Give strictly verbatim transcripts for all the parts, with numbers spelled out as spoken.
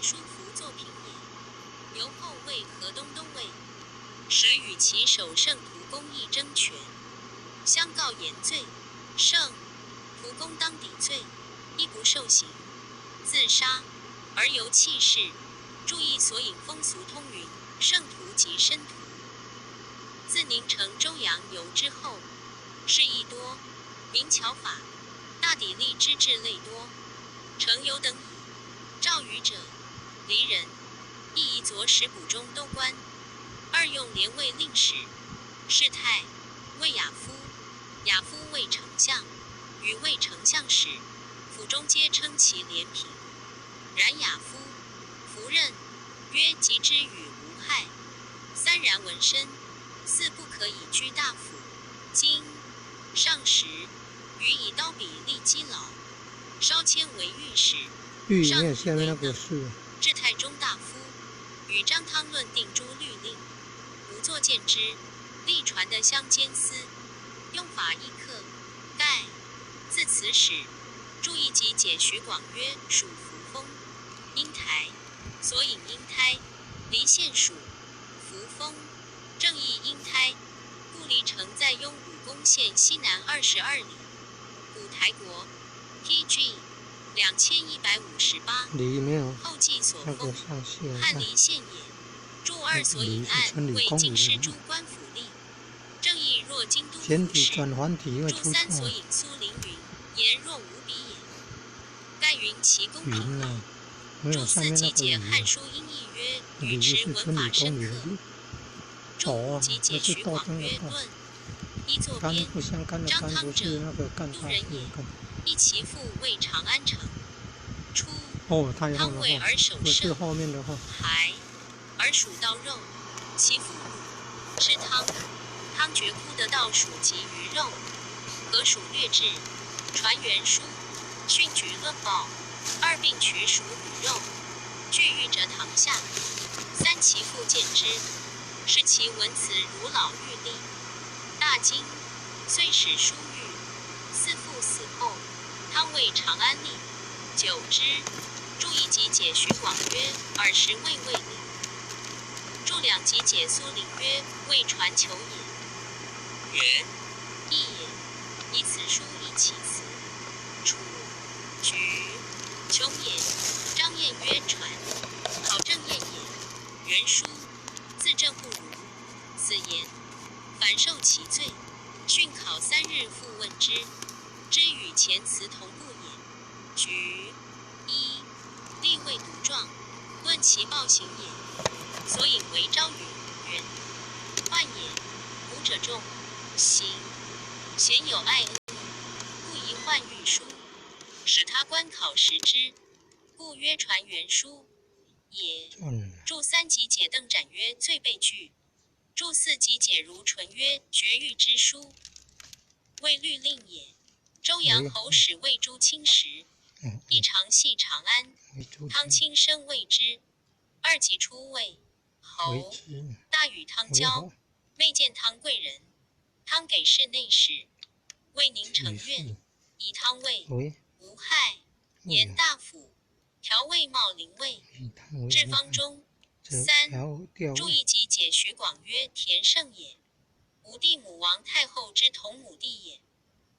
书服作品也。刘后为河东都尉，时与其首圣蒲公议争权，相告言罪。圣蒲公当抵罪，亦不受刑，自杀，而犹弃市。注意索引风俗通云：圣蒲即申蒲。自宁城周阳游之后，市邑多，名巧法，大抵吏之至类多，城游等矣。赵瑜者，黎人，亦以左史补中都官。二用连卫令史，世泰，卫亚夫，亚夫卫丞相，与卫丞相史，府中皆称其连平。然亚夫，夫任，曰及之与无害。三然闻申，四不可以居大府。今上时，予以刀笔利击劳，稍迁为御史。御史下面那个是至太中大夫，与张汤论定诸律令，无作见之，历传得乡间司，用法亦刻。盖自此始，注意集解徐广曰：属扶风，因台，索引因台，离县属扶风，正义因台，故离城在拥武功县西南二十二里，古台国 T G 两千一百五十八。里没有后记所那个封，上限汉离县也。注二索引案为京师诸官府立，正义若京都简体府事。转繁体会出注三索错。引苏林云，言若无彼也。盖云其公平也。云呢？没有注上面那个四集解雨。汉书音译曰：语雨是池文法深刻春雨公雨。注五集解徐广曰：论一作干边，不相干的干不是那个干大事干。亦其父为长安城。初，哦，他也汤卫而守不是社，后面的话。孩，而属盗肉，其父母吃汤，汤绝枯的盗黍及鱼肉，何黍略至，传袁书，训举论报，二并取黍与肉，俱寓哲堂下。三其父见之，视其文辞如老玉立，大惊，遂使书谕。四父死后，汤为长安令。久之，注一集解徐广曰：尔时未为令。注两集解苏林曰：未传求也。元，亦也。以此书亦其辞。楚，举，穷也。张晏曰：传，考正晏也。袁书，字正不如。此言，反受其罪，训考三日复问之，知与前辞同步也。举，一，立未独状，论其暴行也。所引为昭与云：患也，古者重刑，咸有爱恶，故宜患御书，使他官考识之，故曰传袁书也。嗯，注三集解邓展曰：罪备具。注四集解如纯曰：绝狱之书，谓律令也。周阳侯使魏诸卿时，嗯，亦常系长安，没出汤卿深畏之。二及初魏侯，为之大与汤交，为侯每见汤贵人，汤给侍内史，谓宁城愿，举事以汤卫，为无害，为言大夫，调魏茂陵尉，以汤为至方中。则三，调调注一集解徐广曰：田胜也，武帝母亡太后之同母弟也。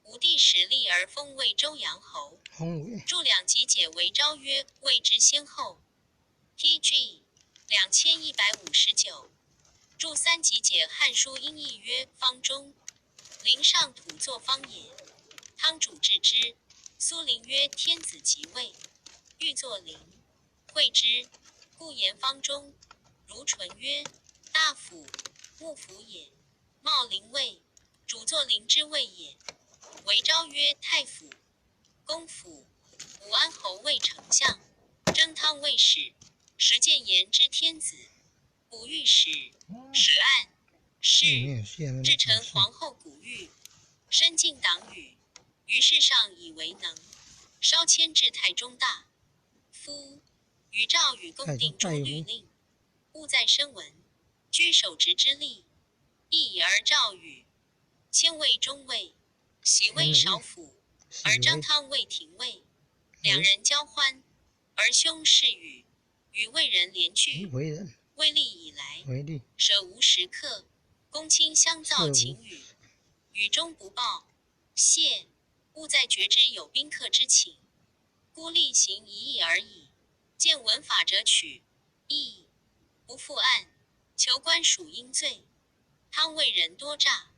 武帝始立而封魏周阳侯。宏伟注两集解为昭曰：未知先后。T G 两千一百五十九。注三集解汉书音译曰：方中，临上土作方也。汤主治之。苏林曰：天子即位，欲作陵，会之，故言方中。如纯曰：大夫，幕府也。茂陵尉，主作陵之谓也。为昭曰：太府、公府。武安侯为丞相，征汤为始，实践言之天子。古御史、史案、没事，有下面那至陈个是皇后古御，深尽党羽，于世上以为能，稍迁至太中大夫，与赵与共定诸律令，务在深文，居首职之力，亦以而赵与。迁为中尉，袭为少府，而张汤为廷尉，两人交欢，而兄事与。与魏人联句。为人。魏厉以来，为厉。舍无时刻，公卿相造秦语。语中不报谢，勿在觉之有宾客之请，孤厉行一役而已。见闻法者取，亦不复案，求官署应罪。汤魏人多诈，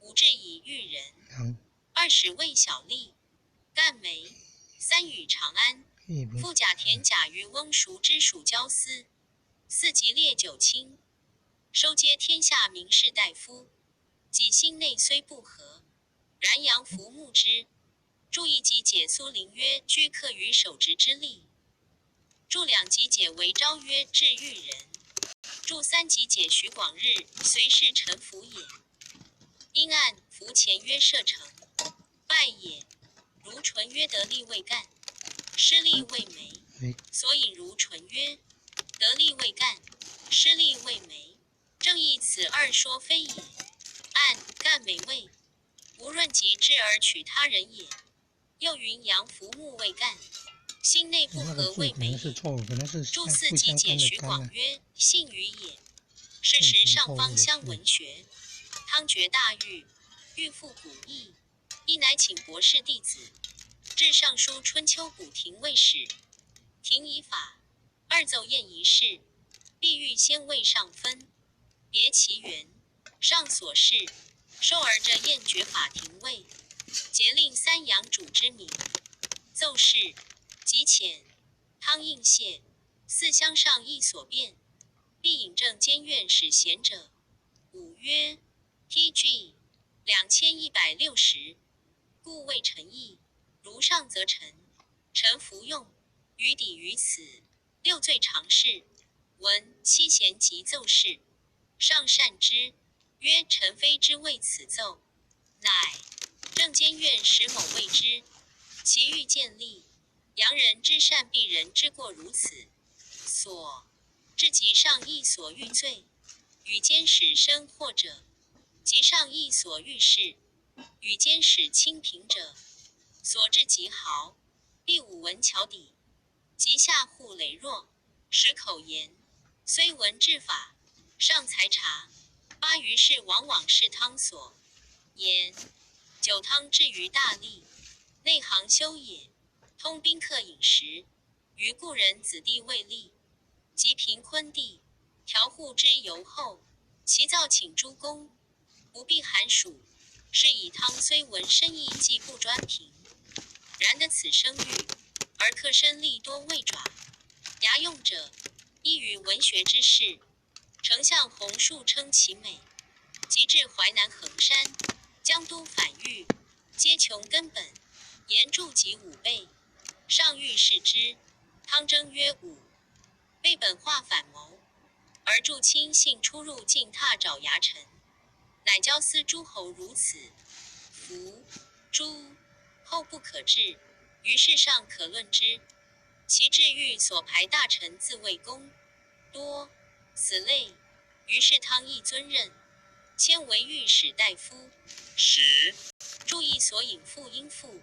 五至以御人。二使魏小吏，干梅。三与长安。复甲田甲于翁熟之属交司。四及列九卿，收皆天下名士大夫。己心内虽不和，然杨服慕之。注一及解苏林曰居客于守职之吏。注两及解为昭曰至御人。注三及解徐广日随侍陈服也。因案服前曰射程，败也。如唇曰得利未干，失利未梅。所以如唇曰得利未干，失利未梅。正亦此二说非也。案干梅未，无论及之而取他人也。又云杨服慕未干，心内不和未梅也。注四及解徐广曰信与也。是时上方相闻学，汤觉大狱，欲复古议。一乃请博士弟子，至尚书春秋古庭未始，庭以法，二奏晏于事，必欲先为上分，别其源，上所示，收而着晏绝法庭未，节令三阳主之名。奏事，及遣，汤应谢。四相上亦所辩，必引证监院使贤者。五曰，T G两千一百六十，故未陈议。如上则陈，陈服用，余抵于此。六罪常侍，闻七贤及奏事，上善之，曰臣非之谓此奏，乃正监院使某谓之。其欲见利，扬人之善，避人之过，如此所至及上亦所欲罪，与监使深或者，及上亦所欲示，与监使亲平者，所至极毫，必舞文桥底，及下护罍弱，使口言，虽闻至法，上才察。八于事往往是汤所言。九汤至于大利，内行修也，通宾客饮食，于故人子弟未立，及贫困地，调户之由厚，其造请诸公，不必寒暑。是以汤虽文深意既不专凭，然得此声誉，而客深利多未爪。牙用者，依于文学之士，丞相洪树称其美。及至淮南衡山，江都反域，皆穷根本，言著及武备，上欲试之，汤征曰武备本化反谋，而著卿信出入进踏爪牙臣，乃交司诸侯如此，夫诸侯不可治，于是上可论之。其至御所排大臣自谓功多，此类，于是汤亦尊任，迁为御史大夫。十，注意所引父音父，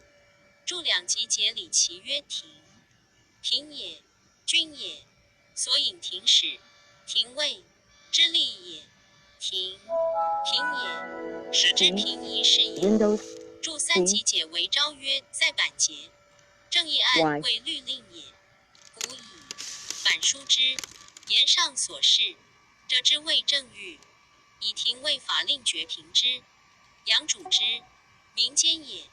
注两及节礼其曰庭，庭也，君也，所引庭始，庭未，之利也，庭，庭也，始之平仪是也。注三及节为昭曰在版节，正亦案谓律令也。古矣，反书之，言上所示，者之谓正御，以庭为法令决平之，阳主之，民间也。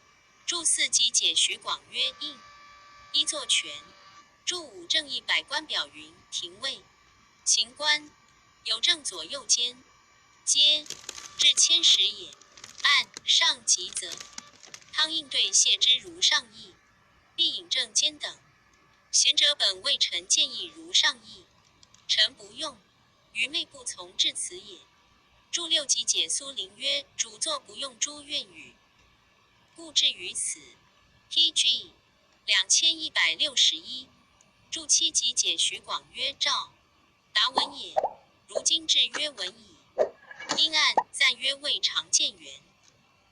注四及节徐广曰应，一作权。注五正亦百官表云庭未，秦官，有正左右监，皆至千时也。按上及则，汤应对谢之如上意，必引证监等。贤者本谓臣见议如上意，臣不用，愚昧不从至此也。注六及节苏林曰主作不用诸怨语，故至于此。T G两千一百六十一。注七及节徐广曰赵达文也，如今至曰文矣。因案赞曰未尝见元。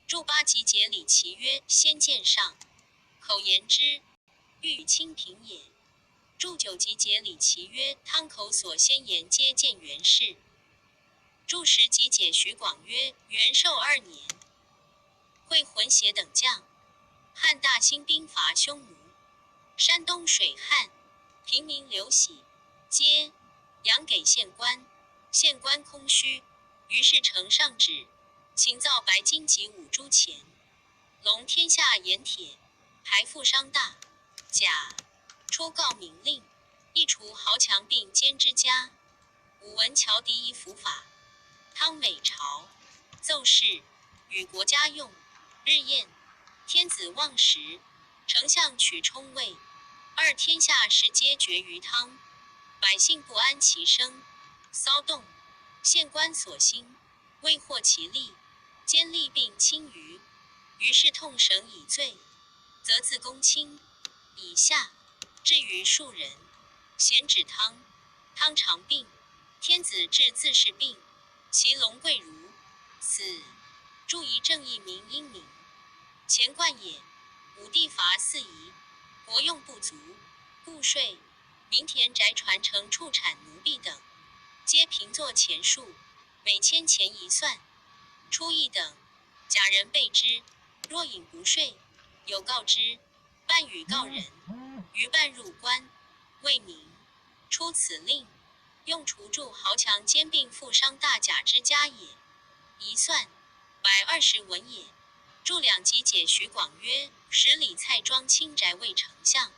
注八及节礼其曰先见上，口言之，欲与卿平也。注九集解李颀曰：汤口所先言皆见元氏。注十集解徐广曰：元寿二年。会浑邪等将，汉大兴兵伐匈奴，山东水旱，平民流徙，皆 粮给县官，县官空虚，于是呈上旨，请造白金及五铢钱，笼天下盐铁，排富商大甲，初告民令，一除豪强并奸之家。武文桥敌夷伏法，汤每朝奏事，与国家用。日宴，天子望食，丞相取充喂。二天下事皆决于汤，百姓不安其生，骚动。县官所兴，未获其利，兼利并侵于，于是痛绳以罪，则自公卿以下，至于庶人，咸指汤。汤常病，天子至自是病，其龙贵如此。注以正义民因民，钱贯也。武帝伐四夷，国用不足，故税、民田宅船乘畜产奴婢等，皆平作钱数，每千钱一算。初一等，甲人备之，若饮不睡，有告之，半与告人，余半入官，未明。出此令，用除诸豪强兼并富商大甲之家也。一算，百二十文也。注两集解徐广曰：使李蔡庄卿宅谓丞相，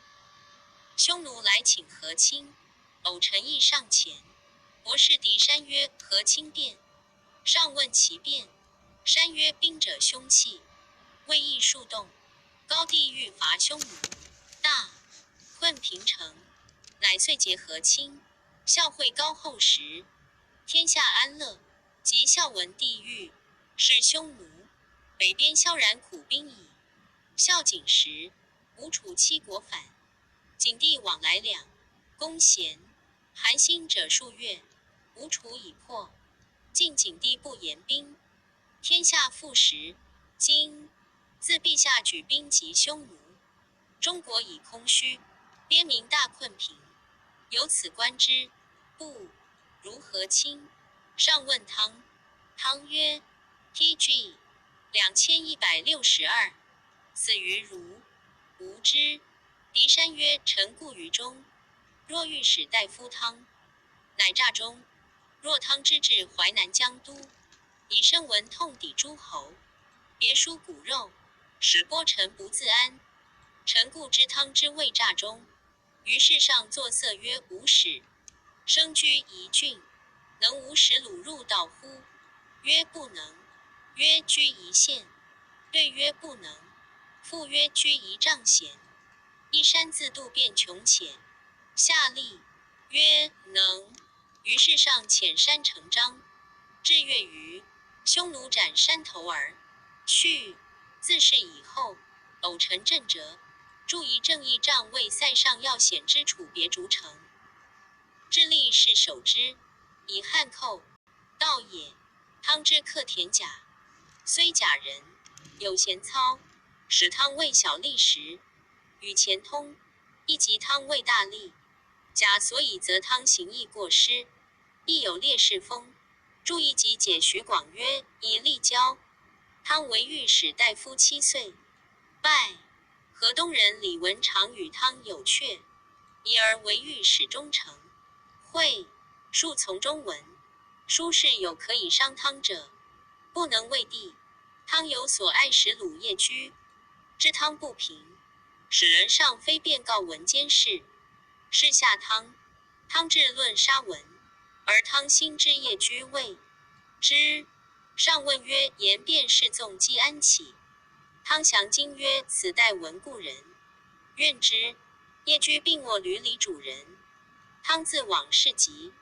匈奴来请和亲，偶臣亦上前。博士敌山曰：和亲便，上问其便，山曰：兵者凶器，未易数动，高帝欲伐匈奴，大困平城，乃遂结和亲。孝惠高后时，天下安乐，及孝文帝欲是匈奴，北边萧然苦兵矣。孝景时，吴楚七国反，景帝往来两，攻咸，寒心者数月，吴楚已破，晋景帝不言兵，天下复时。今自陛下举兵及匈奴，中国已空虚，边民大困贫，由此观之，不如和亲。上问汤，汤曰：T G两千一百六十二，死于如。无知。敌山曰：臣固于中，若欲使大夫汤，乃诈中。若汤之至淮南江都，以声闻痛抵诸侯，别殊骨肉，使波臣不自安。臣固知汤之谓诈中，于是上作色曰：吾使生居夷郡，能无使鲁入道乎？曰：不能。曰：居夷县，对曰：不能。复曰：居夷瘴险，一山自度便穷浅。下吏曰：能。于是上遣山城张，至月余，匈奴斩山头而去。自是以后，偶臣郑哲，著以正义帐为塞上要险之楚别逐城，至吏士守之，以汉寇盗也。汤之克田甲，虽甲人，有咸操，使汤为小吏时，与钱通，亦及汤为大吏。甲所以责汤行役过失，亦有劣士风。注一集解徐广曰：以吏教汤为御史大夫七岁，拜。河东人李文常与汤有阙，疑而为御史中丞。会数从中闻，书是有可以伤汤者，不能为帝。汤有所爱史鲁夜居，知汤不平，使人上飞便告闻监视，是下汤。汤至论杀文，而汤心知夜居未知，上问曰：言便侍纵积安起？汤详经曰：此待闻故人，愿之。夜居病卧旅里主人，汤自往视疾，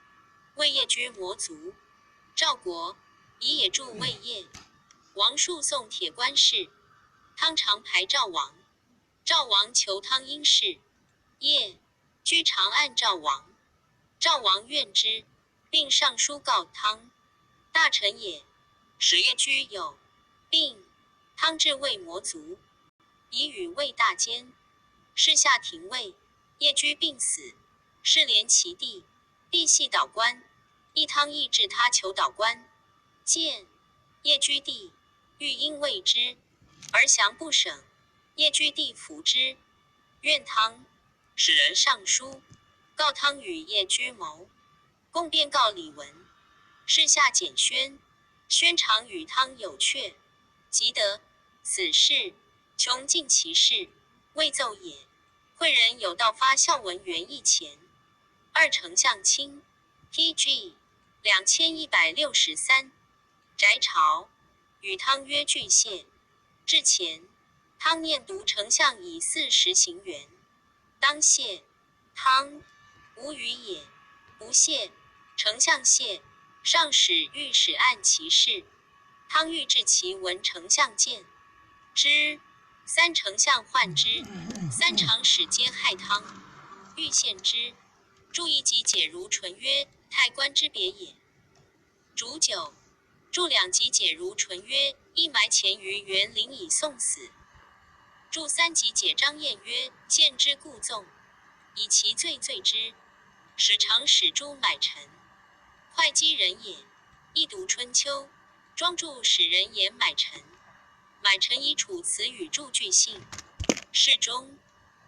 谓夜居摩足。赵国以野助卫夜，王数送铁关侍，汤常排赵王。赵王求汤因侍，夜居长按赵王，赵王愿之，并上书告汤。大臣也，使夜居有病，汤至谓摩足，以与卫大监，是下廷尉，夜居病死。是连其地，必系岛官。一汤亦至他求岛官，见夜居地，欲因为之而降不省。夜居地服之，怨汤，使人上书，告汤与夜居谋。共便告李文，是下简宣，宣常与汤有阙，即得。此事穷尽其事，未奏也。会人有道发孝文园驿前，二丞相卿，T G两千一百六十三，笮朝，与汤曰：拒谢。至前，汤念独丞相以四时行辕，当谢。汤，无语也，不谢。丞相谢，上使御史按其事。汤欲至其闻丞相见之，三丞相患之，三常使皆害汤，欲献之。注一集解如唇曰：太官之别也。 主九，注两集解如唇曰：一埋钱于园林以送死。注三集解张晏曰：见之故纵，以其罪罪之，使常使诸买臣。会稽人也，亦读春秋，庄注使人言买臣。买臣以楚辞语注俱信。侍中，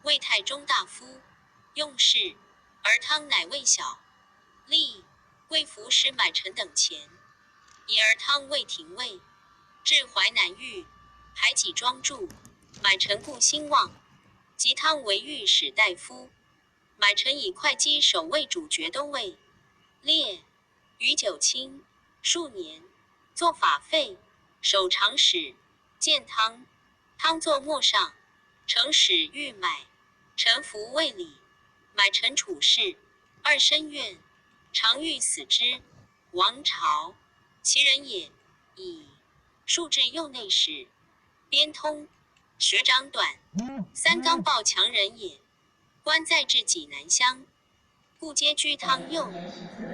谓太中大夫，用事，而汤乃未晓。 吏，贵服使买臣等前，已而汤未停位，至淮南域，还己庄注，买臣故兴旺。及汤为御史大夫，买臣以会稽守卫主决都尉。列，余九卿，数年，作法废，守常使，见汤，汤坐陌上，承使御买臣服卫礼，买臣处事，二深怨，常欲死之。王朝，其人也，以数至右内史，边通，学长短，三纲报强人也。官在至济南乡， 故皆居汤右，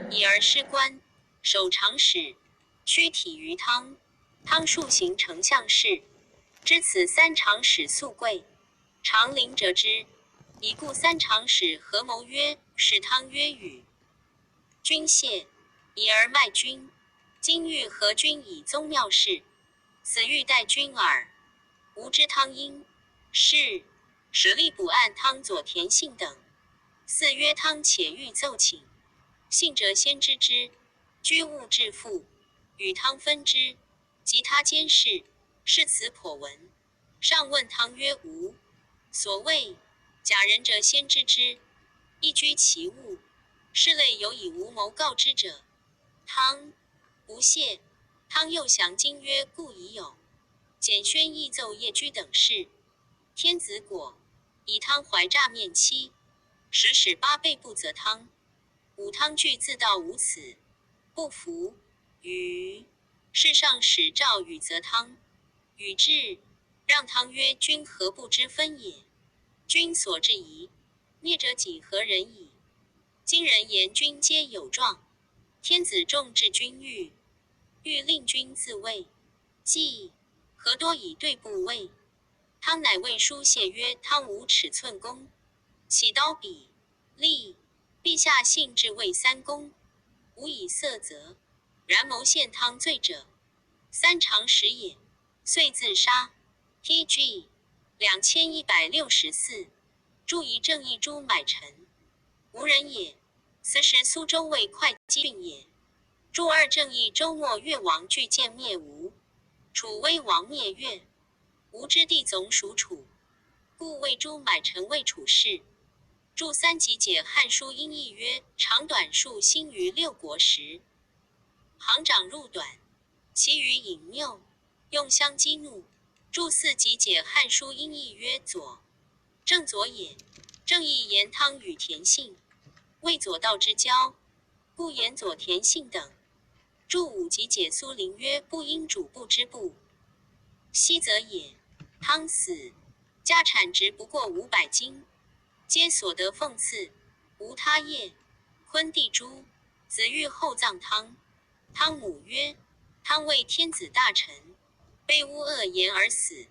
已而失官，守常使，屈体于汤。汤数行丞相事，知此三常使素贵，常临折之。已故三常使合谋曰：使汤曰与君谢，已而卖君。今欲合君以宗庙事， 死欲待君耳。无知汤因，是，舍利补案汤左田信等。四曰汤且欲奏请，信者先知之，居物至富，与汤分之。及他监事，是辞颇闻。上问汤曰：无。所谓假仁者先知之，亦居其物。是类有以无谋告之者， 汤，不谢。汤又降金曰：故已有。简宣亦奏夜居等事。天子果，以汤怀诈面欺，时使八倍不责汤。武汤惧自道无此，不服。于是上使赵与责汤，与至，让汤曰：君何不知分也？君所至夷，灭者几何人矣？今人言君皆有状， 天子重至君欲，欲令君自卫，既何多以对不卫？汤乃谓叔谢曰：汤无尺寸功，岂刀笔？立，陛下信至谓三公，无以色责，然谋陷汤罪者，三常使也，遂自杀。T G两千一百六十四，诸以正议诸买臣，无人也。 此时苏州为会稽郡也。诸二正议周末越王拒建灭吴，楚威王灭越，吴之地总属楚，故谓诸买臣为楚氏。注三集解汉书音译曰：长短数兴于六国时，行长入短，其余隐谬，用相激怒。注四集解汉书音译曰：左，正左也。正亦言汤与田信，谓左道之交，故言左田信等。注五集解苏林曰：不因主不知不，昔则也。汤死，家产值不过五百金，皆所得俸赐，无他业。昆弟诸子欲厚葬汤，汤母曰：汤为天子大臣，卑污恶言而死，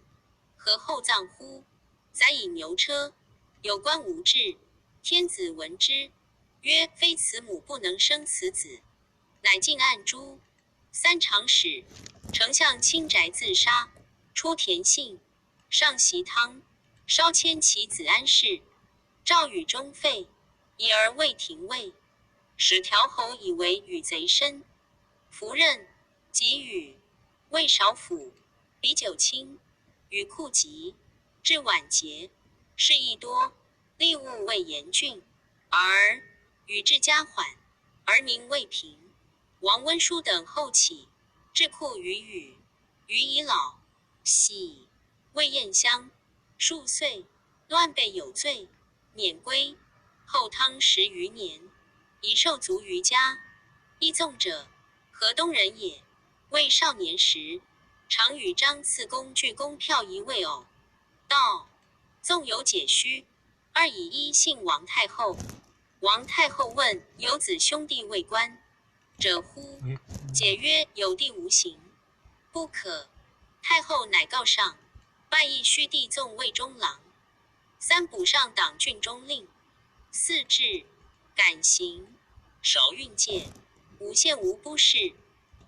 何厚葬乎？宰以牛车，有官无制。天子闻之，曰：“非慈母不能生此子。”乃进案诛。三常使丞相侵宅自杀，出田姓，上席汤，烧迁其子安氏。赵与忠废，疑而未廷尉，使调侯以为与贼深。夫任，即与，魏少府，比九卿，与库集，至晚节，事亦多，吏务未严峻，而与至加缓，而民未平。王温书等后起，置库于宇，宇以老，喜，未厌乡，数岁，乱备有罪，免归。后汤十余年，以受卒于家。亦纵者，河东人也，未少年时，常与张次公俱攻票仪未偶。道：“纵有解虚，二以一信王太后。”王太后问：“有子兄弟未官者乎？”解曰：“有弟无行，不可。”太后乃告上，拜义虚弟纵卫中郎。三补上党郡中令。四至，敢刑，少运借，五献无不事，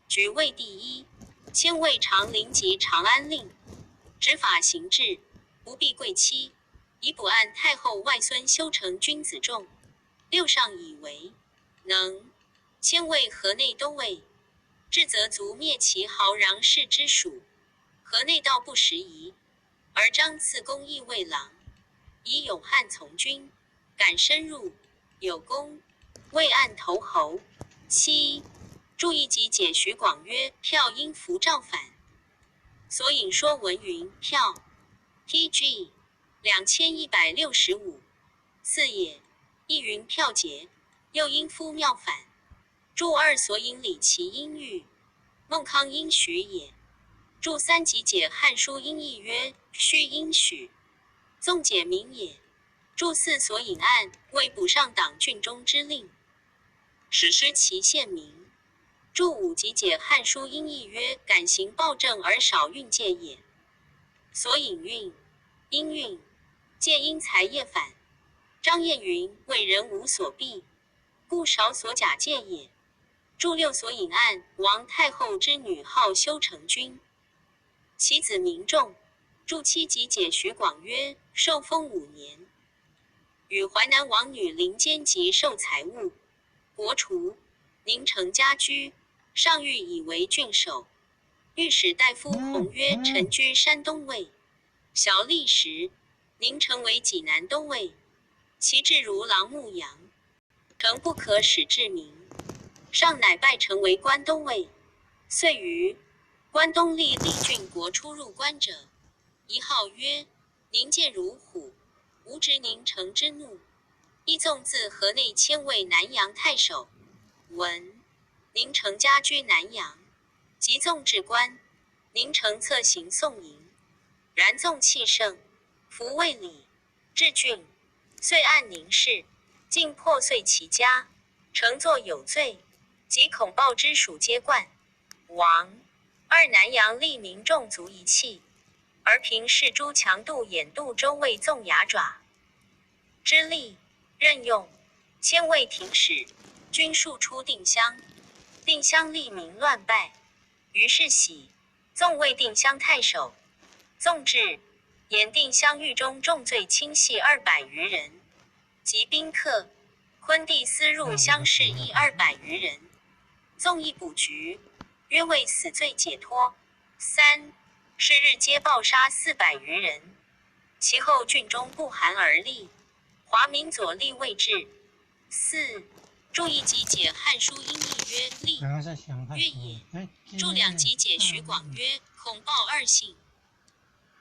举位第一。迁位长陵及长安令，执法刑制，不避贵戚，以补按太后外孙修成君子众。六上以为能迁位河内都尉，至则卒灭其豪穰氏之属。河内道不拾遗，而张次公亦为郎，以勇汉从军，敢深入，有功，未按投侯。七，注意及解徐广曰：票因服赵反。索引说文云票，T G 两千一百六十五。四也，亦云票节，又因夫庙反。注二索引理其音喻，孟康因许也。注三集解汉书音译曰：虚因许，纵解名也。注四索引按未补上党郡中之令，始失其县名。注五集解汉书音译曰：敢刑暴政而少运借也。索引运，音运，借因财业反。张晏云：为人无所避，故少索假借也。注六索引按王太后之女号修成君，其子名仲。注七集解徐广曰：受封五年，与淮南王女临监及受财物，国除，宁城家居，上谕以为郡守。御史大夫弘曰：臣居山东卫，小吏时，宁城为济南都尉，其志如狼牧羊，诚不可使至民。上乃拜城为关东卫。遂于关东历历郡国出入关者，遗号曰：宁见如虎，无执宁城之怒。亦纵自河内迁为南阳太守。文：宁城家居南阳，即纵至关，宁城策行宋营，然纵气盛，服卫礼，至郡，遂按宁氏，竟破碎其家，诚作有罪，及恐暴之属皆冠。王。二南阳吏民众足一气，而平氏诸强度兖度周卫纵牙爪之力，任用，迁为廷史，军数出定襄。定襄吏民乱败，于是喜，纵为定襄太守。纵至，兖定襄狱中重罪轻系二百余人，及宾客。昆弟私入襄室亦二百余人，纵亦补局，约为死罪解脱。三，是日皆暴杀四百余人，其后郡中不寒而栗，华民左立未至。四，注一集解汉书音译曰：立，曰也。注两集解徐广曰：恐暴二姓，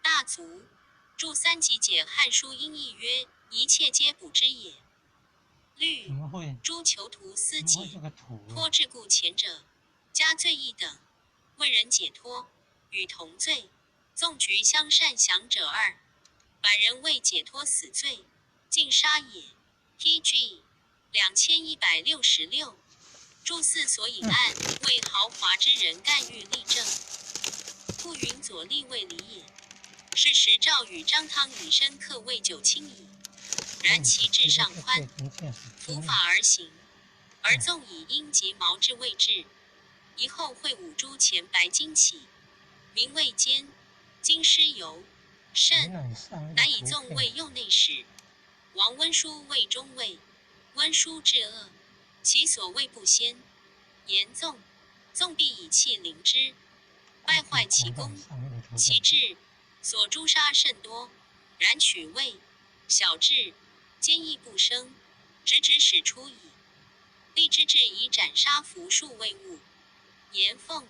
大族。注三集解汉书音译曰：一切皆补之也。律，诸囚徒私解，脱至故前者，加罪一等，为人解脱，与同罪，纵局相善降者二，百人为解脱死罪，尽杀也。T G 两千一百六十六。注四索引按为豪华之人干预吏政，故云左立未离也。是时赵与张汤以深刻为九卿矣。然其质上宽，服法而行，而纵以阴极毛至未至，以后会五铢前白金起，名谓坚。金师尤甚，乃以纵谓右内史，王温书谓中尉，温书至恶，其所谓不先，言纵，纵必以器凌之，败坏其功，其质，所诛杀甚多，然取谓小质，坚亦不生，直指使出矣。立之质以斩杀服数未悟，言奉，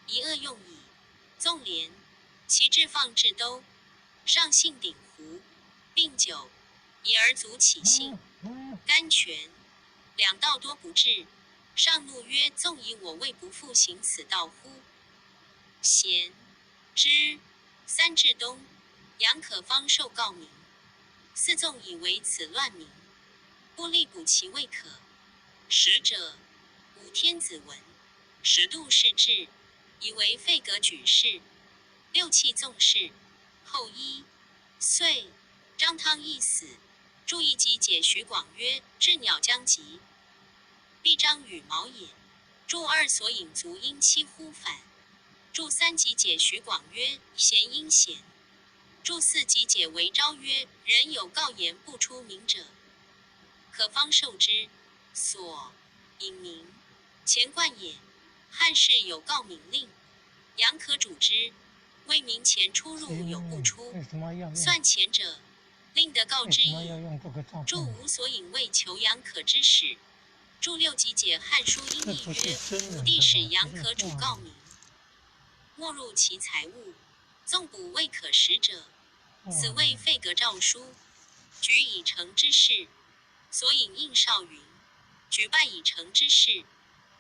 以恶用矣。纵连，其质放至兜，上信鼎壶，并酒，以而足其兴。甘泉，两道多不至，上怒曰：纵以我未不复行此道乎？咸，之，三至东，阳可方受告名，四纵以为此乱名，不立补其未可。使者，武天子文，使度是至，以为废革举事。六气纵室，后一，岁，张汤亦死，注以及解徐广曰：至鸟将及，必张羽毛也。注二所引卒因期忽返。注三即解徐广曰：咸因咸。注四即解为昭曰：人有告言不出名者，可方受之。所，引名，乾冠也。汉室有告名令，阳可主之，谓名乾出入有不出，算乾者，令得告之矣。注五所引谓求阳可之始。注六即解汉书音译曰：武帝始阳可主告名，没入其财物，纵补未可使者，此谓废革诏书，举以成之事。所引应少云：举败以成之事，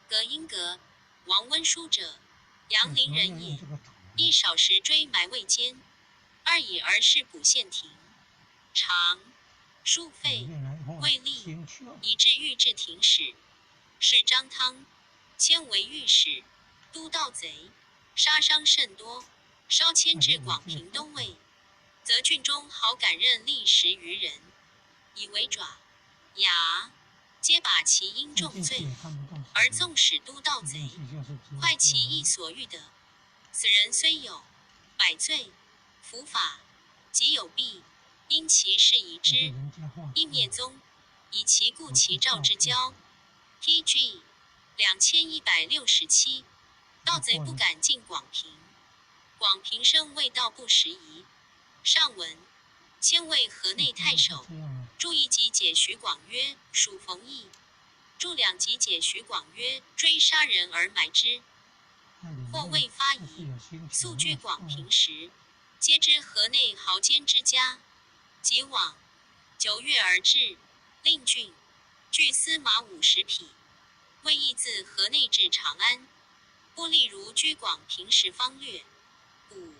革因革。王温书者，阳陵人也，亦少时追埋魏坚，二以而事补献庭，常，书废，未立，以至御制庭史，是张汤，迁为御史，都盗贼，杀伤甚多，稍迁至广平都尉，则郡中豪敢任吏十余人，以为爪、牙，皆把其因重罪，而纵使都盗贼，坏其役所欲得。此人虽有百罪，服法，即有弊，因其事疑之，亦灭宗，以其故其诏之交。T G两千一百六十七，盗贼不敢进广平，广平声未盗不拾遗。上文，迁为河内太守，注一即解徐广曰：属冯异。注两即解徐广曰：追杀人而埋之，或未发疑。宿居广平时，皆知河内豪坚之家，即往，九月而至，令郡，具司马五十匹，谓亦自河内至长安，不例如居广平时方略。五、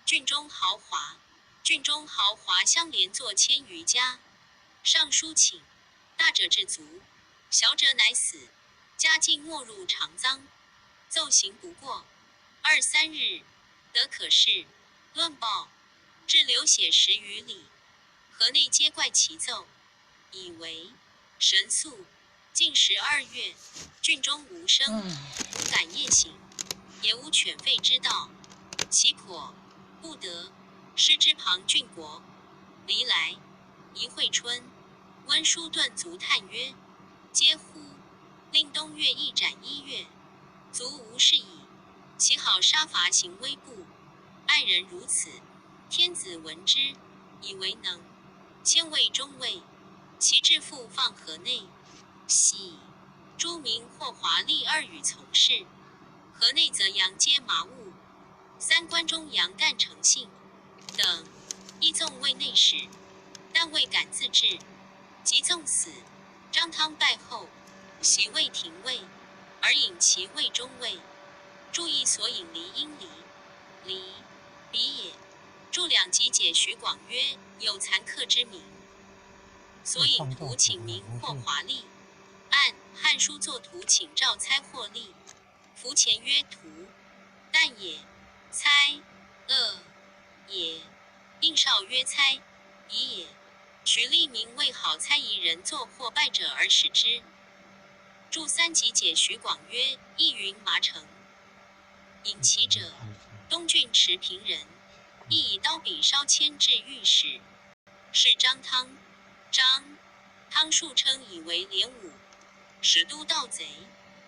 郡中豪华，郡中豪华相连作千余家，上书请，大者至足，小者乃死，家尽没入长脏，奏刑不过二三日，得可释。论报，至流血十余里，河内皆怪其奏，以为神速。近十二月，郡中无声，无敢夜行，也无犬吠之道，其可不得失之旁郡国。离来，疑惠春，温书顿足叹曰：嗟乎！令冬月亦斩一月，足无事矣。其好杀伐行危不？爱人如此，天子闻之，以为能，迁为中尉，其质复放河内。喜，朱明获华丽二语从事，河内则阳皆麻物。三、关中杨干、程信等，亦纵谓内史，但未敢自至。及纵死，张汤败后，袭魏廷尉，而引其为中尉。注意所引离因离，离，比也。注两即解徐广曰：有残客之名，所引徒请明获华丽。按汉书作徒请赵猜获丽，夫前曰徒，旦也，猜，恶也。应少曰猜，比也。徐立明为好猜疑人作或败者而使之。著三集解徐广曰：亦云麻城。引其者，东郡池平人，亦以刀笔烧签至御史，是张汤。张汤数称以为连武，使都盗贼，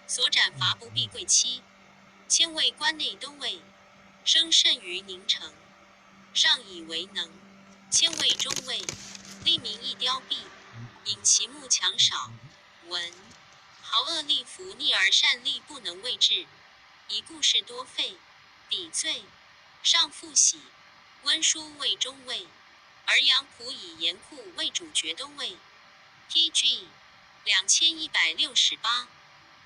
所斩伐不避贵戚，迁为关内都尉，声甚于宁城。上以为能，迁为中尉，立明亦刁必，引其目强少。文豪恶戾服逆而善戾不能位置，以故事多废，抵罪。上复喜，温书为中尉，而杨仆以严酷为主决都尉。T G两千一百六十八。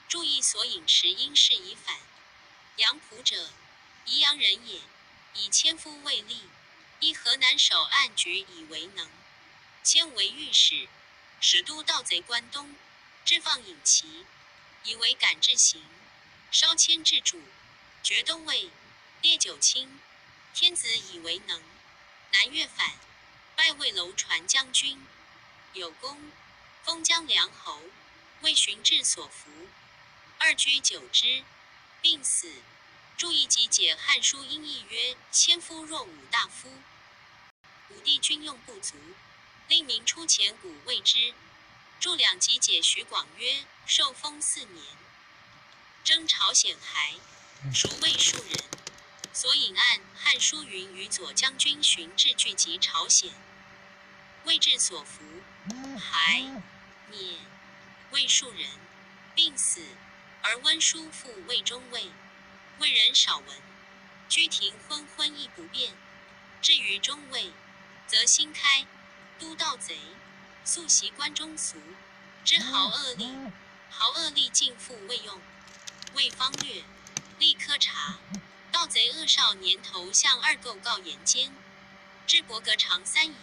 注意所引持因是以反。杨仆者，宜阳人也，以千夫为例，一河南守按举以为能，迁为御史，使都盗贼关东，置放尹齐，以为敢志行，烧签至主，决都尉，列九卿，天子以为能，南越反，拜魏楼传将军，有功，封江梁侯，为巡置所服，二居九之，病死。注意集解汉书音译曰：千夫若五大夫。武帝军用不足，令民出钱谷喂之。著两集解徐广曰：受封四年，征朝鲜还，孰魏戍人，所引按汉书云与左将军巡置聚集朝鲜，未置所服，还，免，魏戍人，病死，而温书复为中尉。魏人少闻，居廷昏昏亦不便。至于中尉，则新开，都盗贼，素习关中俗，知豪恶戾，豪恶戾尽复魏用。魏方略，历科察，盗贼恶少年头向二构告言间，至伯格长三矣。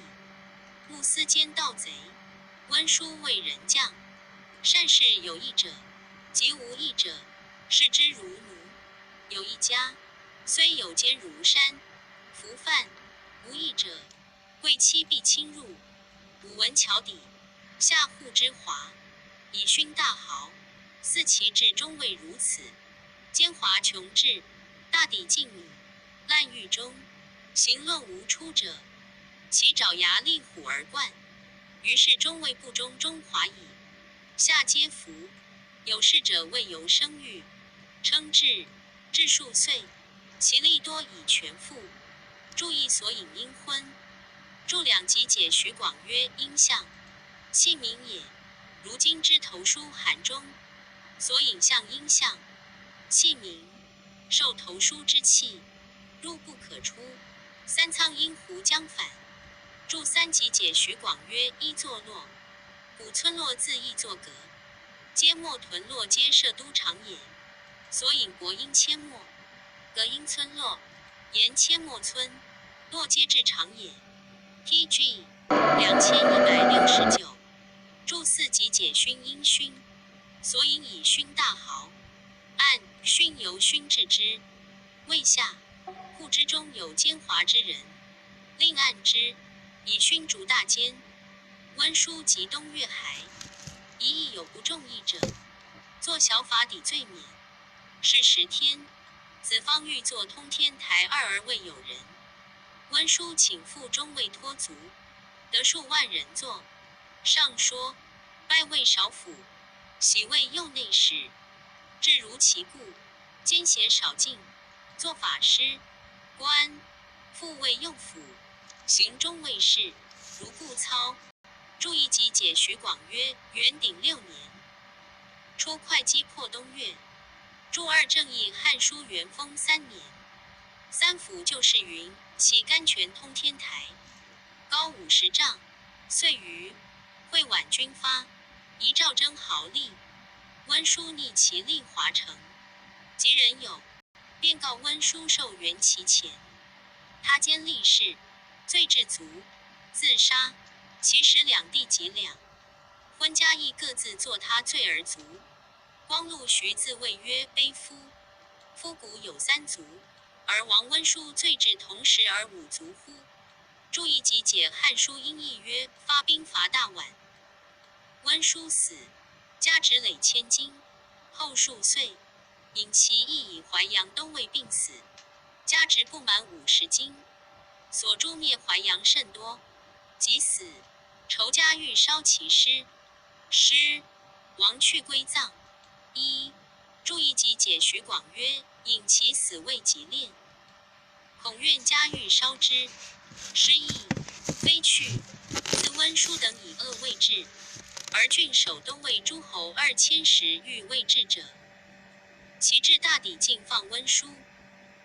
穆司坚盗贼，温书为人将，善事有益者，及无益者，视之如奴。有益家，虽有坚如山，服犯，无益者，贵戚必侵入。武文桥底，夏户之华，以勋大豪，似其至中尉如此，奸猾穷至，大抵尽泯，烂狱中，行论无出者，其爪牙利虎而贯，于是中尉不忠中华矣。夏皆服，有事者未由生育，称至，至数岁，其力多以全复。注意所引因昏。著两集解徐广曰：因象，器皿也，如今之投书函中，所引象因象，器皿，受投书之器，入不可出。三仓因胡将反。著三集解徐广曰：一作洛，古村洛字亦作阁，皆墨屯洛皆设都长也，所引国因阡陌，阁因村洛，言阡陌村，洛皆至长也。T G两千一百六十九。著四集解勋因勋，所引以勋大豪，按勋由勋至之，谓夏，户之中有奸猾之人，令按之，以勋逐大奸。温书及东越还，一亦有不中意者，作小法抵罪免，是十天。子方欲作通天台二而未有人，温书请父中尉托足，得数万人作。上说，拜为少府，徙为右内史，至如其故，兼写少进，作法师，官，复为右府，行中尉事，如故操。注意集解徐广曰：元鼎六年，出会稽破东越。著二正译汉书元丰三年，三辅旧事云：其干泉通天台，高五十丈，遂于会挽军发，遗诏征豪利。温书逆其令华城，及人有，便告温书受元其钱。他兼立事，罪至卒，自杀。其时两地及两，昏嘉亦各自作他罪而卒。光禄徐自谓曰：卑夫，夫古有三族，而王温书罪至同时而五族乎？注意集解《汉书》音译曰：发兵伐大宛。温书死，加执累千金。后数岁，引其亦以淮阳都尉病死，加执不满五十金。所诛灭淮阳甚多，及死，仇家欲烧其尸。诗，王去归葬。一，注意集解徐广曰：引其死未及殓，恐怨家欲烧之。诗意，非去，自温书等以恶未至，而郡守都尉诸侯二千石欲未至者，其志大抵尽放温书，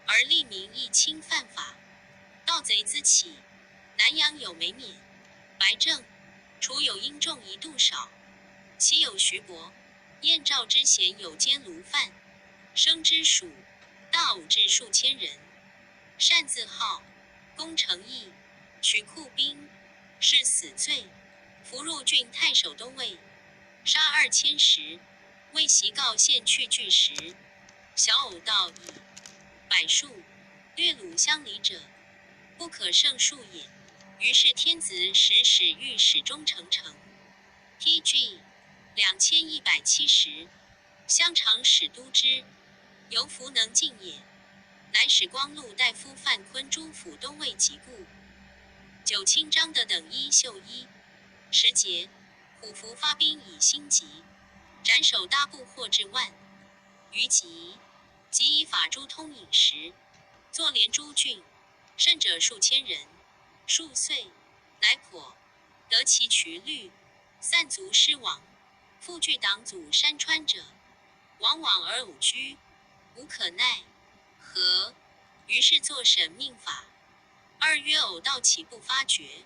而吏民亦轻犯法。盗贼资起，南阳有梅勉、白正，除有殷仲一度少，其有徐伯、晏赵之贤，有兼卢范、生之属，大偶至数千人。单自号、攻城邑、取库兵，是死罪，服入郡太守都尉，杀二千石。未及告献去拒时，小偶盗以百数，略鲁乡里者，不可胜数也。于是天子使使御史中丞程，TG两千一百七十，相长史都之，犹弗能进也。乃使光禄大夫范昆诸抚都尉及故。九卿张德等衣袖衣。时节，虎符发兵以兴集，斩首大部或至万余级，即以法诸通饮食，作连诸郡，甚者数千人。数岁，乃颇得其渠律，散卒失亡。复据党阻山川者，往往而偶居，无可奈何，于是作审命法。二曰偶盗其不发觉，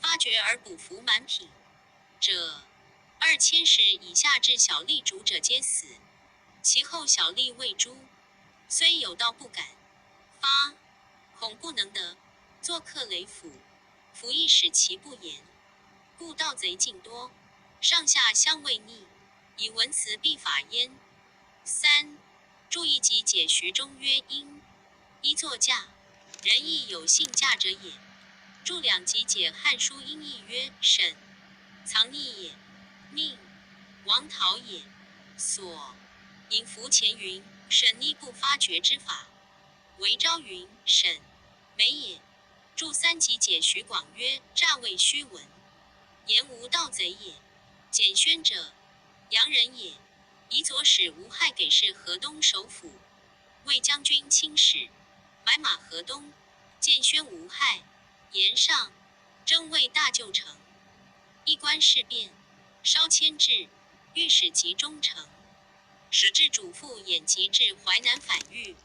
发觉而捕服满品者，二千石以下至小吏逐者皆死，其后小吏未诛，虽有盗不敢发，恐不能得，作克雷府，服役使其不言，故盗贼尽多，上下相畏逆，以文辞必法焉。三，注意集解徐中曰：因一作驾，人亦有信驾者也。注两集解《汉书》音译曰：审，藏匿也。命，王逃也。所，引伏前云：审逆不发觉之法，为昭云：审，梅也。注三集解徐广曰：诈谓虚文，言无盗贼也。简宣者，阳人也。以左史吴害给事河东守抚，卫将军卿使，买马河东，见宣吴害，言上，征卫大救城。一观事变，烧迁至，御史及中丞，使至主父偃及至淮南反御，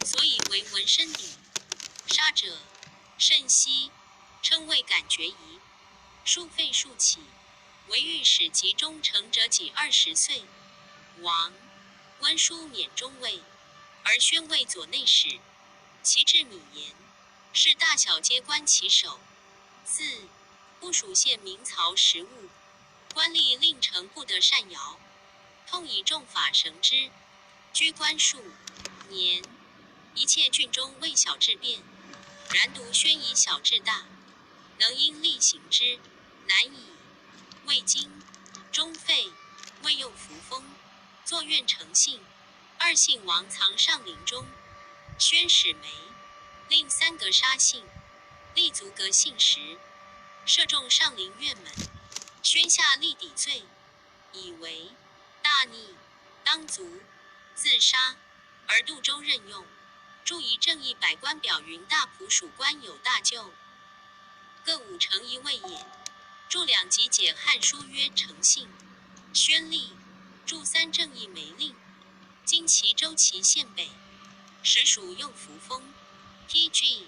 所以为文身礼。杀者甚稀，称未敢决疑。数废数起，唯御史及中丞者几二十岁。王，温书免中尉，而宣卫左内史。其志敏严，是大小皆观其首。四，部署县民曹时务，官吏令臣不得擅摇，痛以重法绳之。居官数年，一切郡中未小至变，然独宣以小至大，能因例行之，难矣。卫经、中废，未用符封，作院丞信。二姓王藏上林中，宣使梅，令三阁杀信，立足阁信时，射中上林院门，宣下立抵罪，以为大逆，当族，自杀。而杜周任用，注以正议百官表云大仆属官有大救，各五成一位也。注两集解《汉书》曰：诚信，宣立。注三正议梅令，经其周其县北，实属用符封。TG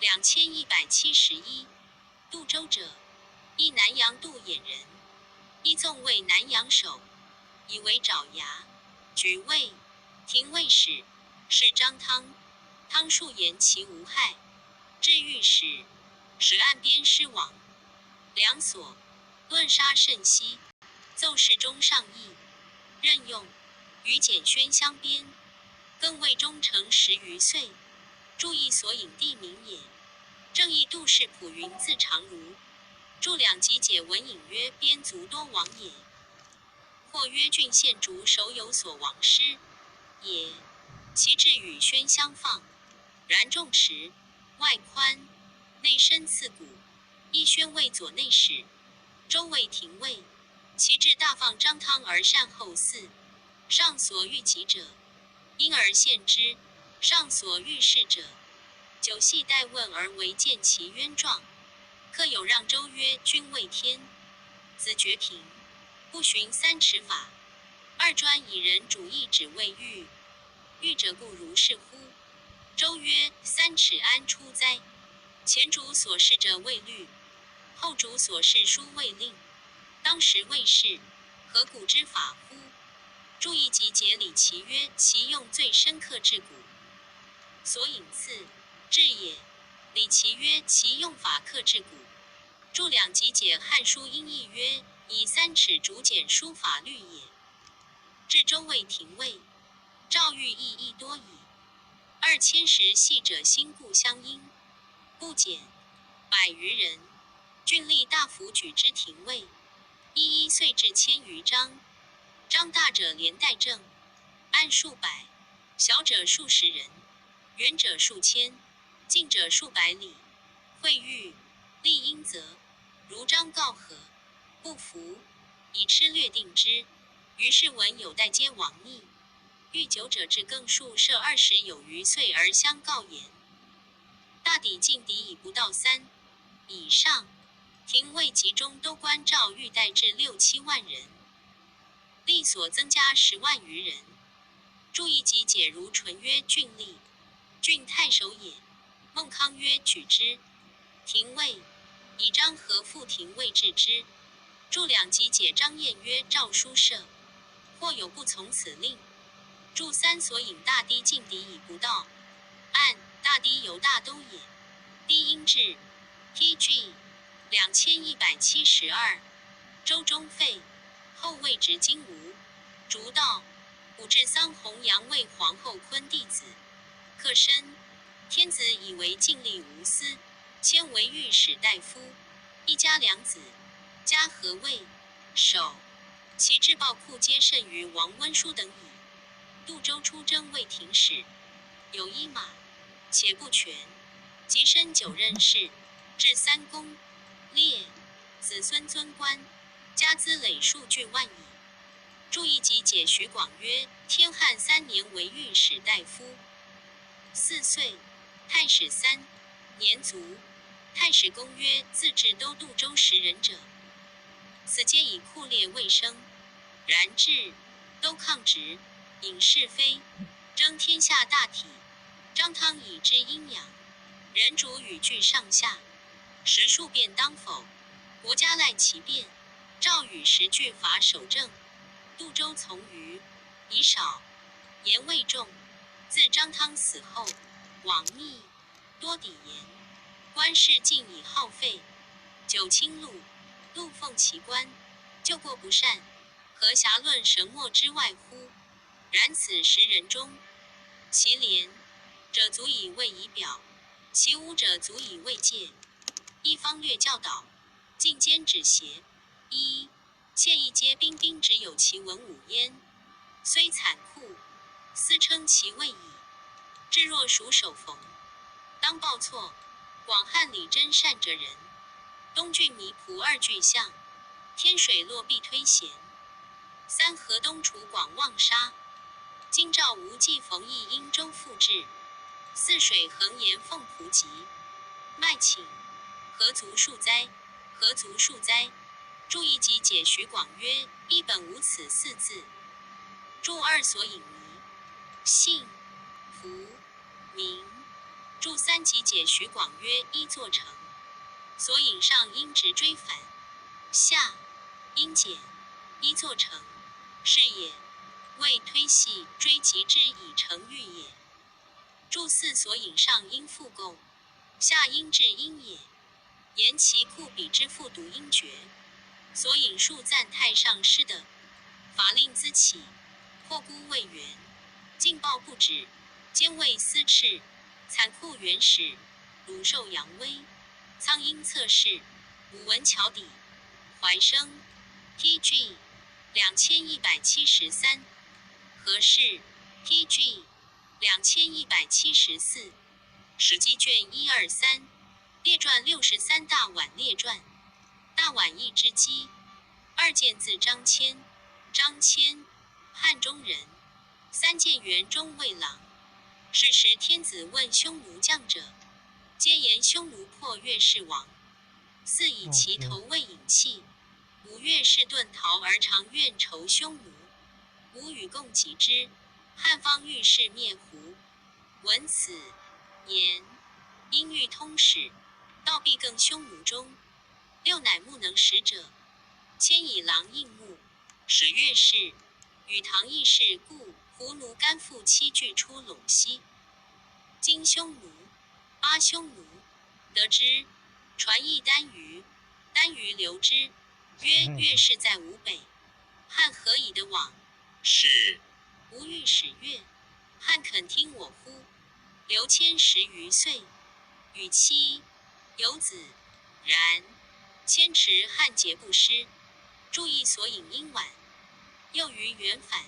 两千一百七十一。杜周者，亦南阳杜兖人，亦纵卫南阳守，以为爪牙、局卫、廷尉使，是张汤。汤数言其无害，至御史，使岸边失亡。梁所，乱杀甚稀。奏事中上议，任用，与简宣相边，更为中丞十余岁，注意所引地名也。正亦度室普云自长如。注两极解文引曰：边族多亡也。或曰：郡县逐守有所亡失也。其置与宣相仿，然仲池，外宽，内深次谷，亦宣卫左内史，州卫廷尉。其置大仿张汤而善后嗣，上所欲及者， 因而献之。上所欲事者，久系待问而为见其冤状。客有让州曰：君未天子绝平，不循三尺法，二专以人主义指谓御，御者不如是乎？州曰：三尺安出哉？前主所事者谓律，后主所事书谓令，当时谓事，何古之法乎？注意集解礼其曰：其用最深刻至古，所引次至也。礼其曰：其用法刻至古。注两极解汉书音译曰：以三尺竹简书法律也。至州卫廷尉，诏谕亦亦多矣。二千石系者心故乡音，不减，百余人。郡吏大夫举之廷尉，一一岁至千余张。张大者连带正，按数百，小者数十人，远者数千，近者数百里。会谕，吏因则如张告何，不服，以痴略定之。于是闻有代皆亡逆，欲久者至更数设二十有余岁而相告言，大抵进抵已不到三以上。廷尉集中都关诏谕带至六七万人，吏所增加十万余人。注意集解如纯曰：郡吏，郡太守也。孟康曰：举之，廷尉，以张合复廷尉至之。注两极解张晏曰：诏书设，或有不从此令。注三所引大堤进抵已不到，按大堤由大都也。堤因至，T G两千一百七十二，州中废，后为执金吾，竹道，武至桑弘羊为皇后昆弟子，客深。天子以为尽力无私，迁为御史大夫，一家两子，加河卫守。其至暴酷皆甚于王温书等矣。杜周出征未停始，有一马，且不全，及深九任事，至三公，列，子孙尊官，家资累数巨万矣。注意集解徐广曰：天汉三年为御史大夫，四岁，太始三年卒。太史公曰：自至都督周时人者，此皆以酷烈未生。然至都抗职，引是非，争天下大体，张汤以知阴阳，人主语句上下，时数便当否？国家赖其变，诏与时俱伐守正，杜周从余，以少言未众。自张汤死后，往逆多抵言，官事尽以耗费，久轻路，路奉其官，旧过不善，何暇论神没之外乎？然此时人中，其廉者足以为仪表，其污者足以为戒。一方略教导，进兼止邪。一，切亦皆兵兵只有其文武焉，虽惨酷，斯称其畏矣。至若属守逢，当报错。广汉里真善哲人，东郡糜仆二俱向，天水洛必推贤。三河东楚广望沙，今赵无忌冯异殷周复至。泗水横言奉仆疾，麦请，何足数哉？何足数哉？注意集解徐广曰：一本无此四字。注二所引糜，姓，仆，名。注三集解徐广曰：一作成，所引上殷直追反，下殷简，一作成，是也。谓推系追及之以成喻也。注四所引上殷复构，下殷至殷也。 言其酷比之复独殷绝，所引数赞太上师的法令滋起，或孤未圆，劲暴不止，兼未思斥，惨酷原始，鲁寿扬危，苍鹰侧室，武文桥底，怀生，T G两千一百七十三，何氏，T G两千一百七十四，史记卷一二三，列传六十三，大宛列传，大宛一支机，二建自张骞，张骞，汉中人，三建元中卫郎。是时天子问匈奴将者，皆言匈奴破越氏亡，四以其头未饮气，五越氏遁逃而常怨仇匈奴，吾与共疾之。汉方遇事灭胡。闻此言，因欲通使，道必更匈奴中。六乃木能使者，迁以狼应木，使越氏，与唐议事，故胡奴甘父期聚出陇西，今匈奴、巴匈奴。得之，传议单于，单于留之，曰：越氏在吴北，汉何以得往？是吾欲使越，汉肯听我乎？刘谦十余岁，与妻有子，然，谦持汉节不失。注意所引因晚，又于元返。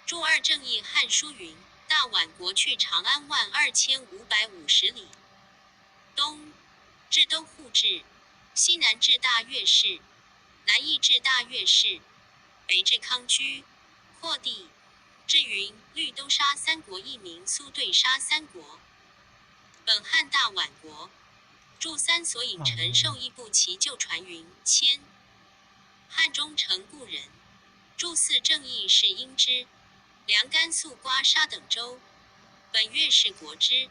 注二正议汉书云：大宛国去长安万二千五百五十里，东至都护至，西南至大月氏，南亦至大月氏，北至康居、阔地。至云绿都杀三国，亦名苏对杀三国，本汉大宛国。注三所引陈寿亦步其旧传云：迁。汉中城故人。注四正议是因之，梁甘肃刮沙等州，本越氏国之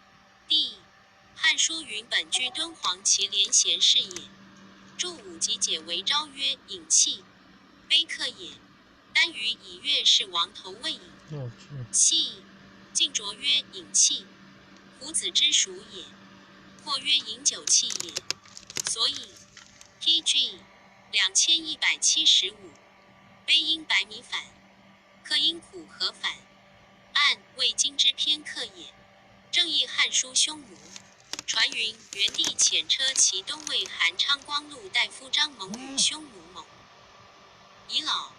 地。汉书云：本居敦煌，其连咸氏也。注五集解为昭曰：饮气，卑客也。单于以越氏亡头未饮气，晋卓曰：饮气，胡子之属也。括约饮酒气也。所以 T G两千一百七十五，卑因白米反，客因苦河反，岸谓今之偏客也。正议汉书匈奴传云：元帝遣车骑东魏韩昌光、陆大夫张猛与匈奴盟，以老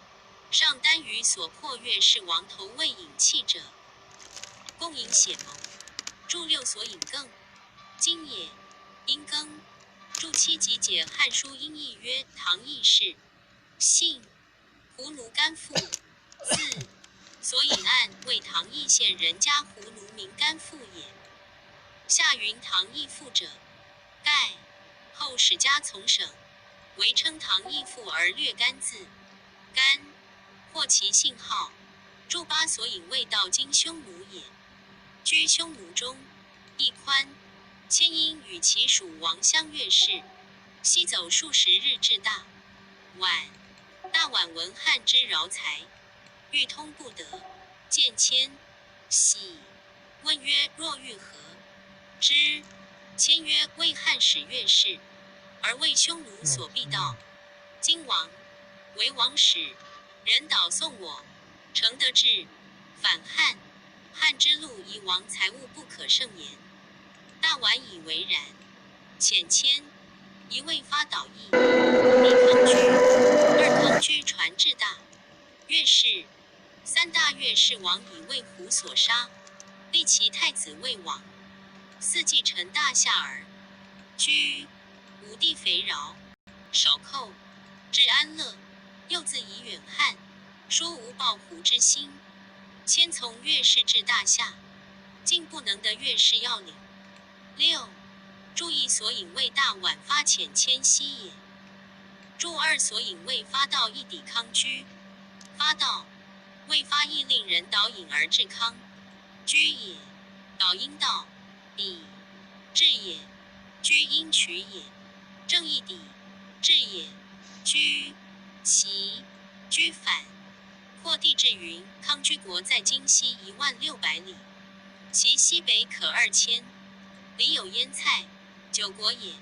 上单于所破越氏亡头未饮气者，共饮血盟。注六所引更，今也，因更。注七集解汉书音译曰：唐议氏，姓，胡奴甘父，字。所以岸谓唐义县人家胡奴名甘父也。下云唐义父者，盖后史家从省，唯称唐义父而略甘字，甘，或其姓号。注八所引谓道今匈奴也，居匈奴中，亦宽。迁因与其属王相越氏，西走数十日至大宛。大宛闻汉之饶财，欲通不得，见迁，喜，问曰：若欲何之？迁曰：为汉使越氏，而为匈奴所必盗。今王为王使，人倒送我，诚得志，反汉。汉之路以亡财物不可胜言。大宛以为然，遣迁，一未发倒邑，立康居，二康居传至大月氏，三大月氏亡以为胡所杀，立其太子为王。四继承大夏而居，武帝肥饶，少寇，至安乐，又自以远汉，说无报胡之心。迁从越氏至大夏，竟不能得越氏要领。六，注一所引为大宛发遣迁西也。注二所引为发倒邑抵康居，发倒，未发亦令人导引而至康居也。导因道，抵，至也，居因取也。正亦抵，至也，居，其，居反。括地至云，康居国在今西一万六百里，其西北可二千里，有燕蔡、九国也。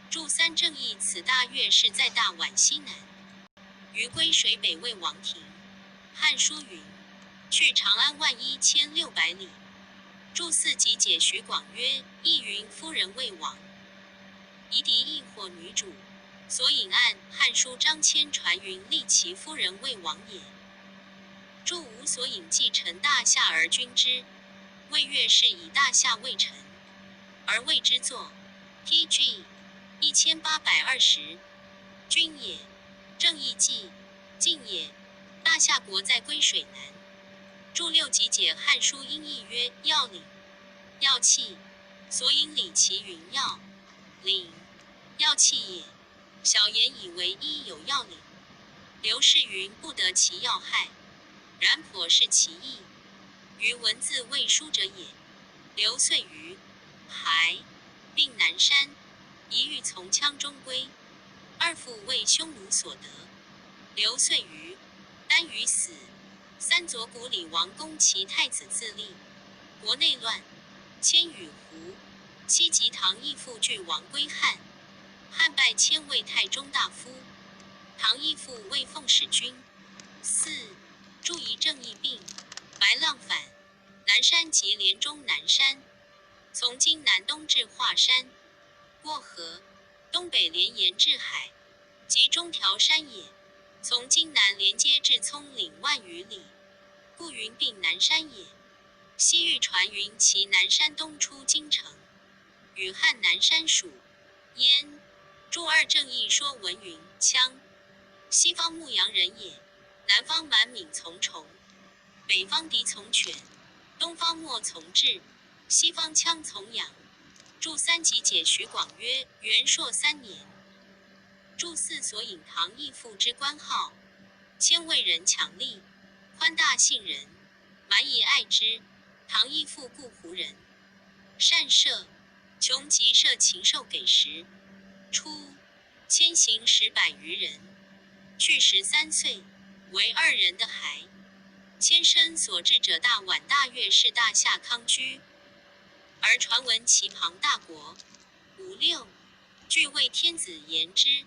注三正亦此大月氏在大宛西南，于归水北魏王庭。汉书云，去长安万一千六百里。注四集解徐广曰：亦云夫人为王，夷狄亦或女主。索引按《汉书·张骞传云立其夫人为王也》。注无索引既陈大夏而君之，谓乐氏以大夏为陈，而谓之作。T G一千八百二十。君也，正亦既，晋也，大夏国在归水南。注六集解《汉书·音译》曰：要领，要器。索引理其云要，领，要器也。小言以为一有要领。刘氏云不得其要害，然叵是其意。于文字未书者也。刘遂于，还，并南山，一欲从羌中归，二父为匈奴所得。刘遂于，耽于死。三左谷里王攻齐太子自立，国内乱，迁与胡。七及唐义父拒王归汉，汉拜迁为太中大夫，唐义父为奉使君。四，注意正亦并，白浪反，南山即连中南山，从今南东至华山，过河，东北连延至海，即中条山也。从今南连接至葱岭万余里，故云并南山也。西域传云其南山东出京城，与汉南山属，燕。注二正亦说文云羌，西方牧羊人也，南方蛮冥从虫，北方敌从犬，东方墨从雉，西方羌从羊。注三集解徐广曰：元朔三年。注四索引唐义父之官号，迁魏人强力，宽大信人，蛮夷爱之。唐义父故胡人，善射，穷极射禽兽给食。初，迁行十百余人，去十三岁，为二人的孩。迁生所至者大宛大乐氏大夏康居，而传闻其旁大国。五六，据魏天子言之，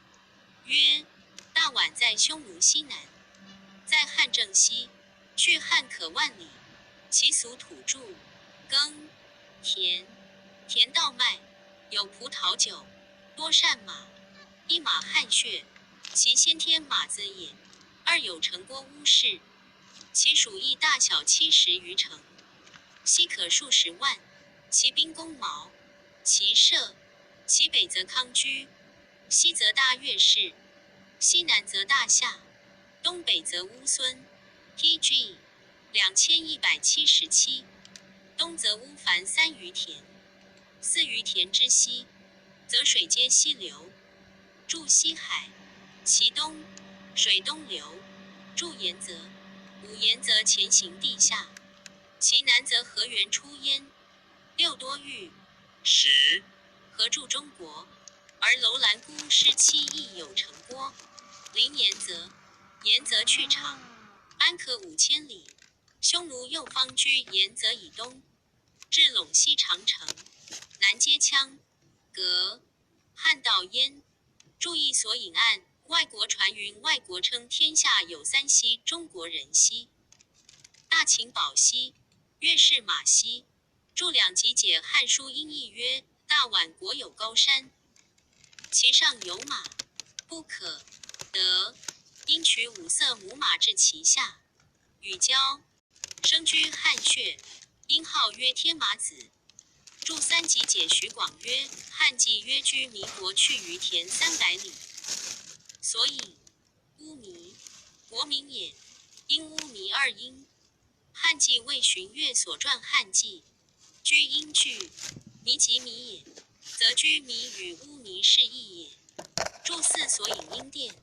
曰：大宛在匈奴西南，在汉正西，去汉可万里，其俗土著，耕，田，田稻麦，有葡萄酒，多善马，一马汗血，其先天马子也。二有城郭屋室，其属邑大小七十余城，悉可数十万，其兵弓矛，其射，其北则康居，西则大乐氏，西南则大夏，东北则乌孙。T G两千一百七十七。东则乌烦三余田，四余田之西，则水接西流，注西海，其东，水东流，注沿则，五沿则前行地下，其南则河源出燕。六多遇，十，河注中国，而楼兰姑失妻亦有城郭。临沿则，沿则去长，安可五千里。匈奴右方居沿则以东，至陇西长城，南接羌、葛，汉到燕。注意索引按外国传云外国称天下有三西，中国人西，大秦宝西，乐氏马西。注两集解《汉书·音译》曰：大宛国有高山，其上有马，不可得。因取五色母马至其下，与交，生居汗血，因号曰天马子。注三集解徐广曰：汉既曰居弥国去于田三百里，所以乌弥，国名也。因乌弥二音。汉纪魏荀悦所传汉纪，居阴句，弥即弥也，则居弥与乌弥是异也。注四索引阴殿，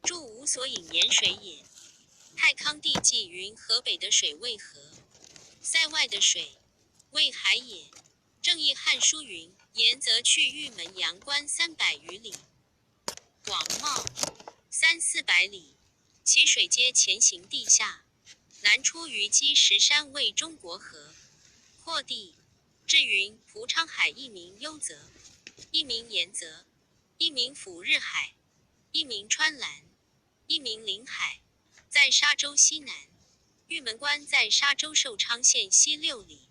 注五索引盐水也。太康帝纪云河北的水为河，塞外的水为海也。正义汉书云：沿则去玉门阳关三百余里，广袤三四百里，其水皆前行地下，南出于积石山为中国河。阔地，至云蒲昌海，一名幽泽，一名盐泽，一名抚日海，一名川兰，一名临海，在沙州西南。玉门关在沙州寿昌县西六里。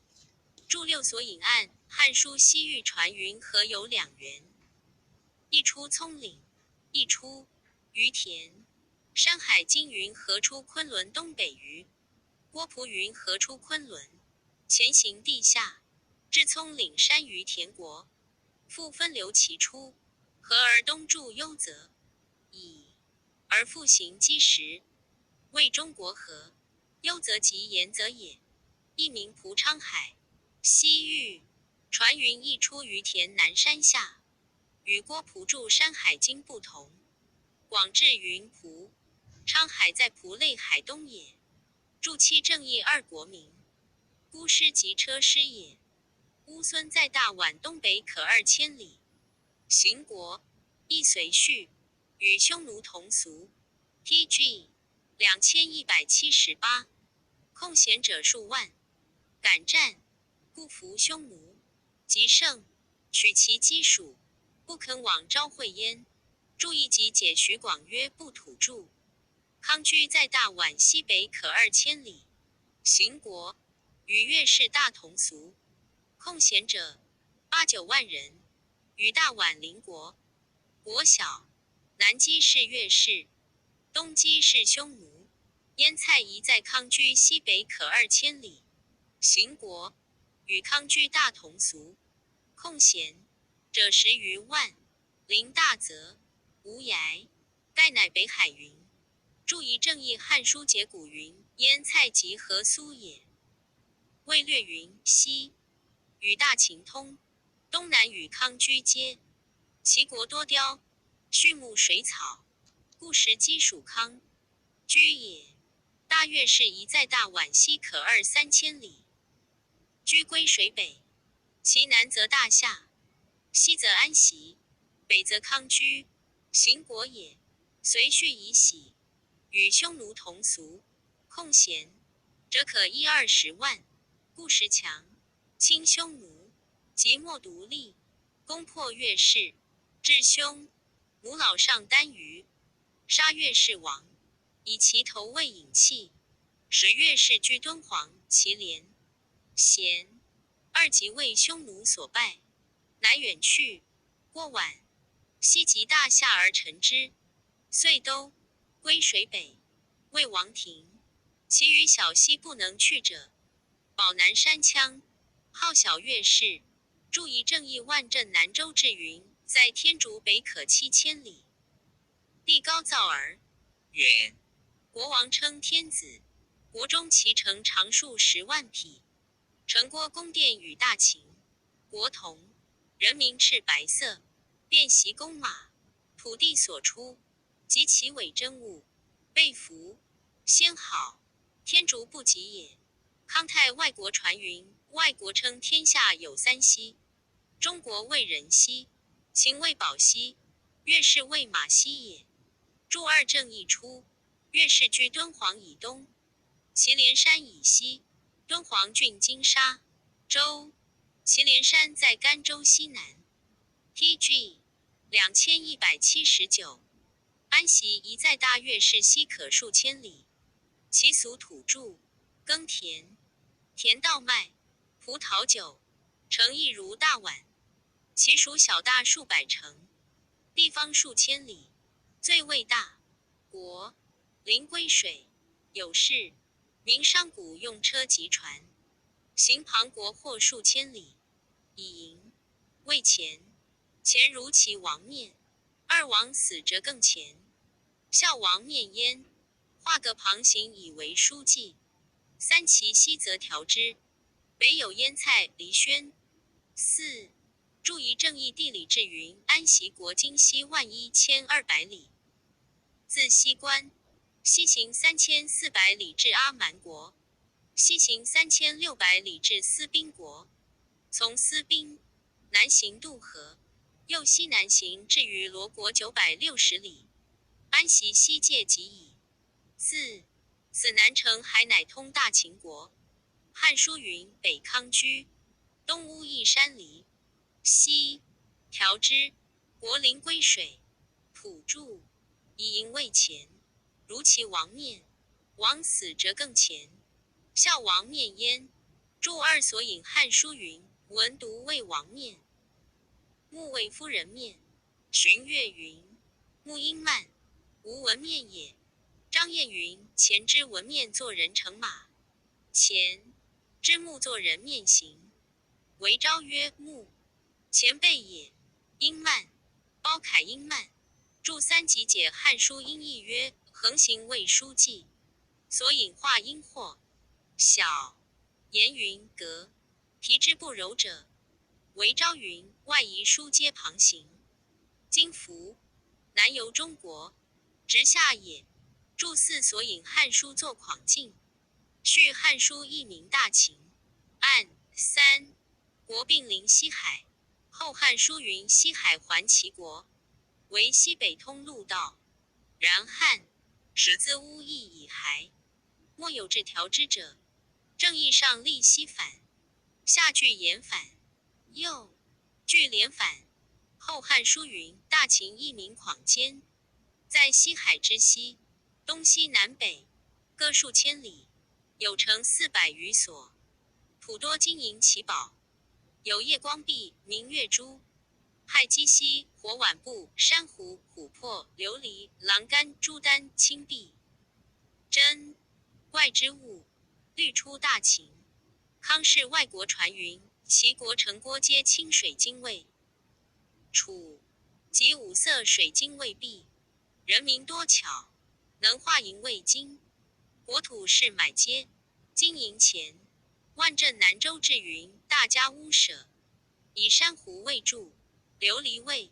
注六索引按《汉书·西域传云河》有两源，一出葱岭，一出于田。山海经云：河出昆仑东北隅，郭璞云：河出昆仑，前行地下，至葱岭山于田国，复分流其出，河而东注幽泽矣，而复行积石，谓中国河。幽泽即盐泽也，亦名蒲昌海。西域传云：一出于田南山下，与郭璞注山海经不同。广志云：蒲昌海在蒲类海东也，注期正义二国名，孤师即车师也。乌孙在大宛东北可二千里，行国亦随序，与匈奴同俗。T G两千一百七十八，空闲者数万，敢战，故服匈奴。及胜，取其基属，不肯往昭会焉。注意及解徐广曰：不土著。康居在大宛西北可二千里，行国，与越氏大同俗，空闲者八九万人，与大宛邻国，国小，南击是越氏，东击是匈奴。燕蔡宜在康居西北可二千里，行国，与康居大同俗，空闲，者十余万，临大泽，无涯，盖乃北海云。注意正义汉书节骨云：燕蔡及河苏也。魏略云：西与大秦通，东南与康居接，其国多雕，畜牧水草，故时皆属康居也。大越氏宜在大宛西可二三千里，居归水北，其南则大夏，西则安息，北则康居，行国也。随序以喜，与匈奴同俗，空闲，者可一二十万，故时强侵匈奴，即莫独立，攻破越氏，至匈奴老上单于，杀越氏王，以其头喂饮气，使越氏居敦煌、祁连、咸，二即为匈奴所败，乃远去。郭琬、西及大夏而臣之，遂都归水北，为王庭。其余小西不能去者，保南山羌，号小越氏。注意正义万镇南周志云：在天竺北可七千里，地高燥而远，国王称天子，国中其城长数十万匹，城郭宫殿与大秦国同，人民赤白色，遍习弓马，土地所出，及其伪真物，被服，先好，天竺不及也。康泰外国传云：外国称天下有三西，中国谓人西，秦谓宝西，越氏谓马西也。注二正一出，越氏居敦煌以东，祁连山以西，敦煌郡今沙州，祁连山在甘州西南。T G两千一百七十九，安息宜在大越氏西可数千里，其俗土著，耕田，田稻麦、葡萄酒，城邑如大宛，其属小大数百城，地方数千里，最为大国，临归水，有市民商贾用车及船，行旁国或数千里，以营为钱。钱如其王面，二王死则更钱，孝王面焉，画个旁形以为书记。三其西则调之，北有燕蔡、黎宣。四，注意正义地理志云：安息国今西万一千二百里，自西关西行三千四百里至阿蛮国，西行三千六百里至斯宾国，从斯宾南行渡河，又西南行至于罗国九百六十里，安息西界即矣。四，此南成海乃通大秦国。汉书云：北康居，东巫弋山黎，西调之，国临归水，土著，以营为钱，如其王面，王死则更钱，孝王面焉。注二所引汉书云：文独为王面， 木为夫人面，寻月云：木因慢，无纹面也。张晏云：前之纹面作人乘马，前之目作人面行，为昭曰：木，前备也，因慢。包凯因慢，注三集解《汉书》音译曰：横行未书记，所引画因或小。颜云：革，皮之不柔者，为昭云：外宜书皆旁行。今夫南游中国，直下也。注四所引《汉书》作况近，续《汉书》译名大秦。按三国并临西海，《后汉书》云：西海环齐国，为西北通陆道。然汉始自巫裔以海，莫有至调之者。正义上立西返，下据延返，又据连返。《后汉书》云：大秦一民广兼，在西海之西，东西南北各数千里，有城四百余所，仆多金银其宝，有夜光壁、明月珠、害鸡栖、火碗布、珊瑚、琥珀、琉璃、栏杆、朱丹、青碧、珍怪之物，虑出大秦。康氏外国传云：齐国城郭皆青水晶喂，楚及五色水晶喂壁，人民多巧，能化银为金，国土是买皆金银钱。万镇南州志云：大家屋舍以珊瑚为柱，琉璃为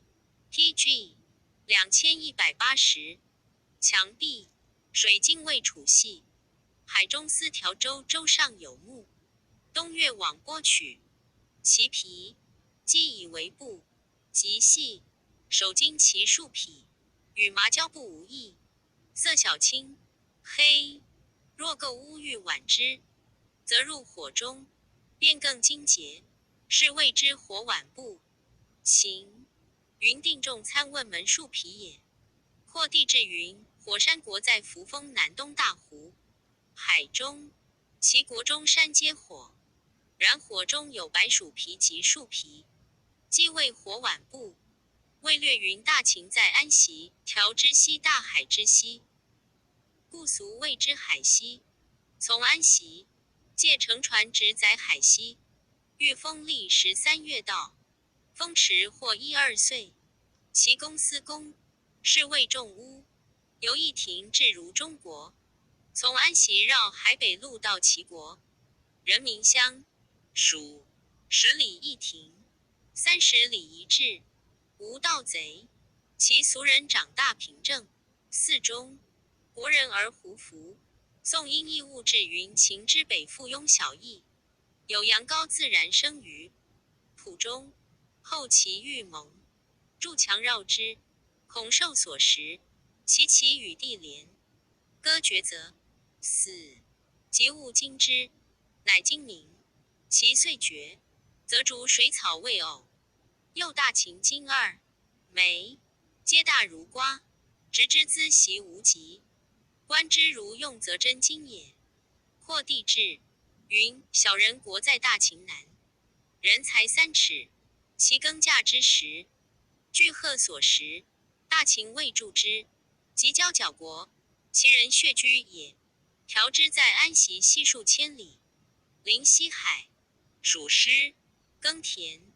P G 两千一百八十，墙壁水晶为楚系，海中司调州，舟上有木，东越网剥取其皮，机以为布，及系首巾其数匹，与麻交布无异，色小青黑。若构屋欲挽之，则入火中，变更金节，是谓之火挽布。秦云：定仲参问门数匹也。括地志云：火山国在扶风南东大湖，海中，其国中山皆火，然火中有白鼠皮及树皮，即谓火挽布。魏略云：大秦在安习，调之西大海之西，故俗谓之海西。从安习借乘船直载海西，遇风历时三月到，风迟或一二岁，其工斯工，是谓重屋。由义亭至如中国，从安习绕海北陆到齐国，人民相属，十里义亭，三十里一至，无盗贼。其俗人长大平正，四中，国人而胡服。宋音译物志云：秦之北附庸小邑，有阳高自然生于濮中，后其遇蒙，筑墙绕之，恐兽所食，其其与地连，割决则死，及物惊之，乃惊鸣。其岁决，则逐水草喂偶。又大秦金耳、梅，皆大如瓜，执之资习无极，观之如用则真金也。括地志云：小人国在大秦南，人才三尺，其耕稼之时，巨壑所食，大秦未助之，及交角国，其人穴居也。调之在安习西数千里，临西海，属师，耕田，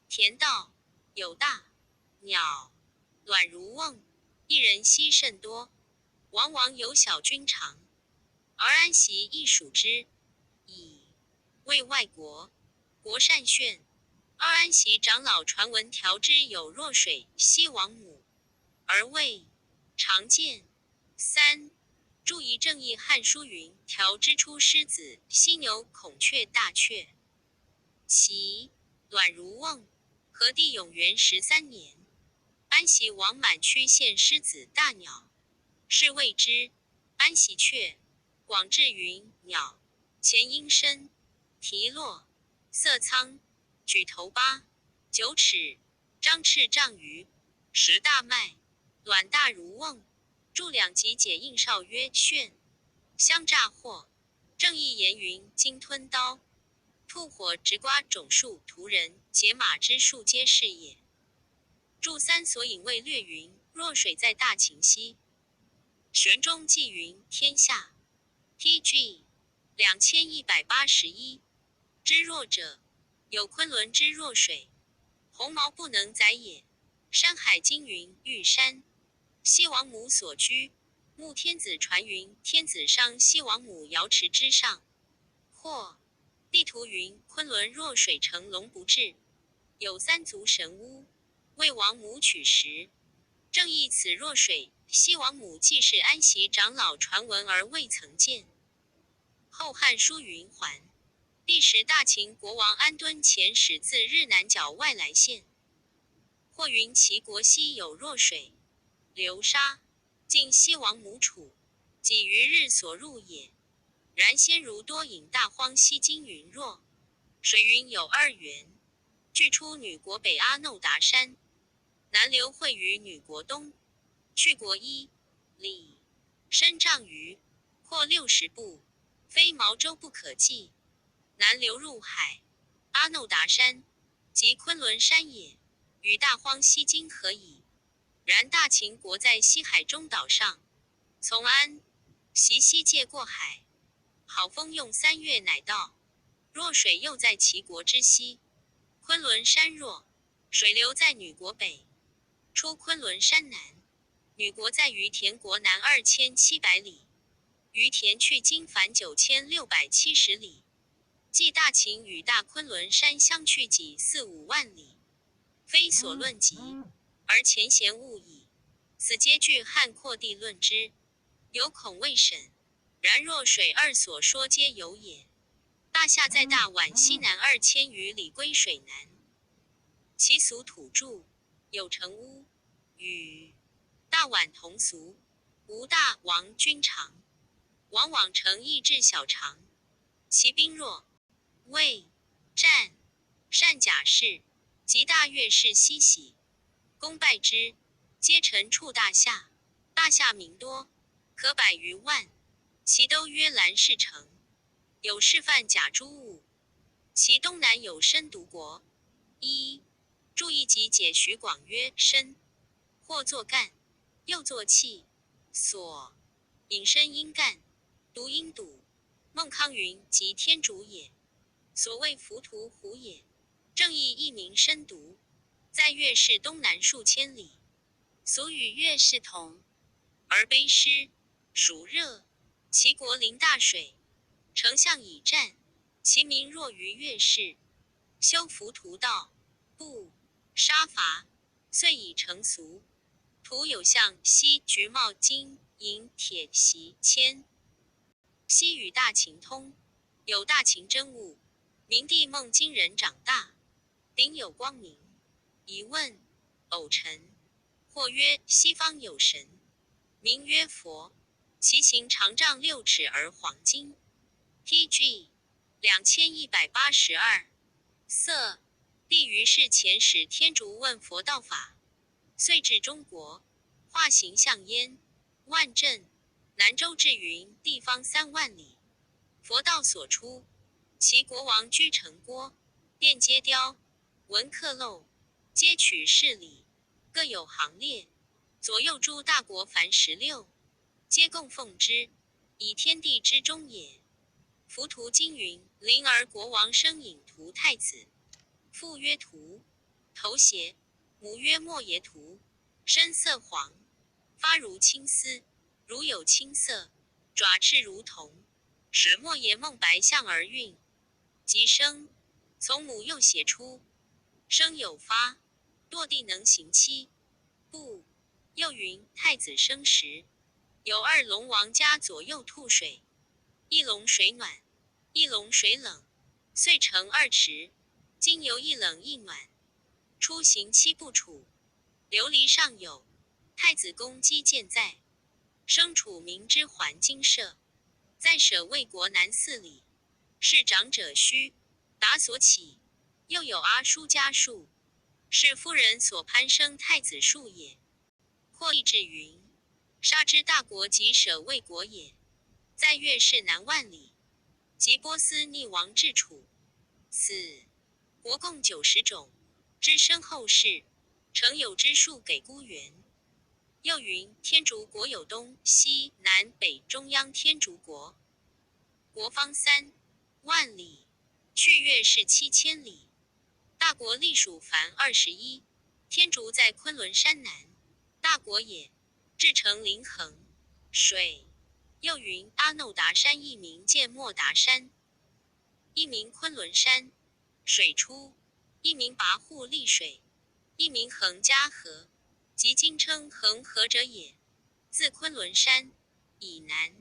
田道，有大鸟，卵如瓮，一人息甚多，往往有小君长，而安习亦属之矣。为外国，国善训。二、安习长老传闻调之有弱水息亡母，而未尝见。三、朱夷正译《汉书》云：调之出师子，息牛孔雀大雀，其卵如瓮。何帝永元十三年，安习王满区献师子大鸟，是谓之安习雀。广志云：鸟前应声，啼落，色苍，举头八九尺，张翅丈余，实大脉，卵大如瓮。注两集解应少曰：炫，相诈惑。正译颜云：鲸吞刀，吐火直刮种树、屠人、解马之术皆是也。注三索引谓略云：若水在大秦兮，玄中纪云：天下。T G两千一百八十一。之若者，有昆仑之若水，鸿毛不能载也。山海经云：玉山，西王母所居。穆天子传云：天子商西王母瑶池之上。或地图云：昆仑若水成龙不至，有三足神巫，为王母取石，正轶此若水。西王母既是安席长老传闻而未曾见。后汉书云：还帝时大秦国王安敦遣使自日南角外来献。或云齐国西有若水，流沙， 尽西王母处，几余日所入也。然先儒多引大荒西经云若，水云有二源，俱出女国北阿耨达山，南流汇于女国东，去国一里，深丈余，阔六十步，非毛洲不可计，南流入海。阿耨达山，即昆仑山也，与大荒西经合矣。 然大秦国在西海中岛上，从安、席西界过海，好风用三月乃到。若水又在齐国之西，昆仑山若，水流在女国北，出昆仑山南。女国在于田国南二千七百里，于田去今返九千六百七十里， 即大秦与大昆仑山相去几四五万里，非所论及，而前贤误矣。此皆据汉阔地论之，犹恐未审。然若水二所说皆有也。大夏在大宛西南二千余里归水南，其俗土著，有城巫，与大宛同俗，无大王君长，往往城邑至小长， 其兵若卫、战、善甲士，及大乐士悉喜，公拜之，皆臣处大夏。大夏民多，可百余万，其都曰兰氏城，有示范甲诸物。其东南有申独国。一、注意集解徐广曰：申，或作干，又作气，所，引申因干，读音笃。孟康云：即天竺也。所谓浮屠胡也，正亦一名申独，在越氏东南数千里，俗与越氏同，而卑湿，暑热，其国临大水，丞相以战，其民弱于越氏，修浮屠道，布、杀伐，遂已成俗。屠有象、犀、橘、帽、金、银、铁、锡、签。 西与大秦通，有大秦真物，明帝梦金人长大，顶有光明。疑问：偶臣。或曰：西方有神，名曰佛，其形长丈六尺而黄金。T G两千一百八十二。色。帝于世前使天竺问佛道法，遂至中国，化形象焉， 万镇、南州至云地方三万里，佛道所出。其国王居城郭，殿皆雕，文刻镂，皆取室礼，各有行列。左右诸大国凡十六，皆供奉之，以天地之中也。浮屠经云：灵儿国王生隐图太子，父曰图，头斜，母曰莫邪图，身色黄，发如青丝， 如有青色，爪赤如铜，舌莫邪梦白象而运，即生。从母右斜出，生有发，堕地能行七步。又云：太子生时，有二龙王家左右吐水，一龙水暖，一龙水冷，遂成二池，今犹一冷一暖，出行七步处，琉璃上有太子宫肌健在， 生处名之环金舍，在舍卫国南四里，是长者虚，达所起。又有阿叔家树，是夫人所攀生太子树也。阔亦至云：杀之大国即舍卫国也，在越氏南万里，及波斯匿王至处，此国共九十种，之深厚氏，成有之数给孤元。又云：天竺国有东西南北中央天竺国。国方三万里，去月氏七千里。大国历数凡二十一，天竺在昆仑山南，大国也。至成临衡水。又云：阿耨达山亦名犍磨达山，亦名昆仑山，水出，亦名跋扈利水，亦名恒迦河，即今称恒河者也。自昆仑山以南，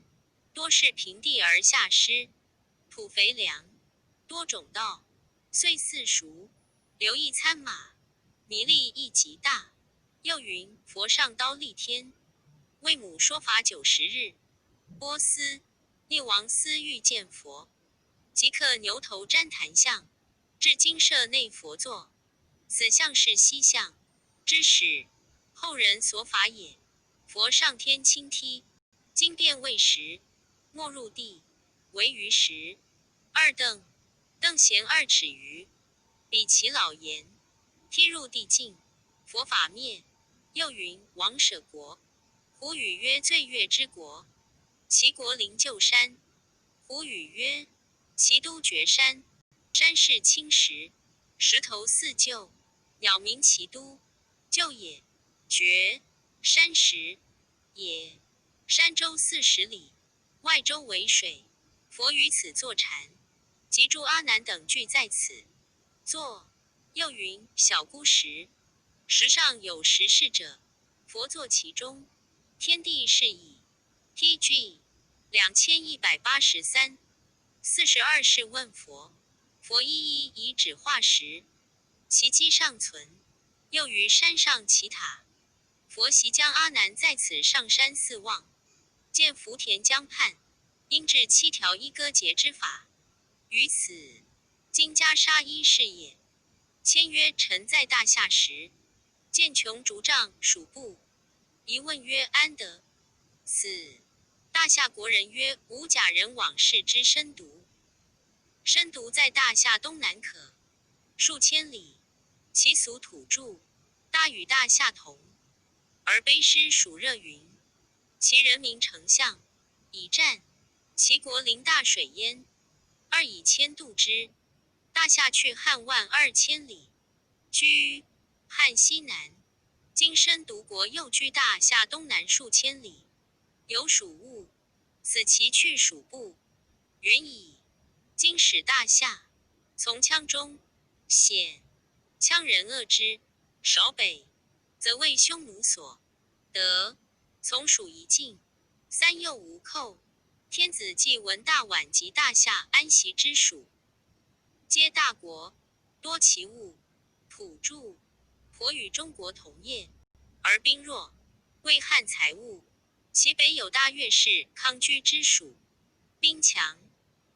多是平地而下湿，土肥良，多种稻，岁四熟，留一餐马，米粒亦极大。又云：佛上刀立天，为母说法九十日。波斯匿王思欲见佛，即刻牛头瞻檀像，至精舍内佛座，此像是西向，知使后人所法也。佛上天青梯，经变为时，没入地，为于时。二凳，凳咸二尺余，彼其老言，梯入地尽，佛法灭。又云：王舍国，胡语曰醉月之国，其国临鹫山，胡语曰：其都绝山。山势青石，石头似鹫，鸟鸣其都，鹫也。绝，山石也。山周四十里，外周为水。佛于此坐禅，及诸阿难等俱在此坐。又云：小孤石，石上有石室者，佛坐其中，天地是矣。T G两千一百八十三。四十二世问佛，佛一一以指化石，其迹尚存。又于山上起塔，佛悉将阿难在此上山四望，见福田江畔，应制七条一歌节之法，于此今袈裟衣饰也。签曰：臣在大夏时，见穷竹杖属部，疑问曰：安得此？大夏国人曰：吾甲人往视之深毒，深毒在大夏东南可数千里，其俗土著，大与大夏同，而卑湿暑热云，其人民丞相以战，其国临大水焉，二以签度之。大夏去汉万二千里，居汉西南，今深毒国又居大夏东南数千里，有属物，此其去属部，远矣。今使大夏从羌中显羌人恶之，少北则为匈奴所得，从属夷境，三又无寇。天子既闻大宛及大夏安息之属，皆大国，多其物，土著，颇与中国同业，而兵弱，未汉财物。其北有大月氏康居之属，兵强，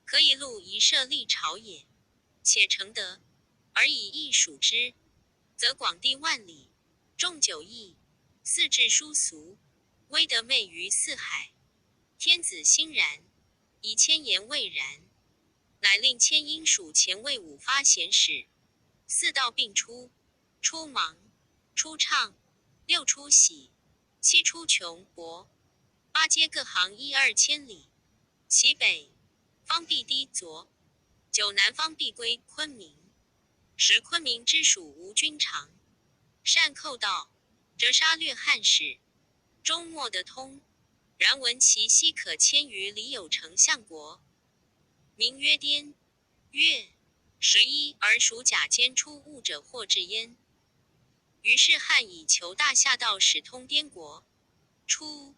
可以陆移设立朝也。且成德，而以易属之，则广地万里，众九亿，四至殊俗，威德昧于四海。天子欣然，以千言慰然，乃令千因属前卫五发贤使，四道并出，初芒，初畅，六初喜，七初穷薄，八皆各行一二千里。其北方必低矬，九南方必归昆明，使昆明之属无君长，善寇盗，折杀掠汉使，终莫得通。然闻其西可千余里有丞相国，名曰滇。月，十一而属甲间出物者或至焉。于是汉以求大夏道使通滇国。初，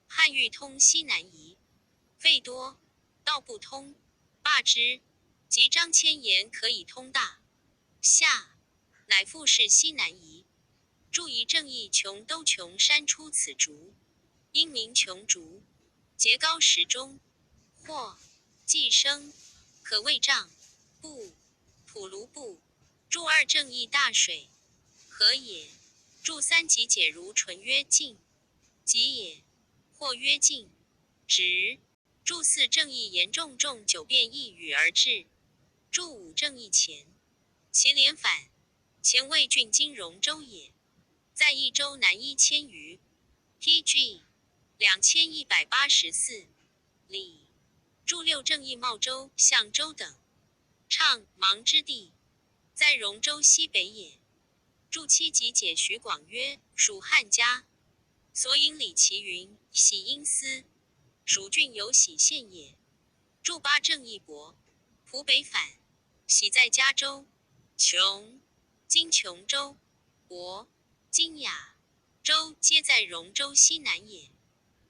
汉欲通西南夷，费多，道不通，罢之。及张骞言可以通大夏，乃复是西南夷，著以正义穷兜穷山出此竹，因名穷竹。节高石中，或寄生，可谓障部、普卢部。著二正义大水，河也。著三极解如唇曰尽，极也，或曰尽，直。著四正义严重众九变一语而至。著五正义前，其连返，前卫郡今荣州也。在益州南一千余，T G两千一百八十四里，筑六正义茂州、象州等，怅茫之地，在荣州西北也。筑七即解徐广曰：属汉家。所引李奇云：喜因思，属郡有喜县也。筑八正义亳，蒲北返，喜在嘉州、琼，今琼州、亳，今雅州，皆在荣州西南也。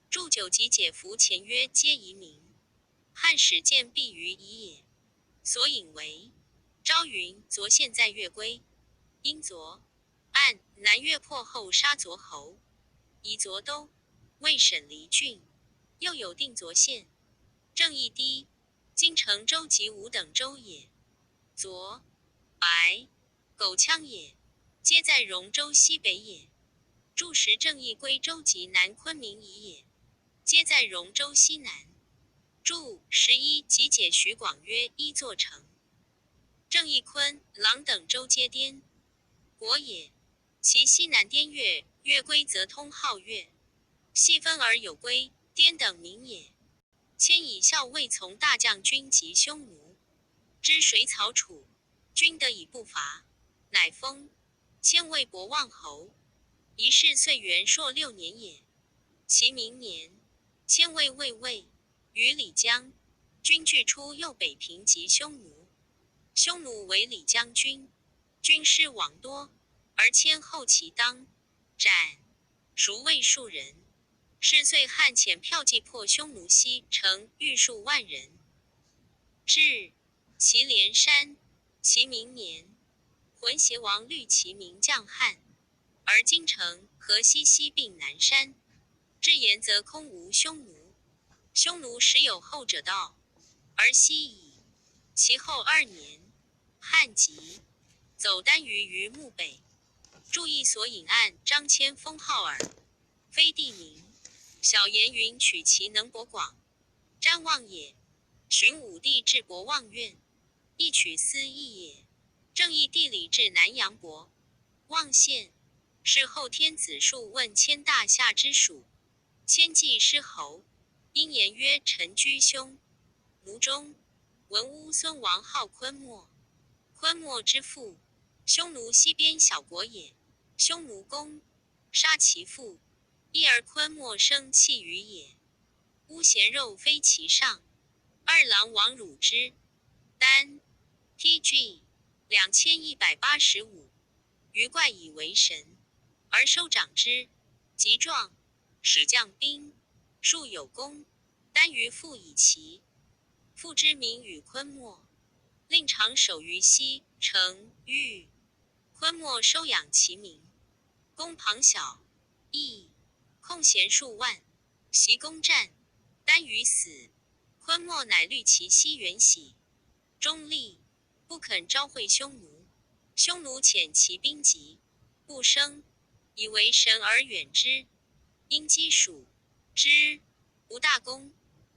筑九即解伏前曰：皆夷名，汉始建必于夷也。所引为昭云：亳县在越归，因亳，按南越破后杀亳侯，以亳都，魏省黎郡，又有定亳县。正义低，今成州及吴等州也。亳，白，狗羌也，皆在荣州西北也。筑十正义归州及南昆明夷也，皆在荣州西南。筑十一即解徐广曰：一座城。正义昆、郎等州皆滇国也，其西南滇越，越归则通号越，细分而有归滇等名也。迁以校尉从大将军及匈奴之水草楚，军得以不伐，乃封迁魏博望侯。仪式岁元朔六年也。其明年，迁魏卫尉，与李将军俱出右北平及匈奴。匈奴为李将军，军师亡多，而迁后其当斩，孰魏数人。是岁汉遣骠骑破匈奴西城，逾数万人，至祁连山。其明年，浑邪王虑其名降汉，而今城河西西并南山，至延则空无匈奴。匈奴时有后者到，而西矣。其后二年，汉即走单于于漠北。筑一所引按张骞封号耳，非地名。小颜云取其能博广，詹望也。寻武帝至博望苑，亦取斯易也。正义地理至南阳博望县，是后天子述问迁大夏之属。迁祭师侯，因言曰：臣居匈奴中，闻乌孙王号昆漠，昆漠之父，匈奴西边小国也。匈奴攻，杀其父，一而昆漠生气于也。巫咸肉非其上，二郎王乳之。丹，T G两千一百八十五。余怪以为神，而收长之，及壮，始将兵，数有功。单于父以其父之名与昆漠，令长守于西城域。昆漠收养其民，攻庞小，易，空闲数万，习攻战。单于死，昆漠乃虑其西原喜，中立，不肯昭会匈奴。匈奴遣其兵疾，不生，以为神而远之，因击属之，无大功。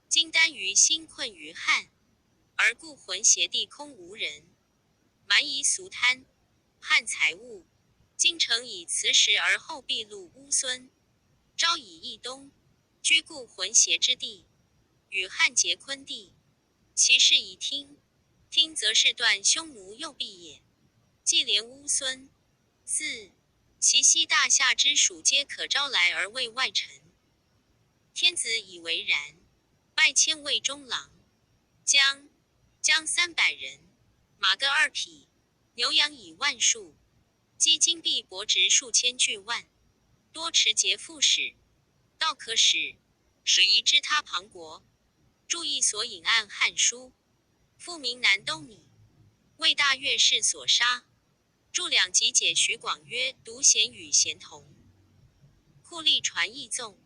今单于心困于汉，而故浑邪地空无人，蛮夷俗贪，汉财物。今诚以辞时而后必入乌孙，昭以易东，居故浑邪之地，与汉结昆地。其势以听，听则是断匈奴右臂也。既连乌孙，四，其西大夏之属皆可招来而为外臣。天子以为然，拜迁魏中郎将，将三百人，马各二匹，牛羊以万数，积金币帛值数千巨万，多持节副使，道可使，使移之他旁国。筑一所引按汉书，父名南都米，为大月氏所杀。筑两即解徐广曰：独贤与贤同，酷吏传易纵，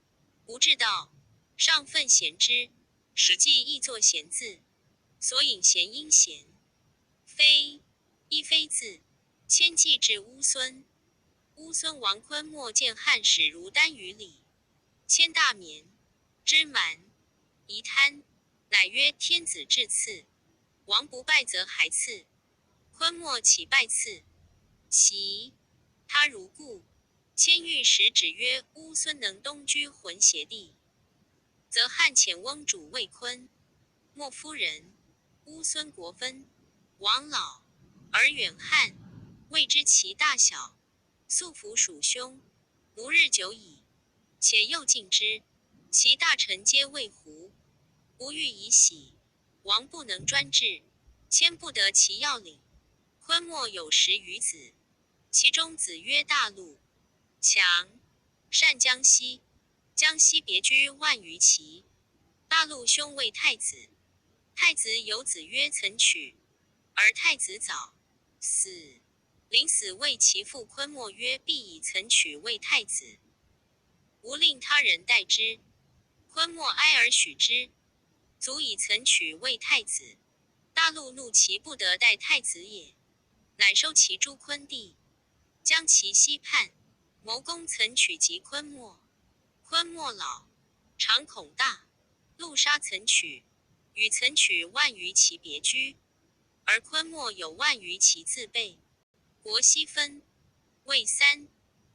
无至道，上愤贤之。史记亦作贤字，所引贤因贤，非，亦非字。迁祭至乌孙，乌孙王昆漠见汉始如单于礼，迁大冕，之蛮，夷贪，乃曰：天子至赐，王不拜则还赐。昆漠岂拜赐？其他如故。迁御史指曰：乌孙能东居浑邪地，则汉遣翁主卫昆。莫夫人，乌孙国分，王老，而远汉，未知其大小，素服属兄。吾日久矣，且又近之，其大臣皆未胡，吾欲以喜，王不能专制，迁不得其要领。昆莫有十余子，其中子曰大陆、强、单江西，江西别居万余骑。大陆兄为太子，太子有子曰曾取，而太子早死，临死谓其父昆莫曰：必以曾取为太子，无令他人代之。昆莫哀而许之，卒以曾取为太子。大陆怒其不得代太子也，乃收其诸昆弟，将其西叛，谋攻曾取及昆莫。昆莫老，常恐大陆杀曾取，与曾取万余骑别居，而昆莫有万余骑自备。国西分，魏三，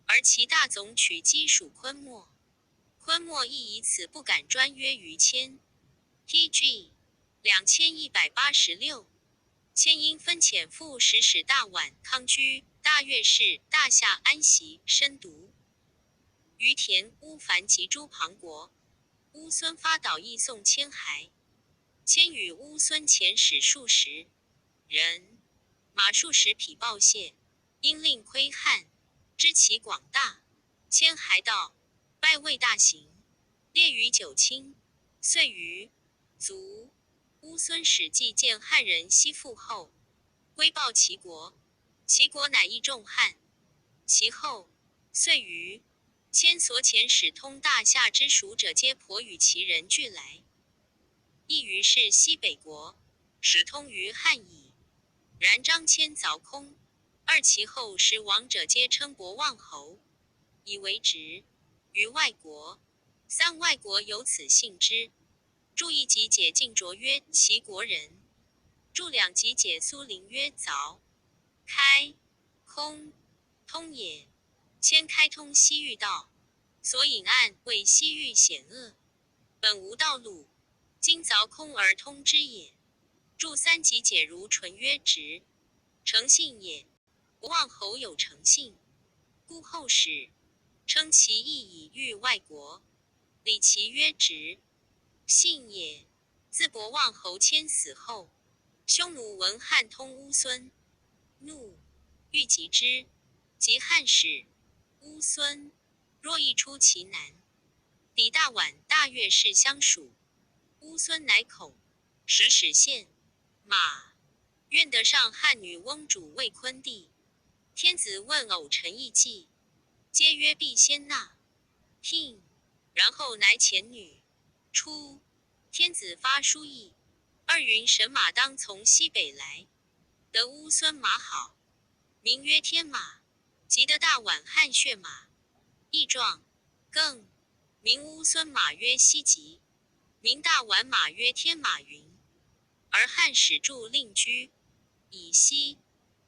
而其大总取击属昆莫。昆莫亦以此不敢专约于迁。T G 两千一百八十六。迁因分遣副使使大宛、康居、大月氏、大夏、安习、申独、于田、乌烦及诸旁国。乌孙发导议送迁还，迁与乌孙遣使数十人，马数十匹报谢，因令窥汉，知其广大。迁还道，拜为大行，列于九卿。岁余卒。乌孙使季见汉人西附后，归报齐国，齐国乃议仲汉。其后岁余，迁所遣使通大夏之属者皆颇与其人俱来，亦于是西北国，始通于汉矣。然张骞凿空，而其后十王者皆称博望侯，以为职。于外国，三外国有此信之。注意集解竟卓曰齐国人，注两集解苏林曰凿、开、空通也。迁开通西域道，所引岸为西域险恶，本无道路，今凿空而通之也。注三集解如纯曰直，诚信也。博望侯有诚信，故后始称其意以喻外国。礼其曰直，信也。自博望侯迁死后，匈奴闻汉通乌孙，怒，欲及之。及汉使乌孙，若亦出其南，抵大宛、大月氏相属，乌孙乃恐，始使献马愿得上汉女翁主卫昆弟。天子问偶臣议计，皆曰必先纳聘，然后乃遣女出。天子发书议，二云神马当从西北来，得乌孙马好，名曰天马，即得大宛汗血马。亦状更名乌孙马曰西极，名大宛马曰天马云。而汉使注令居以西，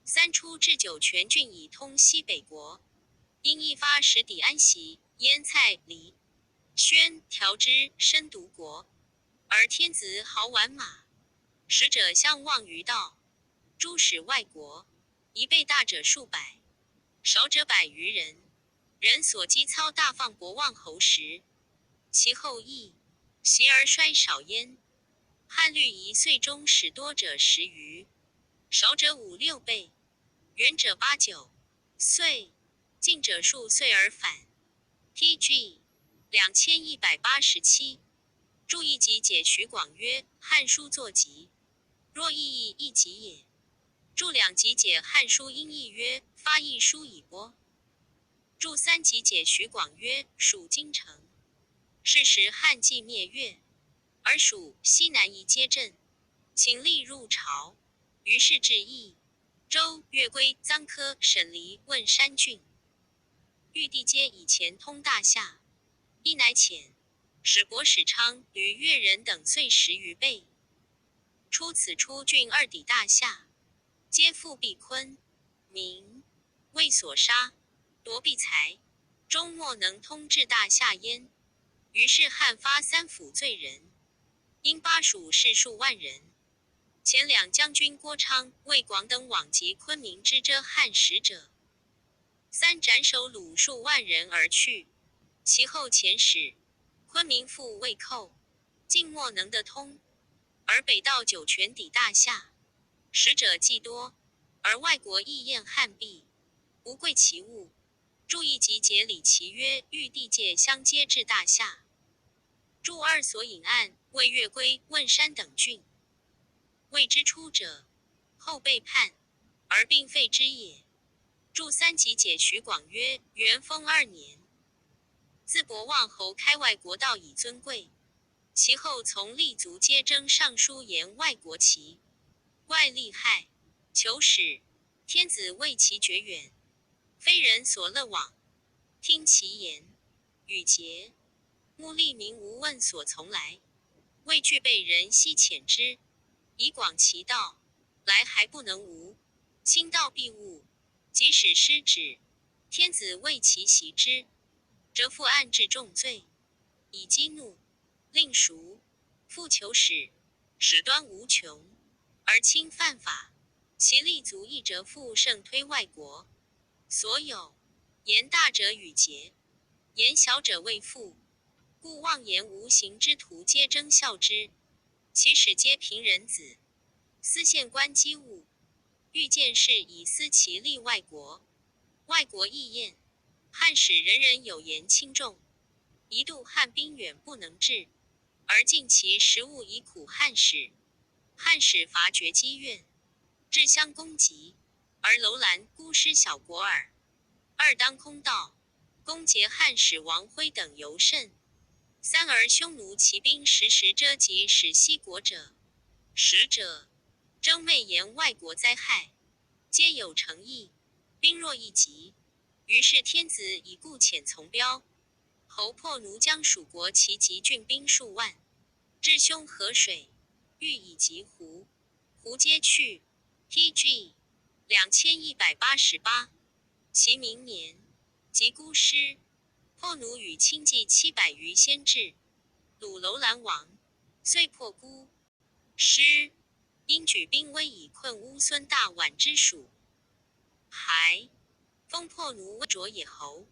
三出至酒泉郡以通西北国。因一发使抵安习、燕蔡、黎、宣、条支、申独国，而天子好宛马。使者相望于道，诸使外国，一备大者数百，少者百余人。人所积操大放博望侯时，其后亦习而衰少焉。汉律仪岁中使多者十余，少者五六倍，远者八九岁，近者数岁而返。T G 两千一百八十七。注一集解徐广曰：汉书作集，若意译亦集也。注两集解汉书音译曰：发亦书以播。注三集解徐广曰：属京城，是时汉既灭越，而属西南夷皆镇，请立入朝。于是至益州、越归、臧科、沈黎、汶山郡，欲地皆以前通大夏。一乃遣使博使昌与越人等岁十余倍，出此出郡而抵大夏，皆复避昆、明、魏所杀，夺必财，终莫能通至大夏焉。于是汉发三辅罪人，因巴蜀士数万人，遣两将军郭昌、魏广等往及昆明之遮汉使者。三斩首虏数万人而去。其后遣使，昆明复未寇，竟莫能得通，而北道酒泉抵大夏。使者既多，而外国亦厌汉弊，无贵其物， 注意集解礼其约，欲地界相接至大夏。注二所引案，谓越归汶山等郡，谓之出者，后背叛，而并废之也。注三集解徐广曰：元丰二年，自博望侯开外国道以尊贵，其后从立足皆征尚书言外国奇怪厉害，求使，天子谓其绝远，非人所乐往，听其言，语节。目利民无问所从来，未具备人悉遣之，以广其道，来还不能无，亲道必误，即使失止，天子谓其习之，则复按治重罪，以激怒，令赎，复求使，使端无穷，而轻犯法。其立足易者复胜推外国。所有言大者语节，言小者畏父，故妄言无形之徒皆争效之。其始皆贫人子，思献官积物，欲见事以思其利外国，外国亦厌。汉使人人有言轻重，一度汉兵远不能至，而尽其食物以苦汉使。汉使伐决积怨，至襄公极，而楼兰孤失小国耳。二当空盗，攻劫汉使王徽等尤甚。三而匈奴骑兵时时遮及使西国者，使者争媚言外国灾害，皆有诚意，兵弱意急。于是天子以故遣从彪侯破奴将属国其及郡兵数万，至凶河水，欲以及胡，胡皆去。P G 两千一百八十八。其明年，即孤师，破奴与轻骑七百余先至，虏楼兰王，遂破孤师，因举兵威以困乌孙大宛之属。还封破奴为卓野侯。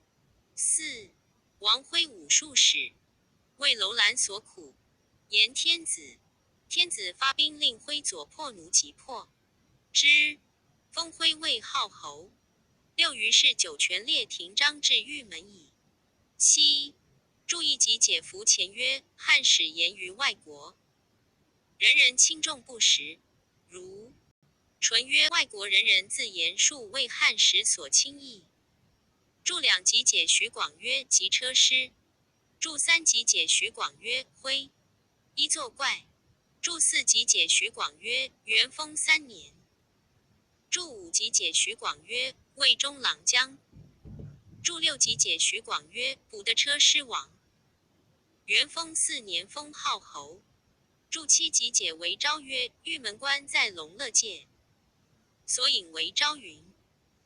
四王徽武数使，为楼兰所苦，言天子，天子发兵令徽左破奴即破之，封徽为号侯。六于是酒泉列亭张至玉门矣。七注意集解服前曰：汉使言于外国，人人轻重不识，如纯曰外国人人自言数为汉使所轻易。注两集解徐广曰及车师，注三集解徐广曰徽，一作怪。注四集解徐广曰元丰三年。注五集解徐广曰魏中郎将。注六集解徐广曰捕得车师王，元丰四年封号侯。注七集解为昭曰玉门关在龙乐界，所引为昭云。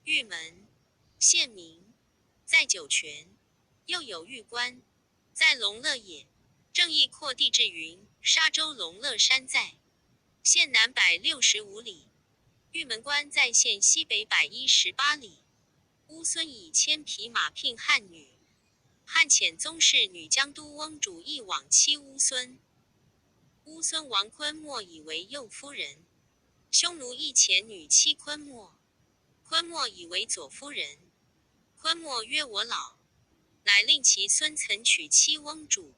玉门，县名，在酒泉，又有玉关，在龙乐也。正亦括地至云沙州龙乐山在县南百六十五里，玉门关在县西北百一十八里。乌孙以千匹马聘汉女，汉遣宗室女江都翁主义往妻乌孙。乌孙王昆莫以为右夫人，匈奴亦遣女妻昆莫，昆莫以为左夫人。昆莫曰我老，乃令其孙曾娶妻翁主。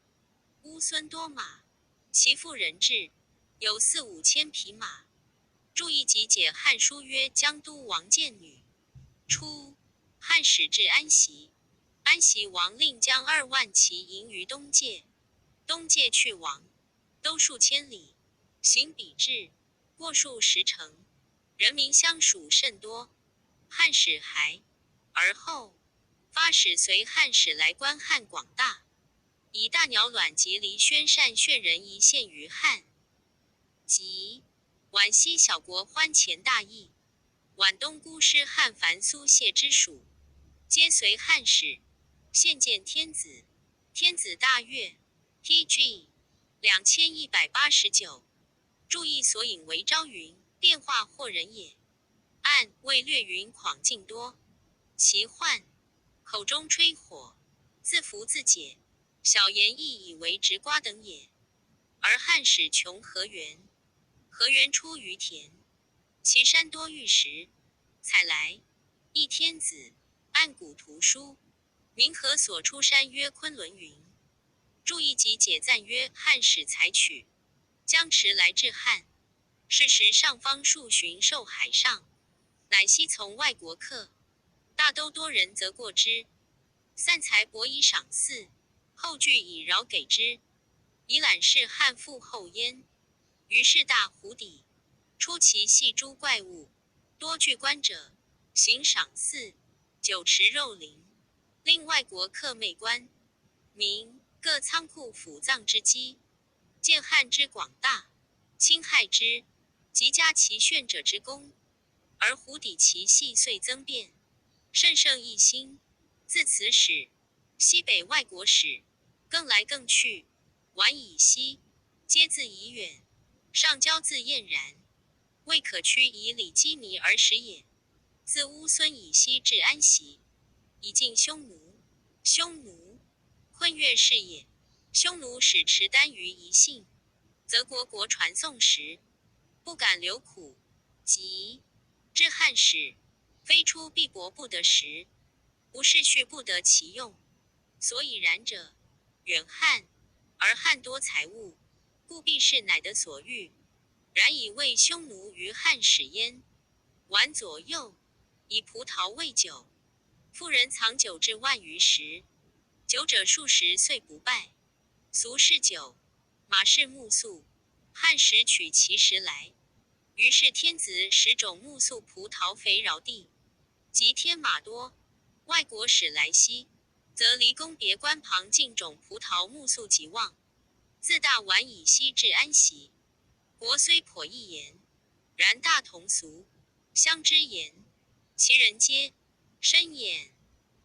乌孙多马，其妇人至，有四五千匹马。注意集解汉书曰江都王见女。初，汉使至安习，安习王令将二万骑营于东界，东界去王，都数千里，行彼至，过数十城，人民相属甚多。汉使还，而后发使随汉使来观汉广大，以大鸟卵及离宣单劝人一献于汉。即 宛西小国欢前大邑，宛东孤师汉樊苏谢之属，皆随汉使，现见天子，天子大悦。T G 两千一百八十九。注意所引为昭云，变化惑人也。暗谓略云觞径多，其患口中吹火，自服自解，小言亦以为直瓜等也。而汉使穷河源，河源出于田，其山多玉石，采来。亦天子，按古图书，明河所出山曰昆仑云。注意集解赞曰：汉使采取，将持来至汉，是时上方数旬受海上，乃悉从外国客，大都多人则过之。散财薄以赏赐，后具以饶给之，以览视汉富后焉。于是大湖底，出其细诸怪物，多具官者，行赏赐，酒池肉林，令外国客媚观。明各仓库府藏之积，见汉之广大，侵害之，及加其炫者之功，而湖底其细碎增变，甚胜一心。自此始，西北外国使更来更去，玩以西，皆自以远，上交自厌然，未可屈以礼机迷而始也。自乌孙以西至安息，以尽匈奴。匈奴，昆越氏也。匈奴使持单于一姓，则国国传颂时，不敢留苦疾，至汉使，非出必薄不得食，不是畜不得其用。所以然者，远汉，而汉多财物，故必是乃得所欲。然以为匈奴于汉使焉。晚左右，以葡萄为酒，妇人藏酒至万余石，酒者数十岁不败。俗是酒，马是苜蓿，汉使取其石来。于是天子使种苜蓿葡萄肥饶地，及天马多，外国使来西，则离宫别关旁尽种葡萄苜蓿极旺。自大宛以西至安息，国虽叵亦严，然大同俗，相之言，其人皆深掩，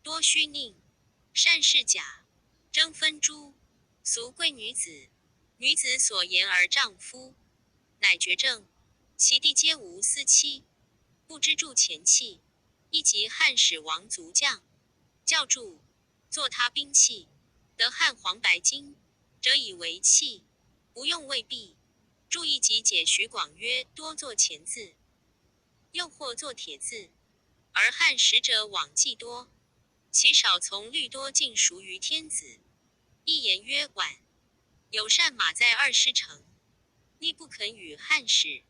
多虚佞，善事假，争分诸。俗贵女子，女子所言而丈夫，乃绝症。其地皆无司期，不知助前器，亦及汉使王卒将、教助，作他兵器，得汉黄白金，者以为器，不用未必。注意集解徐广曰：多作钱字，又或作铁字，而汉使者往计多，其少从律多尽熟于天子。亦言曰：晚有善马在二师城，逆不肯与汉使，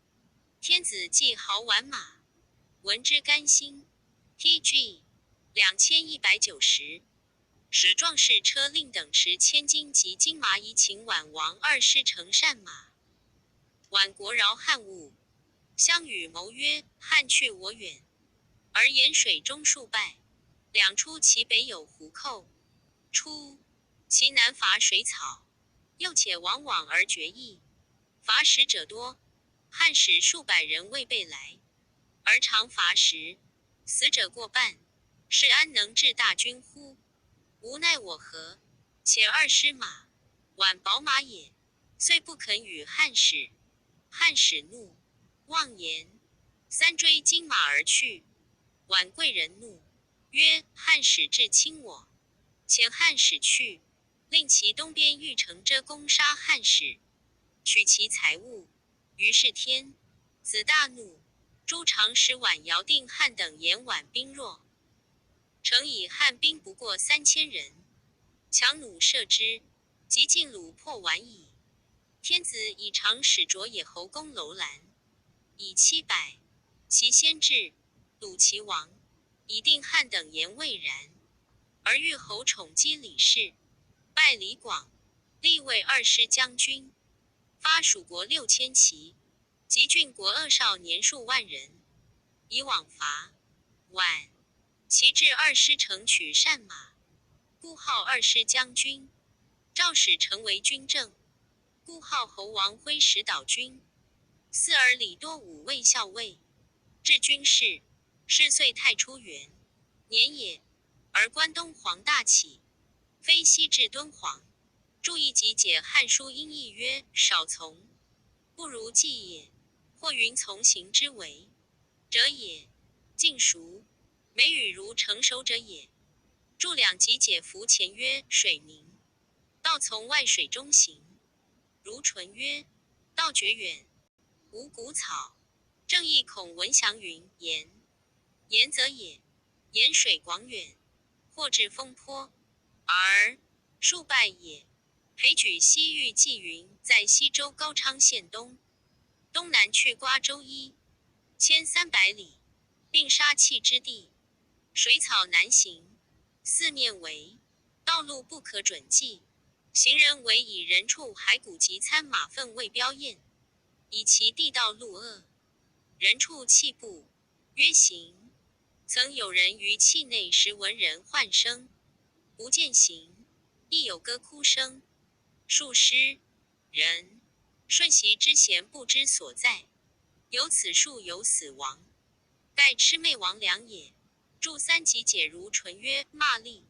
天子即好晚马，闻之甘心。T G 两千一百九十。使壮士车令等持千金及金马以请晚王二师城善马。晚国饶汉物，相与谋曰：汉去我远，而盐水中数败，两出其北有胡寇，出其南伐水草，又且往往而决邑，伐食者多，汉使数百人未备来，而常伐食，死者过半，是安能置大军乎？无奈我何？且二师马，晚宝马也，遂不肯与汉使。汉使怒，妄言，三追金马而去。晚贵人怒曰：汉使至侵我，遣汉使去，令其东边御城遮攻杀汉使，取其财物。于是天子大怒，诸常使晚姚定汉等言晚兵弱，城以汉兵不过三千人，强弩射之，即尽虏破晚矣。天子以常使卓野侯攻楼兰，以七百，其先至，虏其王，以定汉等言未然，而遇侯宠击李氏，败李广，立为二师将军，发蜀国六千骑，及郡国二少年数万人，以往伐晚。其至二师城取善马，故号二师将军。赵使成为军政，故号侯王隳使导军。四而李多五位校尉，至军事，是岁太初元年也。而关东黄大起，非西至敦煌。注意集解《汉书》音译曰：少从，不如计也。或云从行之为者也，近熟，美语如成熟者也。注两集解《浮潜》曰：水明，道从外水中行，如唇曰：道绝远，无谷草。正译孔文祥云：岩，岩则也，岩水广远，或至风波，而数败也。培举西域纪云：在西周高昌县东，东南去瓜州一千三百里，并沙碛之地，水草难行，四面围，道路不可准计，行人唯以人畜骸骨及餐马粪喂膘雁，以其地道路恶，人畜泣不约行。曾有人于碛内时闻人唤声，不见行，亦有歌哭声。数十人瞬息之闲不知所在，由此数有死亡。盖魑魅魍魉也。注三集解《如唇》曰：骂詈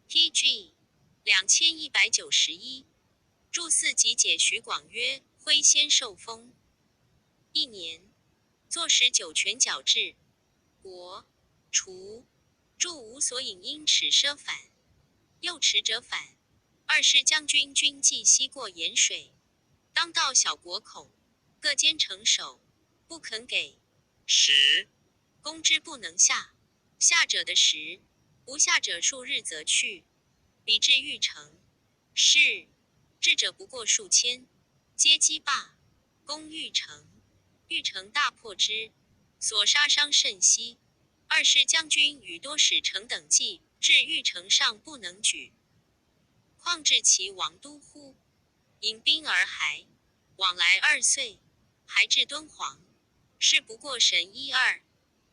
，T G两千一百九十一。注四集解《许广》曰：挥先受封。一年，作使酒泉皎至，国除。注无所饮因尺奢反，又尺者反。二师将军军既西过盐水，当道小国恐各坚城守，不肯给。时攻之不能下，下者的时，不下者数日则去，彼至玉城，是至者不过数千，皆击罢，攻玉城。玉城大破之，所杀伤甚稀。二师将军与多使臣等计至玉城上不能举，况至齐王都护，引兵而还，往来二岁，还至敦煌，是不过神一二。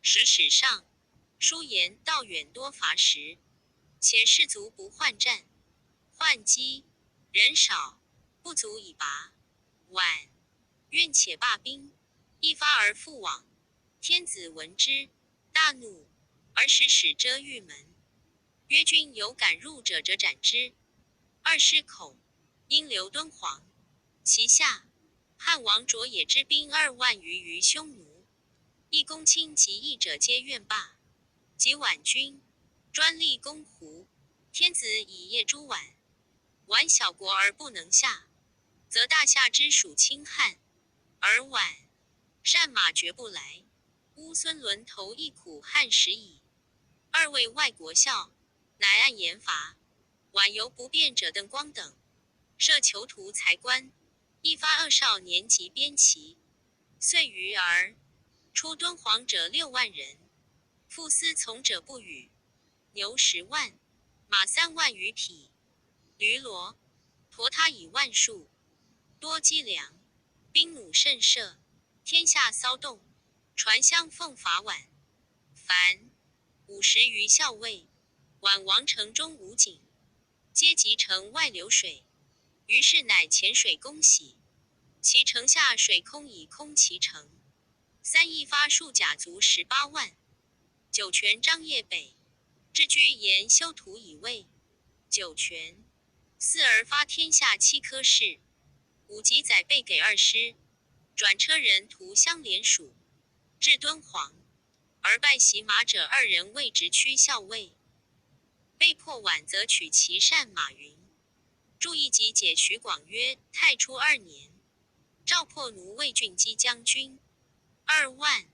时史上书言道远多乏实，且士卒不患战，患饥，人少，不足以拔。晚，愿且罢兵，一发而复往。天子闻之，大怒，而使使遮玉门，曰：君有敢入者者斩之。二师恐因留敦煌，其下汉王卓也之兵二万余于匈奴，亦公卿及议者皆愿罢。及宛军专立攻胡，天子以夜诛宛。宛小国而不能下，则大夏之属侵汉，而宛善马绝不来，乌孙伦投亦苦汉时矣。二为外国效，乃按言伐，宛由不便者邓光等，设囚徒才官，一发二少年及边骑，遂逾而出敦煌者六万人，复思从者不语，牛十万，马三万余匹，驴骡驮他以万数，多积粮，兵弩甚设，天下骚动，传相奉伐宛。凡五十余校尉，宛王城中无井，皆及城外流水，于是乃遣水攻洗，其城下水空以空其城。三一发数甲卒十八万，酒泉张掖北，置居延修图以卫酒泉。四而发天下七科试，武及载备给二师，转车人图相联署，至敦煌，而拜洗马者二人为直驱校尉。被破宛则取其善马云。注意集解《许广》曰：太初二年，赵破奴魏郡击将军二万，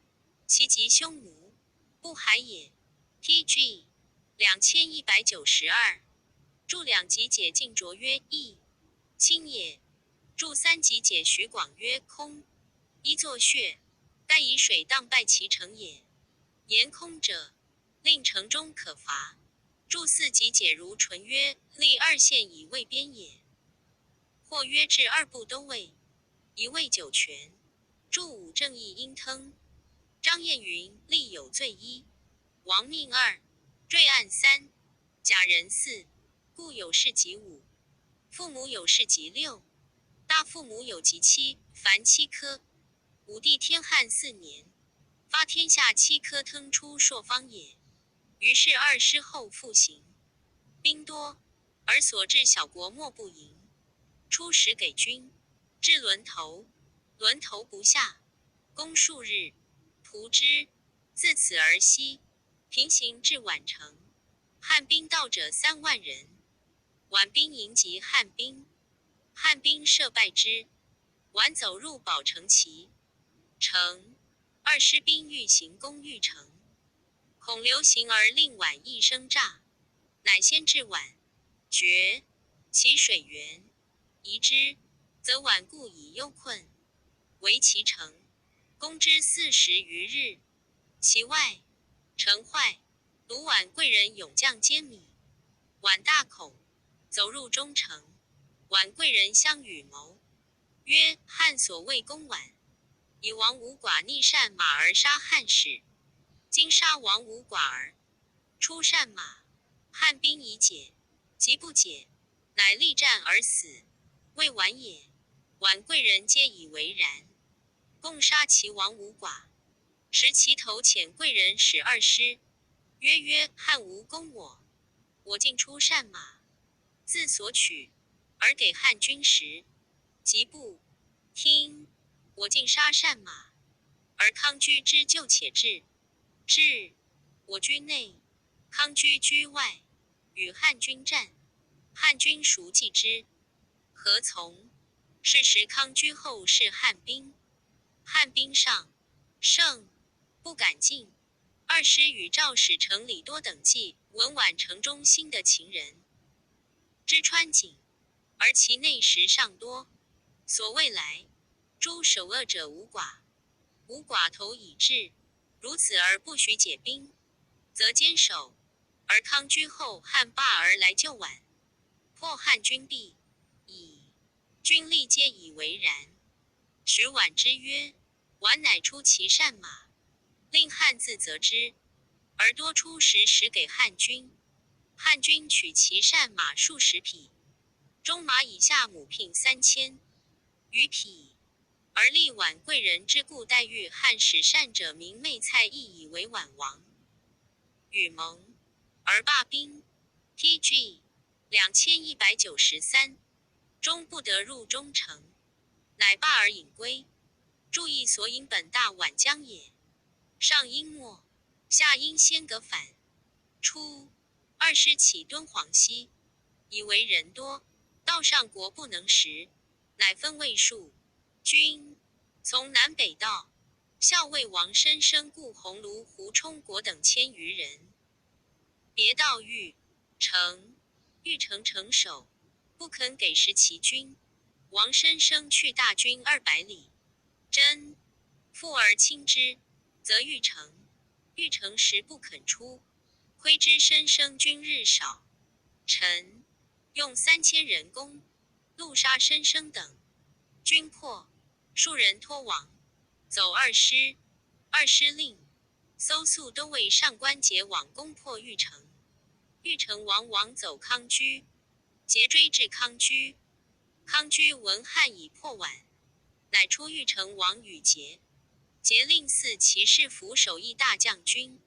其及匈奴、不还也。T G两千一百九十二。注两集解《晋卓》曰：义清也。注三集解《许广》曰：空，一座穴，盖以水荡败其城也。言空者，令城中可伐。注四集解《如唇》曰：立二县以卫边也。或曰至二部都尉，以卫酒泉。注五正译因登。张掖云：立有罪一，王命二，罪按三，甲人四，故有事及五。父母有事及六，大父母有及七，凡七科。武帝天汉四年，发天下七科登出朔方也。于是二师后复行，兵多，而所至小国莫不迎。出使给军，至轮头，轮头不下，攻数日，图之。自此而西，平行至宛城，汉兵到者三万人。宛兵迎及汉兵，汉兵设败之，宛走入保城其城。二师兵欲行攻玉城，恐刘行而令宛亦生诈，乃先至宛，决其水源，疑之，则宛固以忧困，围其城，攻之四十余日。其外，城坏，鲁宛贵人勇将皆米。宛大恐，走入中城。宛贵人相与谋，曰：汉所谓攻宛，以王无寡逆善马而杀汉使，今杀王无寡而出善马，汉兵已解，即不解，乃力战而死，未晚也。宛贵人皆以为然，共杀其王无寡，执其头遣贵人使二师，曰曰：汉无攻我，我竟出善马，自所取，而给汉军食，即不听。我竟杀善马，而康居之旧且至，至我军内，康居居外，与汉军战，汉军孰计之，何从？是时康居后视汉兵，汉兵上，胜，不敢进。二师与赵使臣李多等计，闻宛城中兴得秦人，之川井，而其内实尚多。所谓来，诸首恶者无寡，无寡头已至，如此而不许解兵，则坚守，而康居后汉罢而来救宛，破汉军必矣。军吏皆以为然。使宛之曰：宛乃出其善马，令汉自责之，而多出食食给汉军，汉军取其善马数十匹，中马以下母聘三千余匹，而立宛贵人之故待遇汉使善者名妹蔡亦以为宛王，与盟，而罢兵。T G两千一百九十三，终不得入中城，乃罢而引归。注意所引本大宛疆也。上因没，下因先革反。初，二师起敦煌西，以为人多，道上国不能食，乃分卫戍军，从南北道，校尉王申生、顾鸿儒、胡冲国等千余人，别到玉城。玉城城守不肯给食其军，王申生去大军二百里，征，复而侵之，则玉城，玉城食不肯出，亏之申生军日少，陈用三千人攻，路杀申生等，军破，数人脱亡，走二师。二师令搜粟都尉上官桢往攻破玉城，玉城王往走康居，桢追至康居，康居闻汉已破宛，乃出玉城往与桢。桢令四骑士伏守义大将军，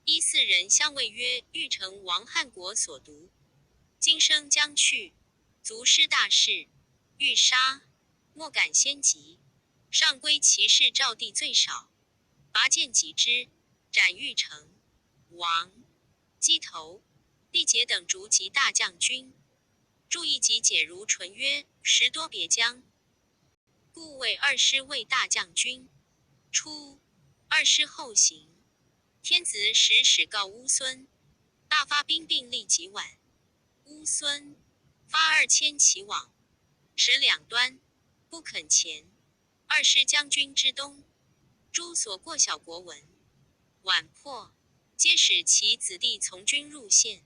一四人相谓曰：玉城王汉国所独，今生将去，足失大势，欲杀，莫敢先急。上归骑士赵地最少，拔剑及之，斩玉城王、击头、毕节等卒及大将军。注意及解如唇曰：十多别将，故谓二师为大将军。初，二师后行，天子使使告乌孙，大发兵并立及宛。乌孙发二千骑往，使两端，不肯前。二师将军之东，诸所过小国闻，宛破，皆使其子弟从军入献，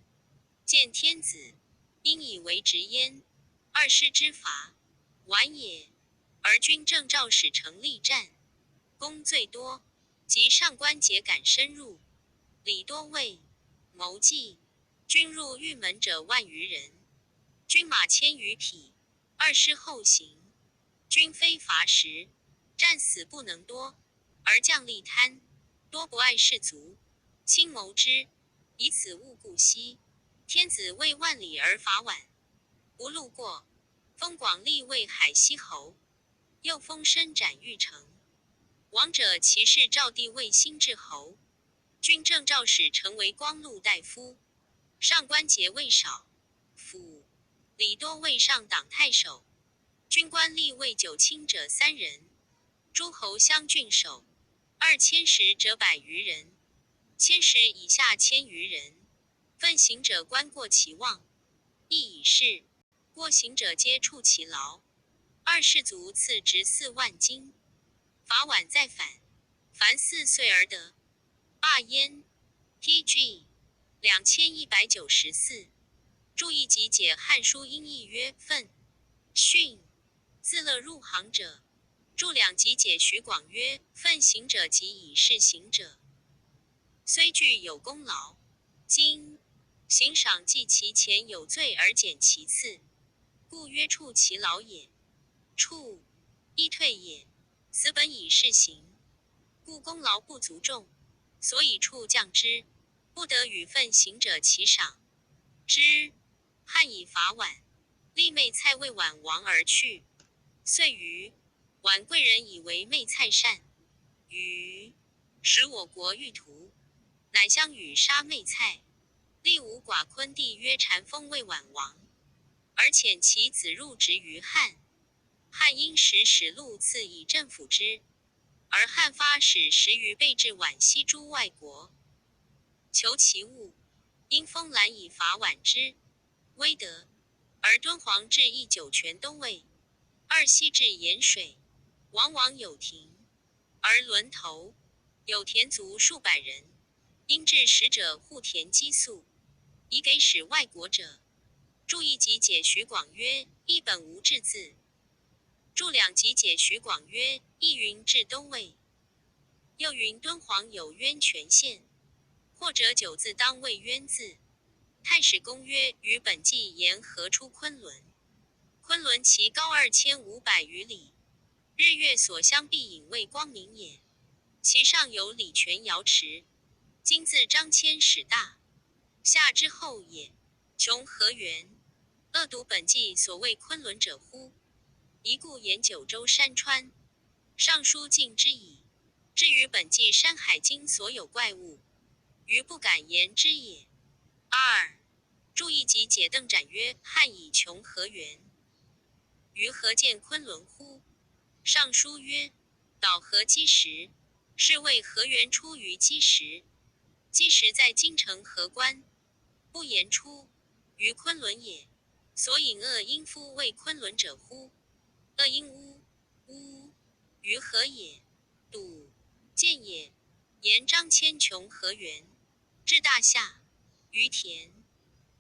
见天子，因以为直焉。二师之伐宛也，而军正赵使臣力战，功最多，及上官桢敢深入，李多谓：谋计，军入玉门者万余人，军马千余匹，二师后行，军非乏食，战死不能多，而将吏贪，多不爱士卒，轻谋之，以此误固西。天子为万里而伐宛，不路过。封广利为海西侯，又封深斩玉城。王者骑士赵棣为兴至侯，军政赵始成为光禄大夫，上官桢为少府，李多为上党太守。军官历位九卿者三人，诸侯相郡守，二千石者百余人，千石以下千余人。奋行者观过其望，亦以示。过行者皆处其劳，二士卒赐值四万金。伐宛再返，凡四岁而得。罢焉。T G 两千一百九十四。注意集解《汉书》音译曰奋，训，自乐入行者。注两集解徐广曰：奋行者即以示行者，虽具有功劳，今行赏记其前有罪而减其次，故曰处其劳也。处，亦退也。此本以示行，故功劳不足重，所以处降之，不得与奋行者齐赏。之。汉以伐宛，立妹蔡魏宛王而去。遂于宛贵人以为妹蔡善，于使我国遇屠，乃相与杀妹蔡。立无寡昆弟曰禅封魏宛王，而遣其子入职于汉。汉因时使陆赐以镇抚之，而汉发使十余备至宛西诸外国，求其物，因封兰以伐宛之，威得。而敦煌置一酒泉都尉，二西置盐水，往往有亭，而轮头，有田卒数百人，因置食者互田激素，以给使外国者。注一集解徐广曰：一本无置字。注两集解徐广曰：亦云置都尉，又云敦煌有渊泉县，或者酒字当谓渊字。太史公曰：于本纪沿河出昆仑，昆仑其高二千五百余里，日月所相必引谓光明也。其上有礼泉瑶池，今自张骞始大，夏之后也。 穷河源，恶毒本纪所谓昆仑者乎？宜故沿九州山川，尚书尽之矣。至于本纪山海经所有怪物，余不敢言之也。二，注一集解邓展曰：汉以穷河源，于河见昆仑乎？尚书曰：导河积石，是谓河源出于积石，积石在京城河关， 不言出于昆仑也。所引恶因夫谓昆仑者乎？恶因乌，乌，于河也。笃，见也。沿张骞穷河源，至大夏，于田，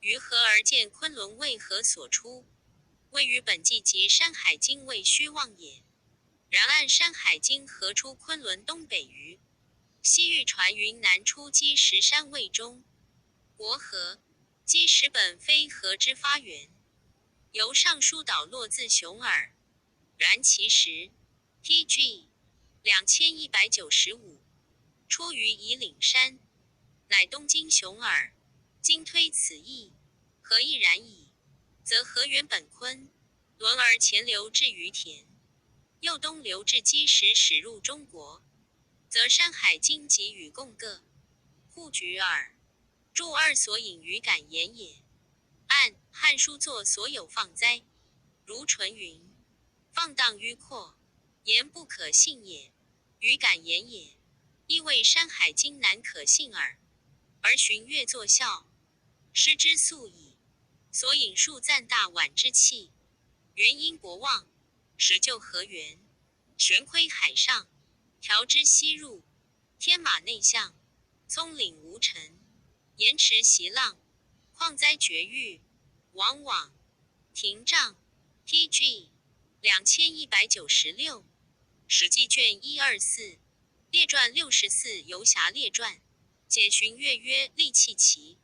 于河而见昆仑为何所出？谓于本纪及山海经谓虚妄也。 然按山海经河出昆仑东北于，西域传云南出积石山谓中国河，积石本非河之发源，由尚书导落自熊耳。然其实，T G 两千一百九十五，出于夷陵山，乃东经熊耳，今推此邑，何亦然矣。则河源本昆 轮而前流至于田，又东流至积石始入中国，则山海经即与共各，互举耳。注二所引于敢言也。按《汉书》作所有放哉，如淳云：放荡于阔，言不可信也。于敢言也，亦谓山海经难可信耳。而寻月作效，失之粟矣。所引数赞大宛之气， 云因博望，始就河源，悬窥海上，调之西入，天马内象，葱岭无尘，延迟袭浪，矿灾绝域，网网，屏障。T G 两千一百九十六，《史记》卷一二四，《列传》六十四，《游侠列传》，解寻月曰：利弃其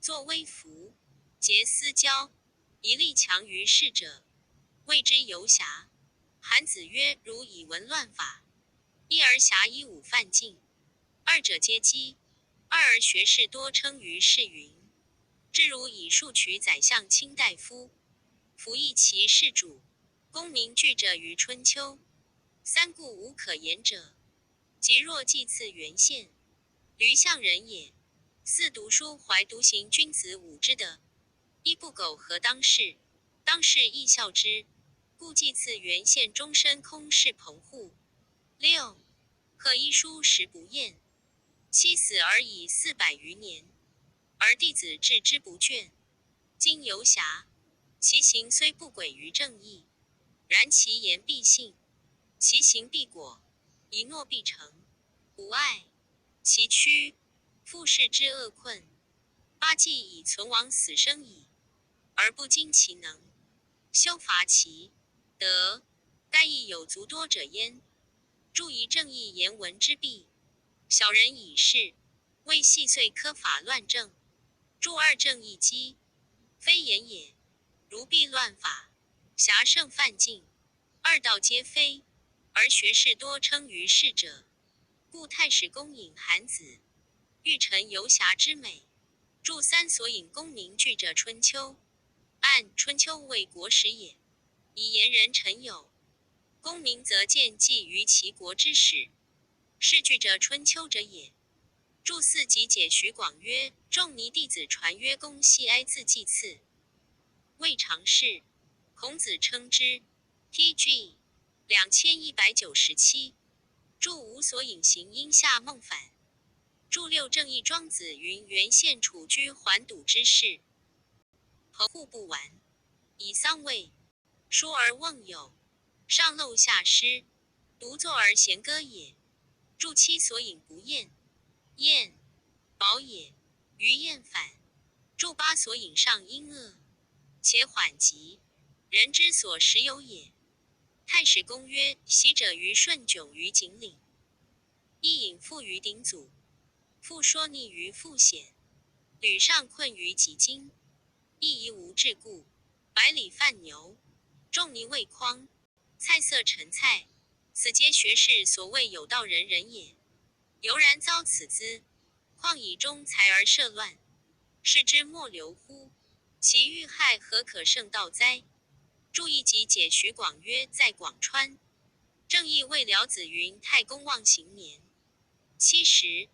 作危服，节思交，以利强于士者，谓之游侠。韩子曰：如以文乱法，一而侠，一武犯禁，二者皆稽。二而学士多称于士云，至如以数取宰相卿大夫，服役其士主，功名俱者于春秋。三顾无可言者，即若祭祀原献，闾相人也。四读书怀独行君子侮之的，衣不苟合当世，当世亦笑之，故祭祀原献终身空侍蓬户。六，贺医书食不厌。妻死而已四百余年，而弟子志之不倦，今犹遐。其行虽不轨于正义，然其言必信，其行必果，以诺必诚。无碍。其屈，父世之厄困，八纪以存亡死生矣，而不经其能，修伐其德，盖亦有足多者焉。著以正义言文之弊，小人已逝，未系岁科法乱政，著二正义机，非言也，如弊乱法，狭圣犯禁，二盗皆非，而学士多称于世者。故太史公引韩子，喻臣游侠之美，著三所引功名俱者春秋。按春秋为国史也，以言人臣有，功名则见记于其国之始，是俱者春秋者也。著四即解徐广曰：仲尼弟子传曰公西哀自祭祀，未尝试，孔子称之。T G 两千一百九十七。著无所引行殷夏孟反。著六正义庄子云原献处居环堵之事，彭户不完，以丧未，疏而忘友，上漏下诗，独坐而弦歌也。著七所引不厌，厌，饱也，余厌反。著八所引上殷恶，且缓急，人之所时有也。太史公曰：习者于顺窘于井领，亦引父于鼎阻，父说逆于父显，履上困于极经，亦疑无志故，百里犯牛，仲尼未匡，蔡色陈蔡，此皆学士所谓有道人人也。犹然遭此资，况以忠才而涉乱，是之莫留乎？其遇害何可胜道哉？注意即解徐广曰：在广川，正义谓僚子云：太公望行年，七十，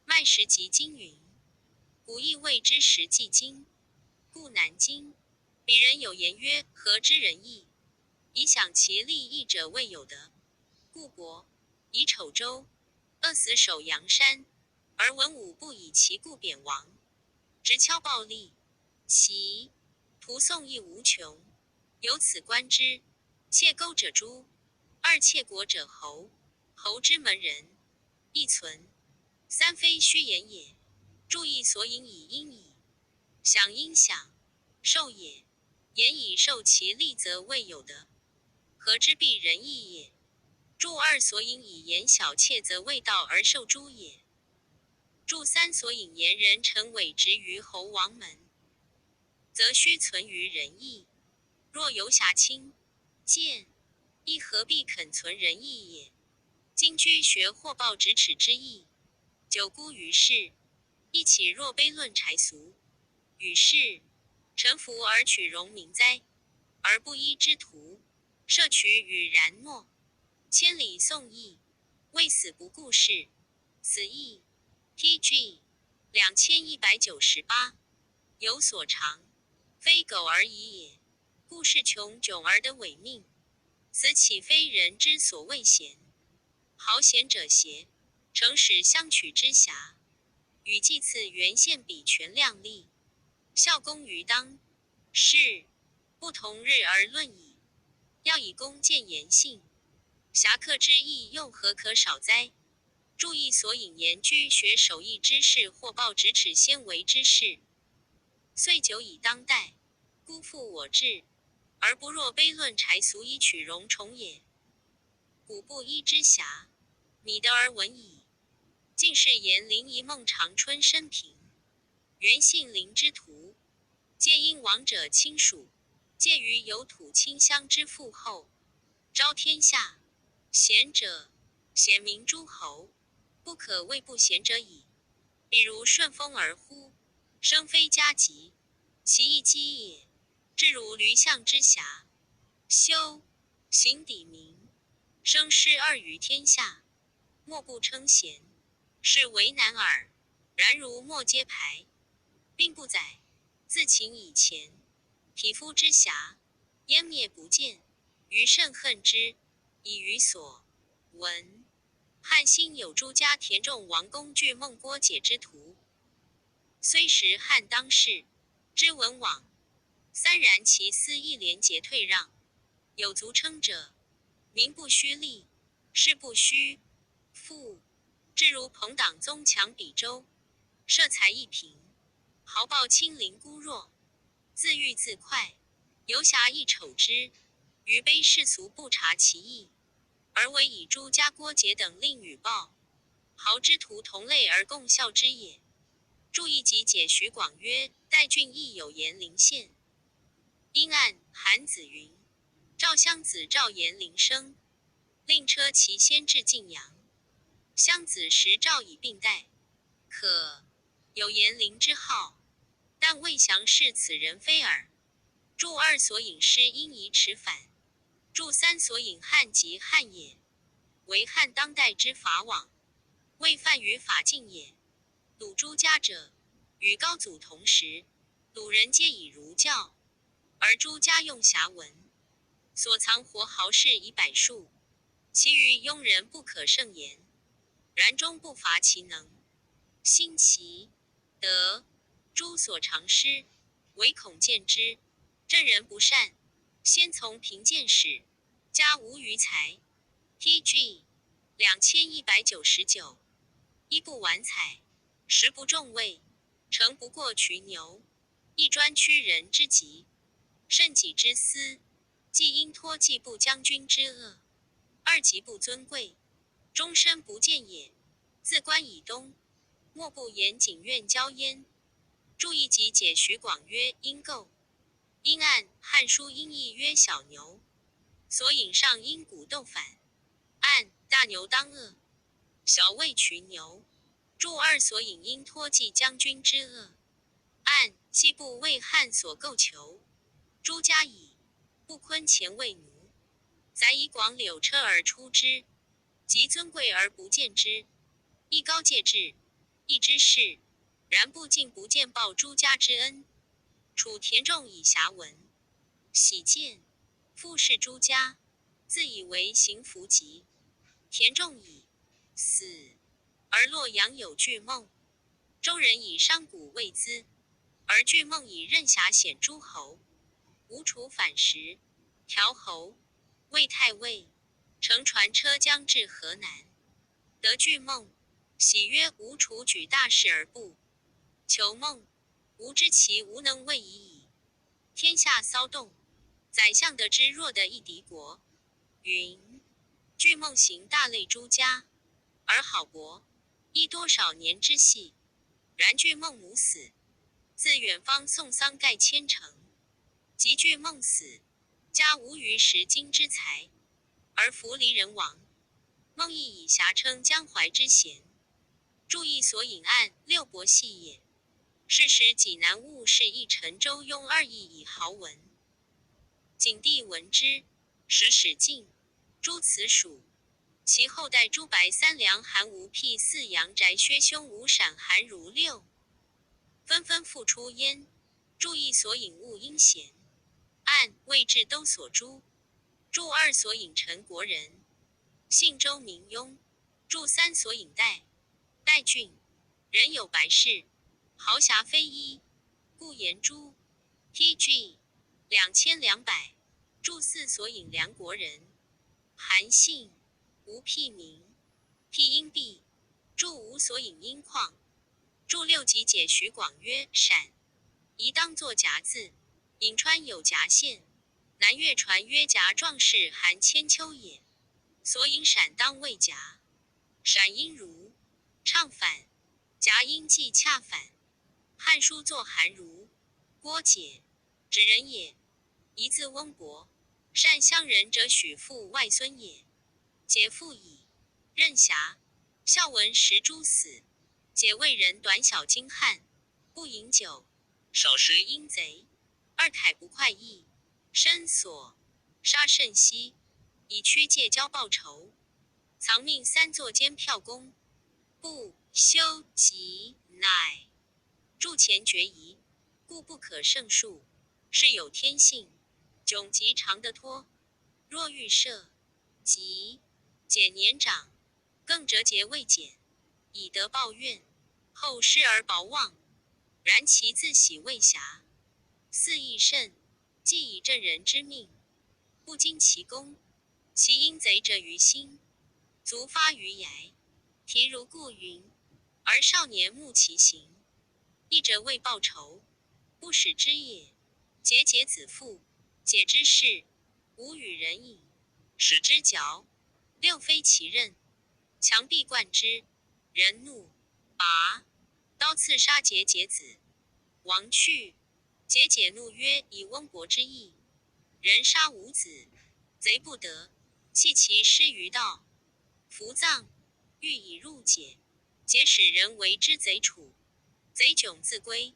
迈食及经云，古亦谓之食既经，故难经。彼人有言曰：何知人意？以享其利益者未有得。故伯以丑周，饿死守阳山，而文武不以其故贬亡，执敲暴力，其徒宋亦无穷。由此观之，窃钩者诛，二窃国者侯，侯之门人亦存，三非虚言也。注意所引以殷矣，享殷享，受也。言以受其利则未有得，何知必仁义也？注二所引以言小窃则未到而受诛也。注三所引言人臣委职于侯王门，则须存于仁义。若游侠亲见，亦何必肯存仁义也？今居学获报咫尺之益，久孤于世，亦岂若悲论柴俗，与世臣服而取荣名哉？而不依之徒，设取与然诺，千里送意，未死不顾世。此意 T G 两千一百九十八。有所长，非苟而已也。故事穷窘而得委命，此岂非人之所谓贤？豪贤者邪，诚使相取之遐，与祭祀原献比权量力，效功于当世，不同日而论矣。要以功见言信，侠客之意又何可少哉？注意所引言居学守义之士，或报咫尺先为之士，虽久以当代，孤复我志，而不若悲论柴俗以取荣宠也。古不依之遐，弥得而闻矣。进士颜林、沂孟、长春申平、袁信林之徒，皆因亡者亲属，介于有土亲乡之父后，昭天下。贤者，贤名诸侯，不可谓不贤者矣。比如顺风而呼，声非加急，其一击也，至如驴象之狎。修，形抵民，生施二于天下，莫不称贤，是为难耳。然如末揭牌，并不载，自秦以前，匹夫之狎，湮灭不见，余甚恨之，已于所闻。汉兴有朱家田仲王公巨孟郭解之徒，虽识汉当世之文网，三然其思亦廉洁退让，有足称者，名不虚立，事不虚复。至如朋党宗强比周，设才亦平，豪暴亲邻孤弱，自欲自快，游侠亦丑之，余悲世俗不察其意，而惟以朱家郭解等令与暴豪之徒同类而共笑之也。注意及解徐广曰：代郡亦有延陵县，因按韩子云：召襄子召延陵生，令车骑先至晋阳。襄子时召以并代，可有延陵之号，但未详是此人非耳。注二所引师因移迟返，注三所引汉籍汉也，为汉当代之法网，未犯于法禁也。鲁朱家者，与高祖同时，鲁人皆以儒教，而朱家用狎文，所藏活豪士以百数，其余庸人不可胜言。然终不乏其能。兴其德，朱所长诗，唯恐见之，镇人不善，先从贫贱始，家无余财。T G两千一百九十九。衣不纨绯，食不重味，乘不过渠牛，亦专屈人之疾，慎己之思，既应托季布将军之厄，二极不尊贵，终身不见也。自关以东，莫不言谨愿交焉。注意及解徐广曰：因构。因按《汉书》音译曰小牛，所引上因鼓斗反，按大牛当厄，小为渠牛。注二所引因托季将军之厄，按季布为汉所构求。朱家以布昆钱为奴，宰以广柳车而出之，极尊贵而不见之，亦高介质，亦知事，然不敬不见报朱家之恩。楚田仲以狎文喜见，父氏朱家，自以为行服疾。田仲已死，而洛阳有巨孟。周人以商贾为资，而巨孟以任狎显诸侯。吴楚反时，调侯，魏太尉，乘船车将至河南，得巨孟，喜曰：吴楚举大势而不求孟，吾知其无能为已矣。天下骚动，宰相得之若得一敌国。云：巨孟行大累朱家，而好薄，亦多少年之隙。然巨孟母死，自远方送丧盖千乘。及巨孟死，家无余食金之财，而弗离人亡。孟亦以狎称江淮之贤。注意所引按六博系也。是时济南务士亦陈周庸二亦以豪文。景帝闻之，始使进诛此属。其后代朱白三梁韩吴辟四阳翟薛胸吴闪韩如六，纷纷复出焉。注意所引勿因贤，按魏志都所诛。注二所引陈国人，姓周名庸。注三所引代，代郡，人有百世，豪侠非一，故言诸。T G两千两百。注四所引梁国人，韩姓，吴辟名，辟因毕。注五所引因旷。注六即解徐广曰：陕夷当作夹字，颍川有夹县，南越传曰夹壮士韩千秋也。所引陕当谓夹。陕因如唱反，夹因即恰反。汉书作韩如，郭解，指人也。夷字翁伯，单乡人者许父外孙也。解父以任狎，孝文时诸死，解谓人短小精悍，不饮酒，手持阴贼，二凯不快意，深锁杀甚息，以屈借交报仇。藏命三座监票公，不休即乃。诸前决疑，故不可胜数，是有天性，窘急长得脱。若欲赦，即解年长，更折节未减，以德报怨，后施而薄望。然其自喜未暇，似益甚，既以正人之命，不经其功。其阴贼者于心，卒发于崖，题如故云，而少年慕其行，亦者为报仇，不使之也。节节子父，解之事，无与人饮，使之嚼，六非其任，强必贯之。人怒，拔刀刺杀节节子，王去。节解怒曰：以翁国之义，人杀吾子，贼不得，弃其尸于道。服葬，欲以入解，解使人为之贼处，贼窘自归，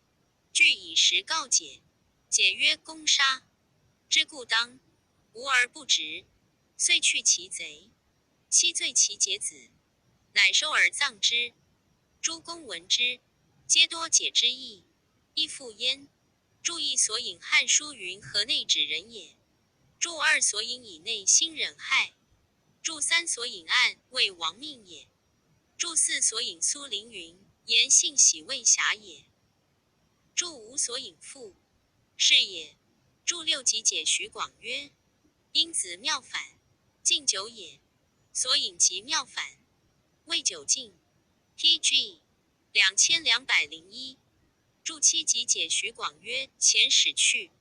具以实告解。解曰：公杀之故当，无而不执，遂去其贼，悉罪其节子，乃收而葬之。诸公闻之，皆多解之意，亦复焉。注意索引《汉书》云：河内指人也。注二索引以内心忍害。注三索引案为亡命也。注四索引苏林云：言性喜未暇也。注五索引父，是也。注六即解徐广曰：因子妙反，敬酒也。索引即妙反，未酒敬。T G 两千两百零一。注七即解徐广曰：遣使去，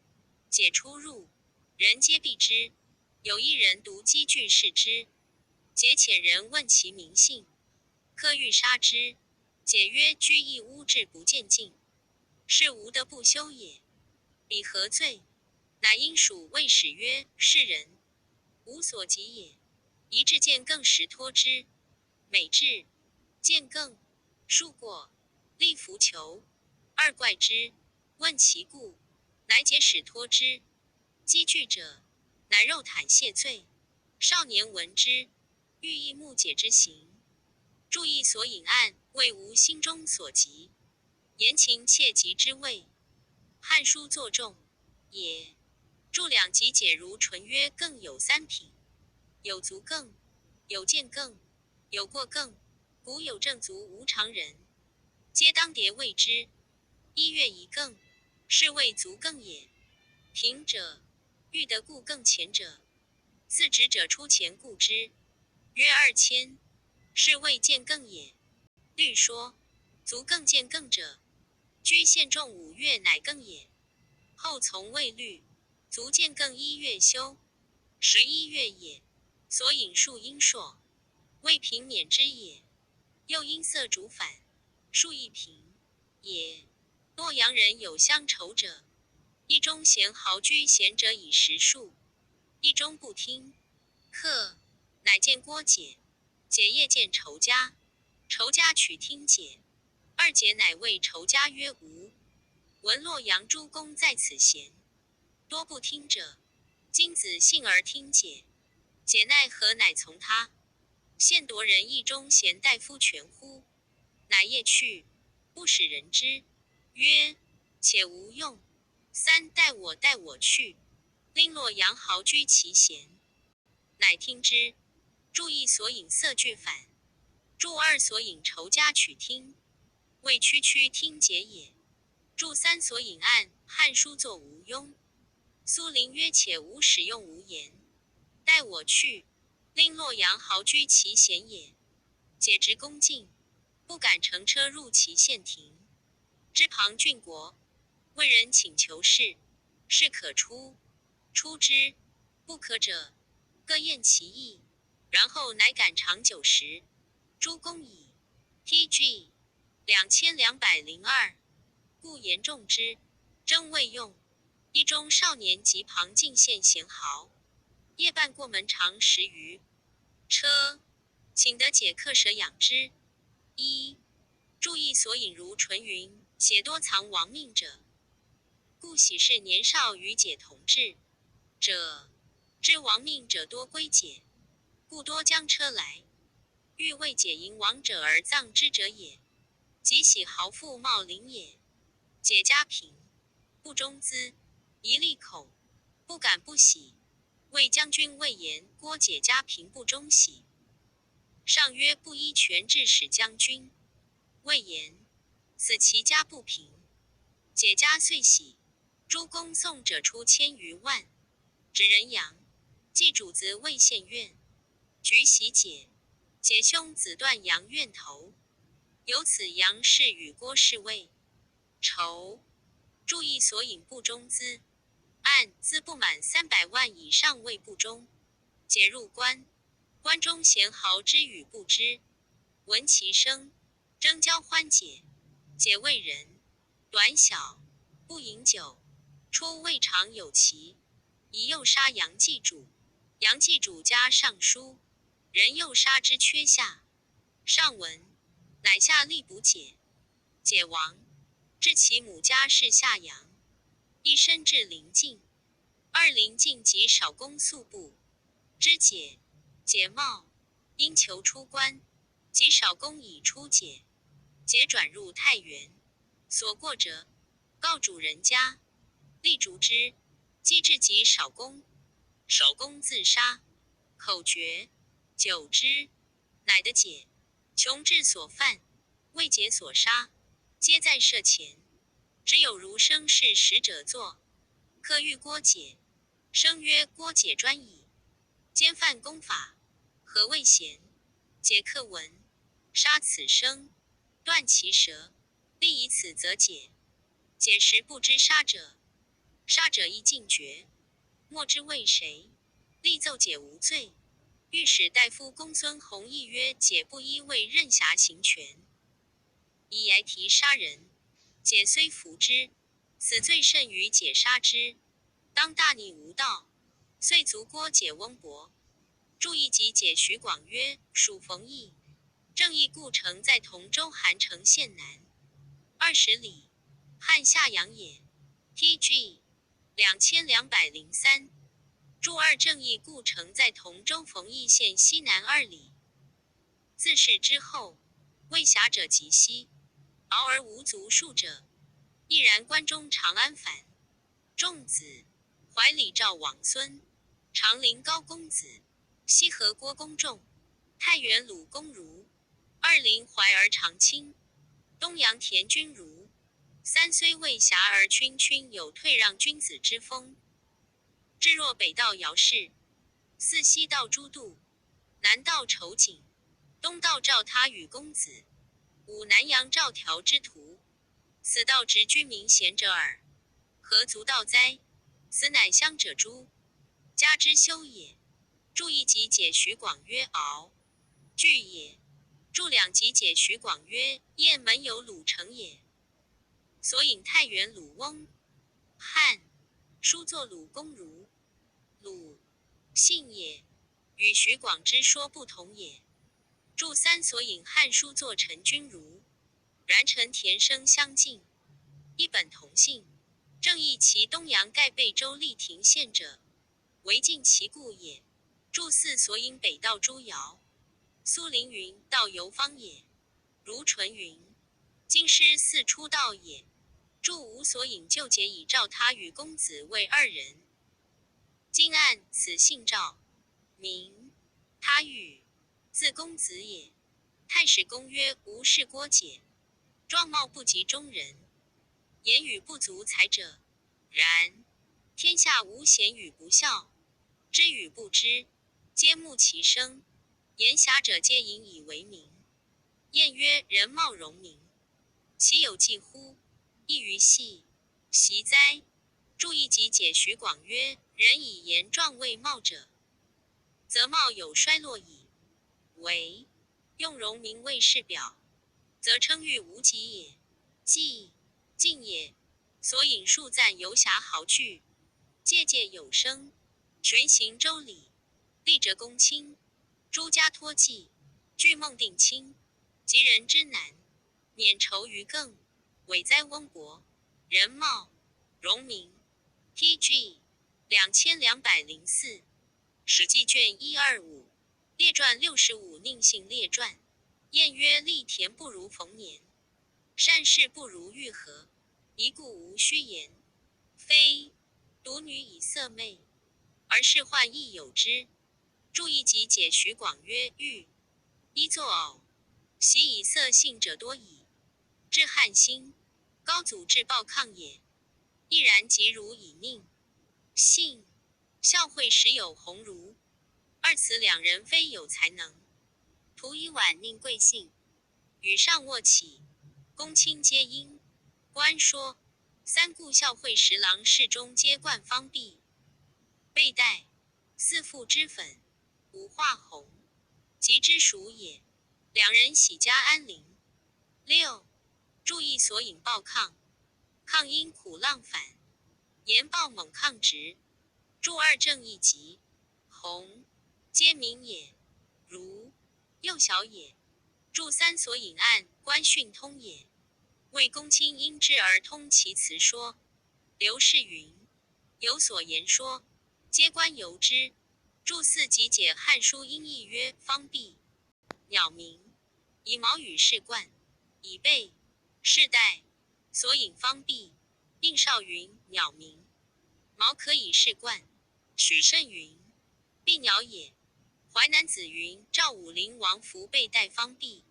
解出入，人皆避之，有一人独积聚视之。解遣人问其名姓，客欲杀之。解曰：居一屋至不见进，是无德不修也。彼何罪？乃因属未始曰：是人，无所及也。一至见更时脱之，每至见更，数过，立伏求，二怪之，问其故，乃解使脱之。积聚者，乃肉袒谢罪。少年闻之，欲亦慕解之行。注意索引案为无心中所及，言情切及之谓。《汉书》作众也。注两即解如唇曰：更有三品，有足更，有见更，有过更。古有正足无常人，皆当迭谓之。一曰宜更，是谓足更也。平者，欲得故更前者，自直者出前故之，曰二千，是谓见更也。律说：足更见更者，居限众五月乃更也。后从谓律：足见更一月休，十一月也。所引数因数，未平免之也。又因色逐反，数亦平也。洛阳人有乡愁者，一中咸豪居咸者以十数，一中不听，客，乃见郭解，解夜见仇家，仇家取听解，二解乃谓仇家曰：无闻洛阳诸公在此咸，多不听者，今子幸而听解，解奈何？乃从他。现夺人一中咸大夫权乎？乃夜去，不使人知，曰：且无用。三待我，待我去，令洛阳豪居其咸。乃听之。注一索引色俱反，注二索引仇家取听，谓区区听解也。注三索引案《汉书》作无庸。苏林曰：且无使用无言，待我去，令洛阳豪居其咸也。解执恭敬，不敢乘车入其县庭。知旁郡国，问人请求事，事可出，出之，不可者，各验其意，然后乃赶长久时，诸公矣。T G 两千两百零二。故言重之，争未用。一中少年及旁郡县咸豪，夜半过门长十余车，请得解客舍养之。一、注意索引如唇云：写多藏亡命者，故喜事年少与解同至。者，知亡命者多归解，故多将车来。遇未解迎亡者而葬之者也。即喜豪富茂林也。解家贫，不中资，宜利口，不敢不喜。谓将军魏延郭解家贫不中喜。上曰：不依权至使将军。魏延：此其家不贫。解家遂喜。诸公送者出千余万。指仁阳，冀主子魏献怨，举喜解，解兄子断阳怨头。由此阳氏与郭氏为仇。注意所引不中资，按资不满三百万以上为不中。解入关，关中贤豪知与不知，闻其声，争交欢解。解魏人，短小，不饮酒，初未尝有其。宜右杀杨继主，杨继主加尚书，人右杀之缺下。上闻，乃下吏捕解。解亡，至其母家是夏阳，亦身至临近。二临近及少公宿部，知解，解冒，因求出关，及少公已出解。解转入太原，所过者，告主人家，力逐之，击至及少公，少公自杀。口诀：酒之，乃得解，穷至所犯，未解所杀，皆在射前。只有儒生是使者作，客遇郭解，生曰郭解专矣。兼犯公法，何谓贤？解客闻，杀此生，断其舌，必以此则解。解时不知杀者，杀者亦尽绝，莫知为谁，立奏解无罪。御史大夫公孙弘议曰：解不依魏任侠行权，以睚题杀人，解虽服之，死罪甚于解杀之，当大逆无道。遂卒郭解翁伯。注意及解徐广曰：属冯异，正义故城在同州韩城县南二十里，汉夏阳也。T G 两千两百零三。注二正义故城在同州冯异县西南二里。自是之后，魏侠者极稀，敖而无卒数者，亦然关中长安樊仲子、怀里赵王孙、长陵高公子、西河郭公仲、太原鲁公如、二临淮而常卿、东阳田君如。三虽魏侠而君君有退让君子之风。至若北道姚氏，四西道朱度，南道仇景，东道赵他与公子，五南阳赵条之徒，死道执君民贤者耳。何足道哉？此乃乡者诸家之休也。注一及解徐广曰敖，据也。注两及解徐广曰雁门有鲁城也。所引太原鲁翁，汉书作鲁公如，鲁姓也，与徐广之说不同也。注三所引汉书作陈君如，然陈田生相近，一本同姓，正亦其东阳盖贝州利亭县者，为近其故也。注四所引北道诸姚，苏凌云道游方也，如纯云，京师四出道也。注五所引旧节以赵他与公子谓二人。今按此姓赵，名他与，字公子也。太史公曰：吾视郭解，状貌不及中人，言语不足才者，然天下无贤与不肖，知与不知，皆慕其声。言侠者皆引以为名。晏曰：人貌荣名，其有迹乎？亦于系习哉。注一及解徐广曰：人以言状未貌者，则貌有衰落矣。为用荣名为世表，则称誉无及也。既尽也。所引数赞游侠豪巨，介介有声，群行周礼，立折公卿，诸家托寄，俱孟定卿，及人之难，免酬于更，委哉翁伯。人貌荣民，T G两千两百零四，史记卷一二五，列传六十五，佞幸列传。晏曰：笠田不如逢年，善事不如遇合，宜故无虚言。非独女以色媚，而仕患亦有之。注意集解徐广曰：遇，衣作偶，习以色幸者多矣。至汉兴，高祖至暴抗也，亦然及如以佞幸。孝惠时有鸿儒，二此两人非有才能，徒以晚佞贵幸，与上卧起，公卿皆因。官说，三顾孝惠十郎侍中皆冠方毕，被戴。四覆脂粉，五画红，及之属也。两人喜嘉安陵。六，注意所引暴抗，抗因苦浪反，言暴猛抗直。注二正义及，红，皆名也，如，幼小也。注三所引按官训通也，谓公卿因之而通其辞说。刘氏云：有所言说，皆观由之。注四集解汉书音译曰：方毕，鸟鸣，以毛与士冠，以备，士带，所引方毕。应少云：鸟鸣，毛可以士冠。许慎云：毕鸟也。淮南子云：赵武灵王服备带方毕。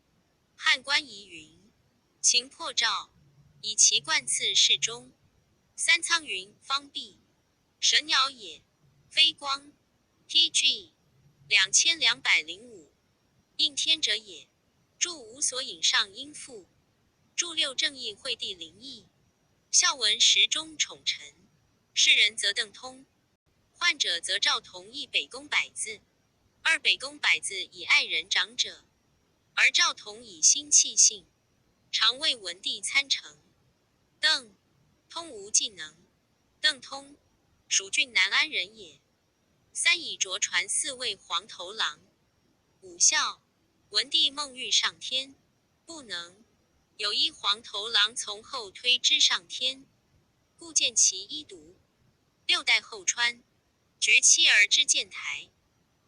汉官仪云：秦破赵，以其冠赐侍中。三仓云：方毕，神鸟也，非光。T G两千两百零五，应天者也。注五所引上因父。注六正义惠帝临邑，孝文时中宠臣，士人则邓通，患者则赵同诣北宫百字。二北宫百字以爱人长者，而赵同以心气性，常为文帝参乘。邓通无技能。 邓通，蜀郡南安人也。三以着船四位黄头郎。五孝，文帝梦欲上天，不能，有一黄头郎从后推之上天，故见其一独。六代后川，绝妻而知建台。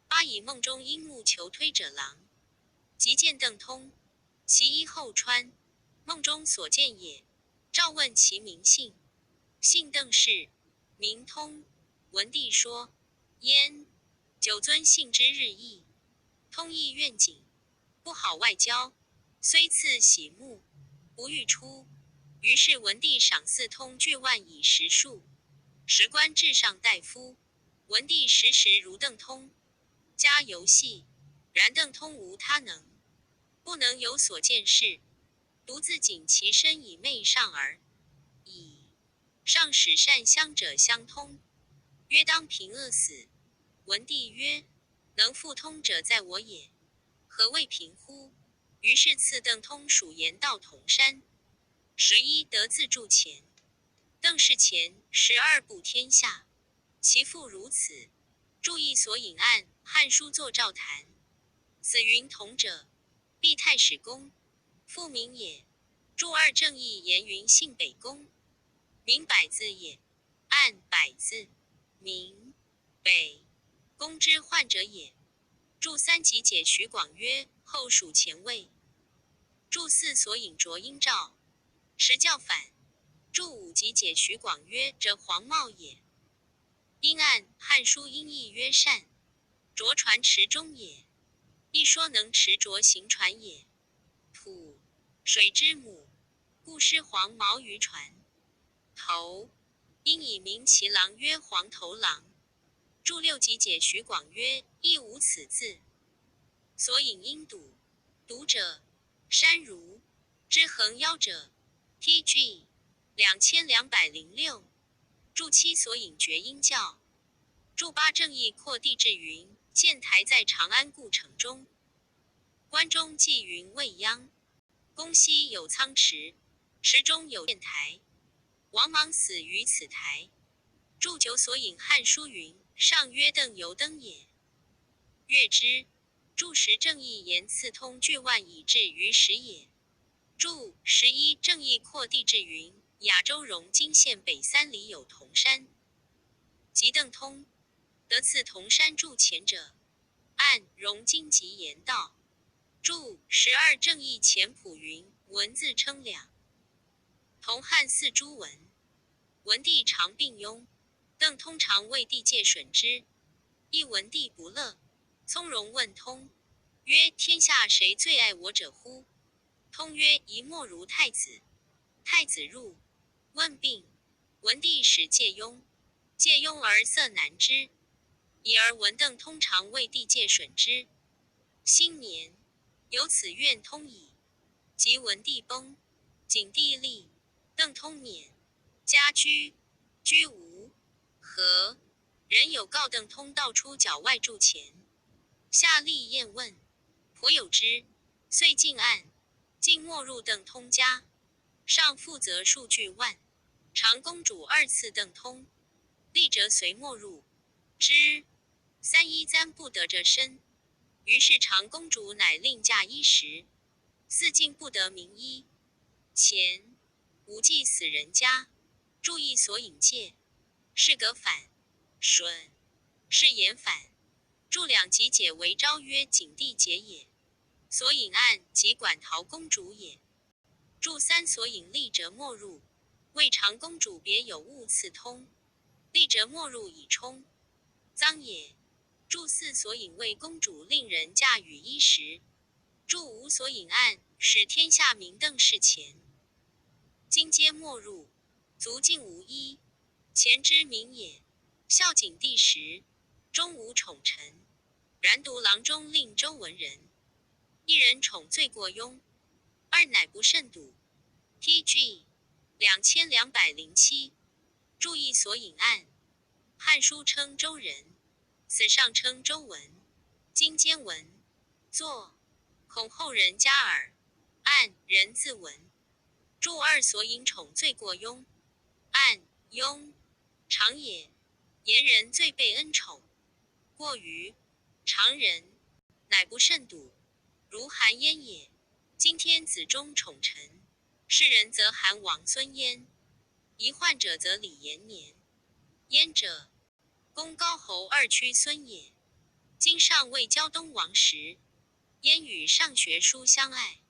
八以梦中因木求推者郎，即见邓通，其一后川，梦中所见也。 赵问其名姓，姓邓氏，名通。文帝说：焉，久尊姓之日益，通亦愿景，不好外交，虽赐喜木，不欲出。于是文帝赏赐通巨万以十数，时官至上大夫。文帝时时如邓通，加游戏，然邓通无他能，不能有所见事， 独自警其身以媚上耳矣。上使善相者相通，曰：当平饿死。文帝曰：能复通者在我也，何谓平乎？于是赐邓通属盐道铜山。十一，得自助前。邓氏前十二部天下，其父如此。注意所引按《汉书·作赵谈》。子云：同者， 必太史公，父名也。注二正义言云姓北公，名百字也，按百字，名北公之患者也。注三集解徐广曰：后属前位。注四所引着因赵，时教反。注五集解徐广曰：着黄帽也。因按《汉书》音译曰善，着船持中也。亦说能持着行船也。 土，水之母，故施黄毛于船头，因以名其郎曰黄头郎。注六集解徐广曰：亦无此字。所引因笃，笃者，山如，之横腰者，T G两千两百零六。注七所引厥因教。注八正义括帝志云：建台在长安故城中，关中纪云未央， 宫西有仓池，池中有建台，王莽死于此台。注九所引《汉书》云：上曰：邓由登也。乐之。注十正义言：赐通巨万以至于时也。注十一正义括帝志云：雅州荣金县北三里有同山，即邓通。得赐同山筑前者，按荣金集言道，筑十二正义前仆云文字称两。同汉四诸文，文帝常并拥， 邓通常为帝戒吮之。亦文帝不乐，从容问通曰：天下谁最爱我者乎？通曰：一莫如太子。太子入，问病。文帝使戒拥，戒拥而色难之。已而闻邓通常为帝戒吮之。兴年，由此怨通矣。及文帝崩，景帝立， 邓通免，家居，居无何。人有告邓通盗出郊外筑前，下吏验问，颇有之，遂进案，竟没入邓通家。上复责数具万。长公主二次邓通，吏者遂没入之。三一簪不得着身，于是长公主乃另嫁衣食。四进不得名衣，钱，无祭死人家。注意索引戒，是革反，吮，是言反。注两即解为昭曰景帝节也。索引案即管陶公主也。注三索引吏者没入，谓长公主别有物赐通，吏者没入以充，赃也。注四索引谓公主令人嫁与衣食。注五索引案使天下民邓氏钱，今皆没入，足尽无衣。钱之名也。孝景帝时，中无宠臣，然独郎中令周文人，一人宠最过拥，二乃不胜睹。T G两千两百零七。注意索引案，汉书称周人，此上称周文，今兼文。作，恐后人加耳。案，人字文。注二索引宠最过拥，案，拥，常也。言人最被恩宠，过于常人，乃不胜睹，如韩嫣也。今天子中宠臣，世人则韩王孙嫣，遗患者则李延年。嫣者， 公高侯二屈孙也。今上位胶东王时，嫣与上学叔相爱，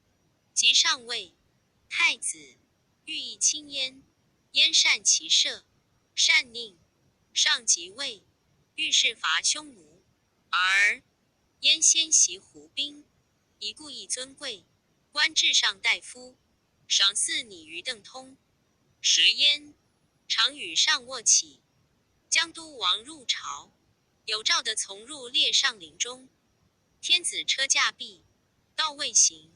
即上位，太子，寓意亲嫣。嫣善骑射，善佞，上即位，遇事伐匈奴，而 嫣先习胡兵，已故亦尊贵，官至上大夫，赏赐拟于邓通。时嫣，常与上卧起。江都王入朝，有诏得从入列上林中。天子车驾毕，道未行，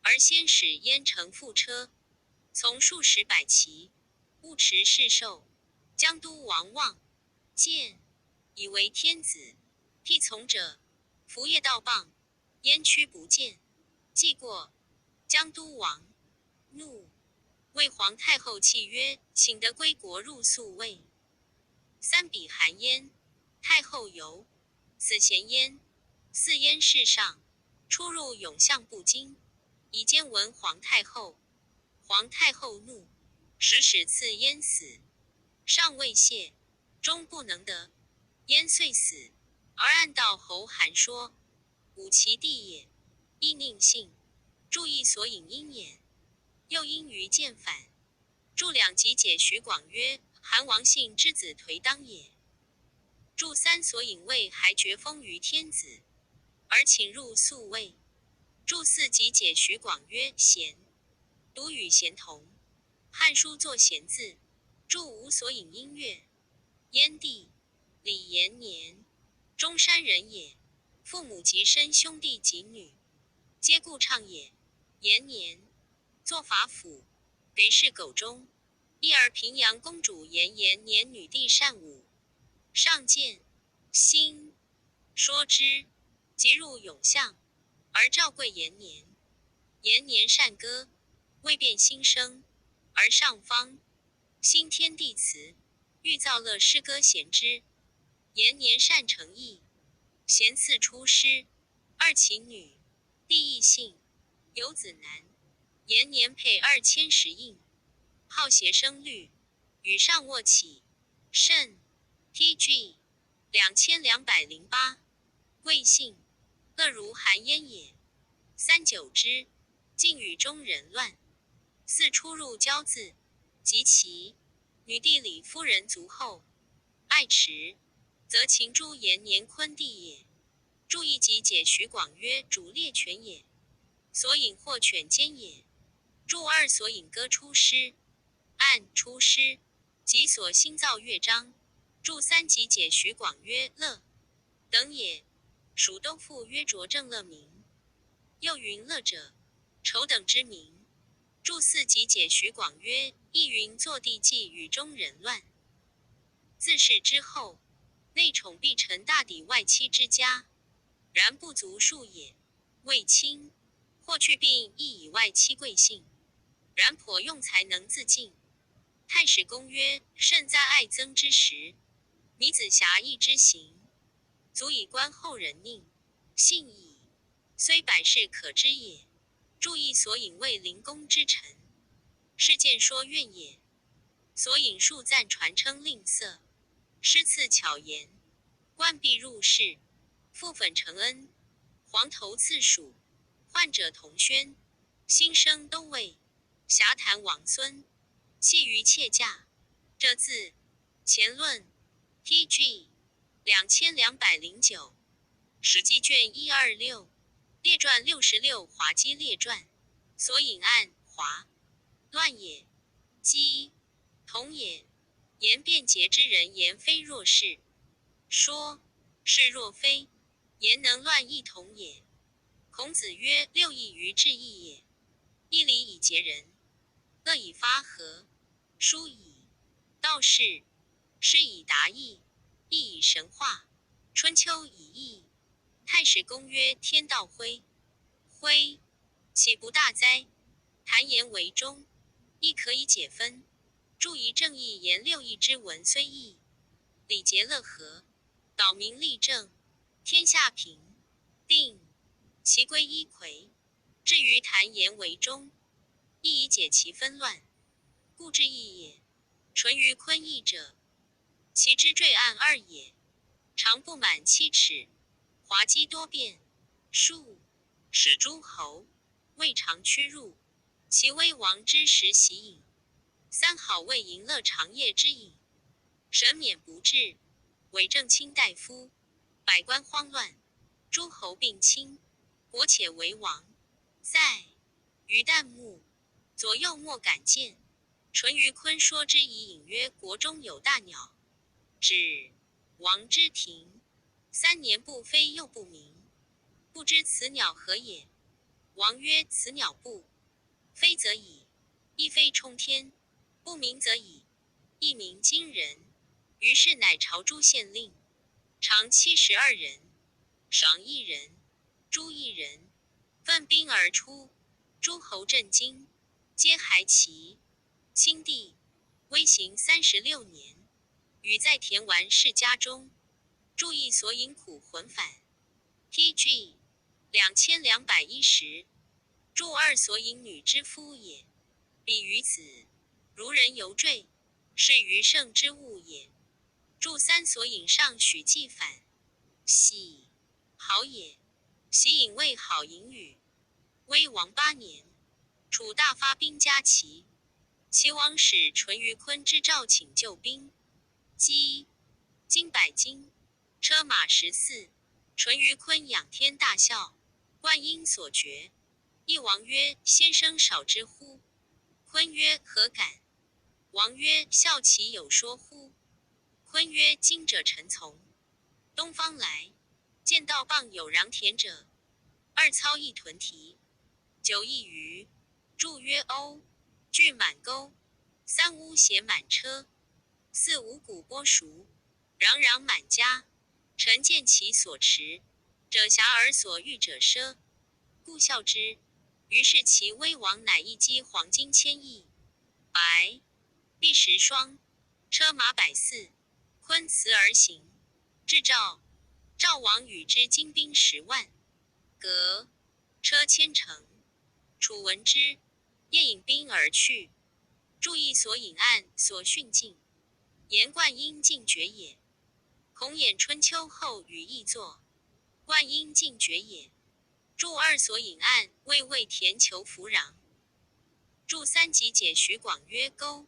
而先使嫣乘副车，从数十百骑，勿迟侍受。江都王望，见，以为天子，譬从者，伏腋道傍， 嫣屈不见。既过，江都王，怒，谓皇太后泣曰：请得归国入宿卫。三比韩嫣，太后尤，此贤嫣，似嫣世上，出入永巷不惊，以奸闻皇太后。皇太后怒，时始赐嫣死。上未谢，终不能得。嫣遂死，而案道侯韩说， 武其地也，亦佞幸。注意索引因也。又因于见反。注两即解徐广曰：韩王信之子颓当也。注三索引谓还绝封于天子，而请入宿卫。注四即解徐广曰：贤，独与贤同。汉书作贤字。注五索引因曰： 燕帝，李延年，中山人也。父母及身兄弟及女，皆故倡也。延年，作法府，北市狗中。一而平阳公主延延年女帝善舞，上见，兴，说之，即入永巷，而召贵延年。延年善歌，未辨新声，而上方， 兴天地词，欲造乐诗歌咸之。延年善成意，咸赐出师。二其女，帝亦幸，有子男。延年配二千石印，好斜生绿，与上卧起，甚。T G 两千两百零八，贵姓？乐如寒烟也。三九之，竟与中人乱。四出入交字，及其女帝李夫人卒后，爱池，则秦朱延年昆弟也。注一即解徐广曰：逐猎犬也，索引获犬奸也。注二索引歌出师，按出师，即所兴造乐章。注三即解徐广曰：乐等也，属东复曰：卓正乐名。又云：乐者，丑等之名。注四即解徐广曰：亦云：坐地既与中人乱。自是之后，内宠必臣大抵外戚之家，然不足数也。卫青、霍去病亦以外戚贵姓，然颇用才能自尽。太史公曰：慎哉爱曾之时，迷子遐异之行，足以观后人佞，信矣。虽百世可知也。注意索引卫灵公之臣，是见说怨也。索引数赞传称令色，诗词巧言，冠必入室，覆粉承恩，黄头赐属，患者同宣，新生都尉，遐谈王孙，戏于妾驾。这字，乾论，T G 两千两百零九，史记卷一二六，列传六十六，滑稽列传。索引按滑，乱也，激，同也。言便捷之人言非若是，说，是若非，言能乱亦同也。孔子曰：六艺于志异也，一礼以节人，乐以发和，书以道事，诗以达意，意以神化，春秋以义。太史公曰：天道恢，恢，岂不大哉？谈言为中，亦可以解纷。注意正义言六艺之文虽异，礼节乐和，导明立正，天下平定，其规一揆。至于谈言为中，亦以解其纷乱。故志异也。淳于髡异者，其之坠案二也，长不满七尺，滑稽多变，数，使诸侯未尝屈入，其威王之时习饮，三好未盈乐长夜之饮，神免不至，伪正卿大夫，百官慌乱，诸侯并侵，国且为亡。在于旦暮，左右莫敢见。淳于髡说之以隐曰：国中有大鸟，指王之庭，三年不飞又不鸣，不知此鸟何也。王曰：此鸟不飞则已，亦飞冲天，不鸣则已，亦鸣惊人。于是乃朝诸县令，常七十二人，赏一人，诛一人，分兵而出，诸侯震惊，皆还其亲地。威行三十六年，与在田玩世家中，注意索引苦浑反。T G 两千两百一十，注二索引女之夫也，比于子，如人游坠，是余盛之物也。注三索引上许季反，喜好也，喜隐谓好隐语。威王八年，楚大发兵加齐，齐王使淳于髡之赵请救兵，击金百斤，车马十四。淳于髡仰天大笑，冠英所绝。翼王曰：先生少之乎？髡曰：何敢？王曰：笑其有说乎？髡曰：今者臣从东方来，见道傍有瓤田者，二操一屯蹄，九一鱼，注曰欧，巨满钩，三乌鞋满车，四五谷播熟，瓤瓤满家。臣见其所持者狭而所欲者奢，故笑之。于是齐威王乃一击黄金千亿，白璧十双，车马百四，髡辞而行。至赵，赵王与之精兵十万，革车千乘。楚闻之，夜引兵而去。注意索引案所训进，言灌婴进爵也。孔俨春秋后语亦作，灌婴进爵也。注二索引案未谓田求弗壤。注三即解徐广曰：沟，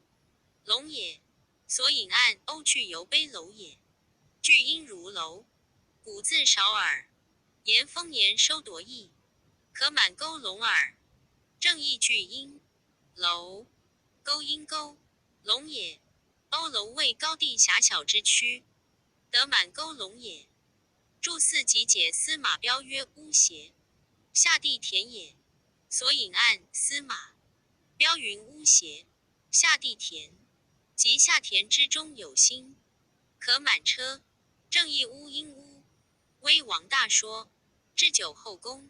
龙也。索引案欧句犹卑楼也，句应如楼，古自韶耳。言丰年收夺邑，可满沟龙耳。正亦句应，楼，沟应沟，龙也。欧楼谓高地狭小之区，得满沟龙也。注四即解司马彪曰：乌斜，下地田也。索引案司马彪云：乌斜，下地田，即下田之中有薪，可满车。正亦乌应乌，微王大说，置酒后宫。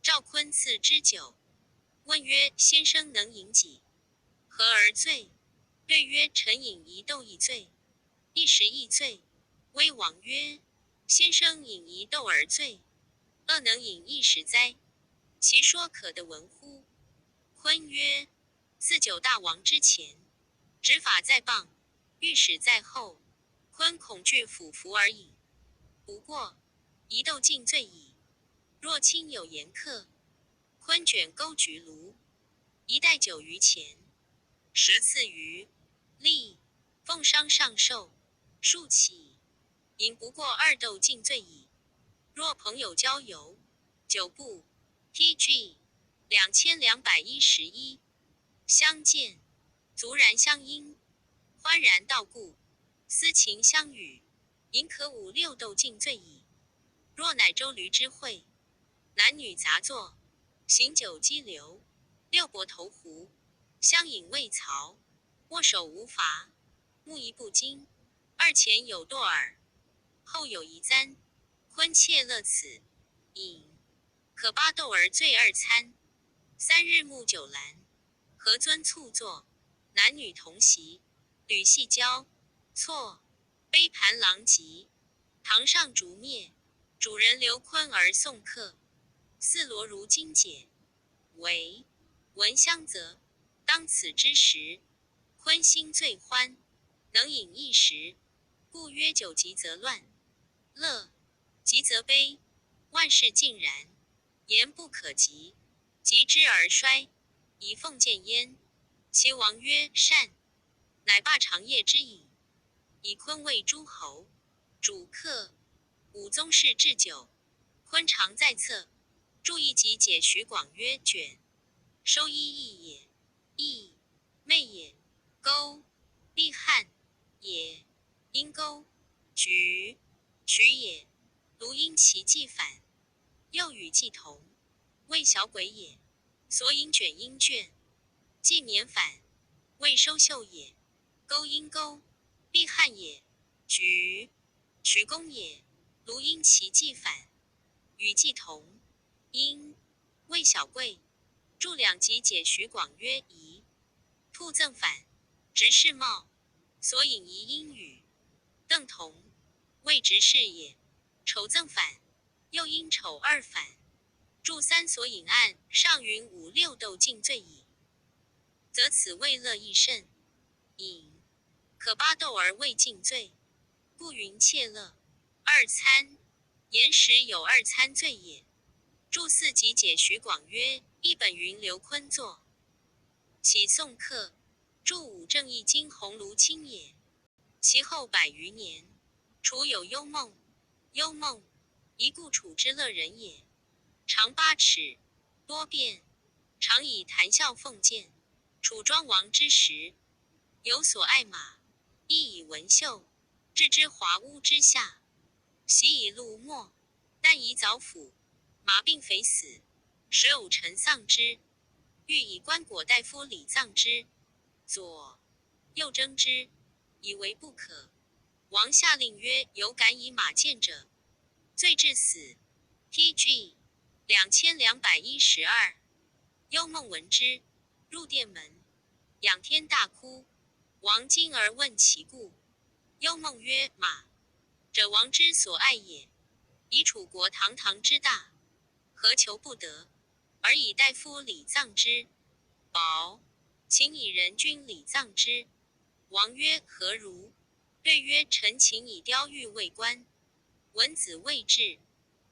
赵髡赐之酒，问曰：先生能饮几？何而醉？对曰：臣饮一斗亦醉，一石亦醉。微王曰：先生饮一斗而醉，乐能饮一石哉？其说可得闻乎？髡曰：赐酒大王之前，执法在傍，御史在后，髡恐惧俯伏而饮。不过，一斗尽醉矣。若卿有言客，髡卷钩举炉，一带酒于前，食赐于立，奉商上寿，数起，饮不过二斗尽醉矣。若朋友交游，酒不，T G两千两百一十一，相见，足然相因，欢然道故，思情相与，饮可五六斗尽醉矣。若乃舟旅之会，男女杂作，行酒激流，六泊投壶，相饮未曹，握手无罚，目亦不惊，二前有垛耳，后有一簪，髡切乐此，饮，可八斗而醉二餐。三日暮酒闌，何尊促坐，男女同席，旅细交错，杯盘狼藉，堂上烛灭，主人留髡而送客。似罗如今解。为闻相则，当此之时，髡兴醉欢，能饮一时，故曰酒极则乱，乐极则悲，万事尽然，言不可及，及之而衰，以奉见焉。齐王曰：善。乃罢长夜之饮，以髡慰诸侯。主客，武宗室置酒，髡常在侧。注意即解徐广曰：卷，收衣亦也，亦，妹也。沟，必汉也。应沟，举，举也。卢因其既反，又与既同，谓小鬼也。索引卷应卷，既免反，谓收袖也。沟应沟，必汉也。举，举弓也。卢因其既反，与既同，应，谓小贵。注两即解徐广曰：疑，兔赠反，执事貌。索引疑因与，瞪同，谓执事也。丑赠反，又因丑二反。注三索引案上云五六斗尽醉矣，则此未乐亦甚，饮，可八斗而未尽醉，故云切乐。二餐，言时有二餐醉也。注四即解徐广曰：亦本云留髡坐，起送客。注五正亦今鸿胪卿也。其后百余年，楚有幽梦，幽梦，一故楚之乐人也。长八尺，多变，常以谈笑奉见。楚庄王之时，有所爱马，亦以文绣，置之华屋之下，习以路没，旦以藻腐，马病肥死，时偶臣丧之，欲以棺椁大夫礼葬之，左右争之，以为不可。王下令曰：有敢以马见者，罪至死。T G两千两百一十二。幽梦闻之，入殿门，仰天大哭。王惊而问其故。幽梦曰：马者，王之所爱也，以楚国堂堂之大，何求不得，而以大夫礼葬之。宝，请以人军礼葬之。王曰：何如？对曰：臣请以雕玉为冠，文子为制，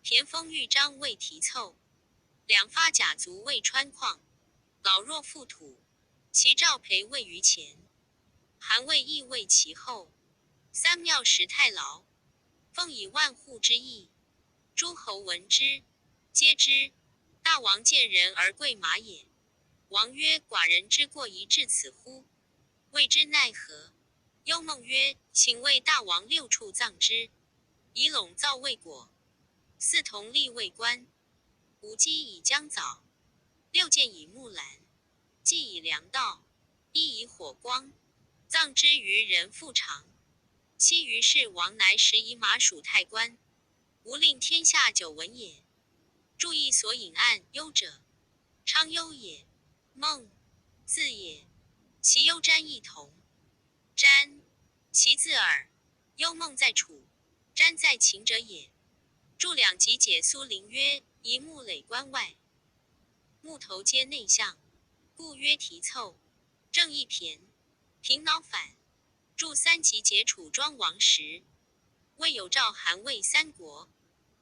田丰玉章为题凑，两发甲卒为穿框，老弱覆土，其兆培位于前， 含位亦位其后，三庙石太牢，奉以万户之意。诸侯闻之，皆之。大王见人而跪马也。王曰：寡人之过宜至此乎？未知奈何。幽梦曰：请为大王六处葬之，以笼造为椁，四同立为冠，五基以姜藻，六箭以木兰，计以粮道，一以火光，葬之于人腹肠。昔于是王乃始以马属太官，无令天下久闻也。注意所引按幽者，昌幽也，梦，字也。其幽詹亦同。詹，其字耳，幽梦在楚，詹在秦者也。注两极解苏林曰：以木垒冠外，木头皆内向，故曰题凑。正亦骈，平脑反。注三极解楚庄王时，未有赵韩魏三国，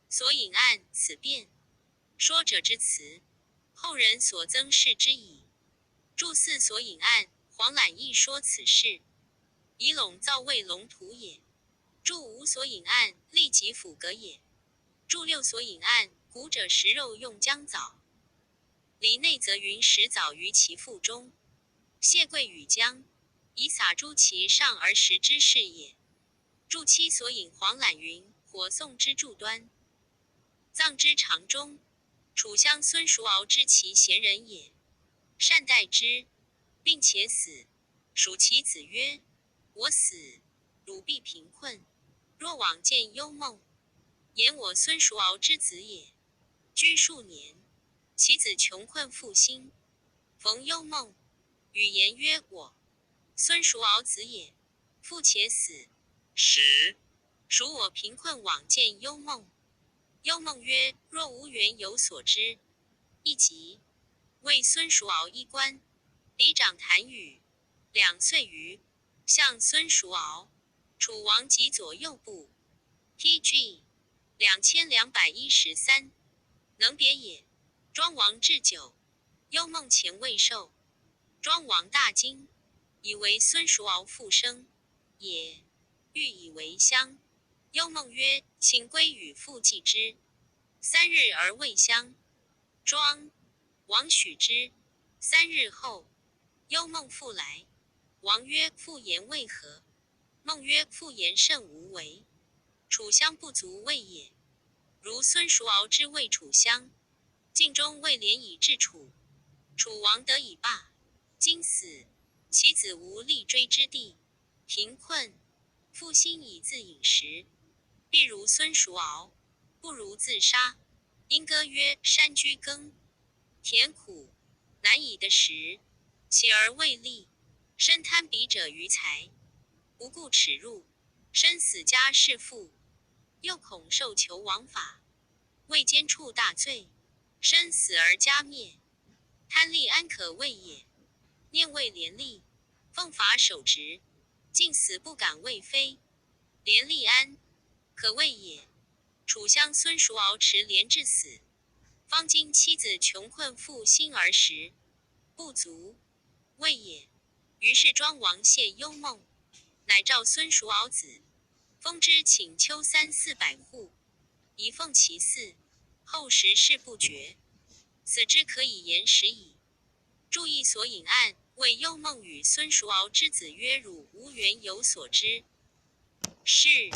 所引按此变。说者之辞，后人所曾视之矣。注四所引按黄览亦说此事，以笼造为龙图也。注五所引按立及府阁也。注六所引按古者食肉用姜藻。礼内则云：食藻于其腹中，谢桂与姜，以洒诸其上而食之是也。注七所引黄览云：火送之柱端，葬之长终。楚襄孙叔敖知其贤人也，善待之，并且死。属其子曰：我死，汝必贫困。若往见幽梦，言我孙叔敖之子也。居数年，其子穷困复兴，逢幽梦，语言曰：我孙叔敖子也，父且死。时，属我贫困往见幽梦。幽梦曰：若无缘有所知，亦及。为孙叔敖衣冠，礼长谈语，两岁余，向孙叔敖。楚王及左右部，T G两千两百一十三。能别也。庄王置酒，幽梦前未受，庄王大惊，以为孙叔敖复生也，欲以为乡。幽梦曰：请归与父祭之，三日而未乡。庄王许之。三日后，幽梦复来，王曰：父言为何？梦曰：父言甚无为，楚襄不足畏也。如孙叔敖之畏楚襄，尽忠未连以至楚，楚王得以霸。今死，其子无立追之地，贫困，父心以自饮食，必如孙叔敖，不如自杀。因歌曰：山居更，田苦，难以得食，起而未立，身贪彼者于财，不顾齿入，身死家室覆，又恐受求王法，未兼处大罪，身死而家灭，贪利安可畏也。念未连立，奉法守职，竟死不敢畏非，连立安可畏也。楚襄孙叔敖持连至死，方今妻子穷困复兴而食不足，畏也。于是庄王谢幽梦，乃召孙叔敖子，封之请丘三四百户，以奉其祀，后食事不绝。此之可以言食矣。注意所引按，谓幽梦与孙叔敖之子曰：汝无缘有所知，是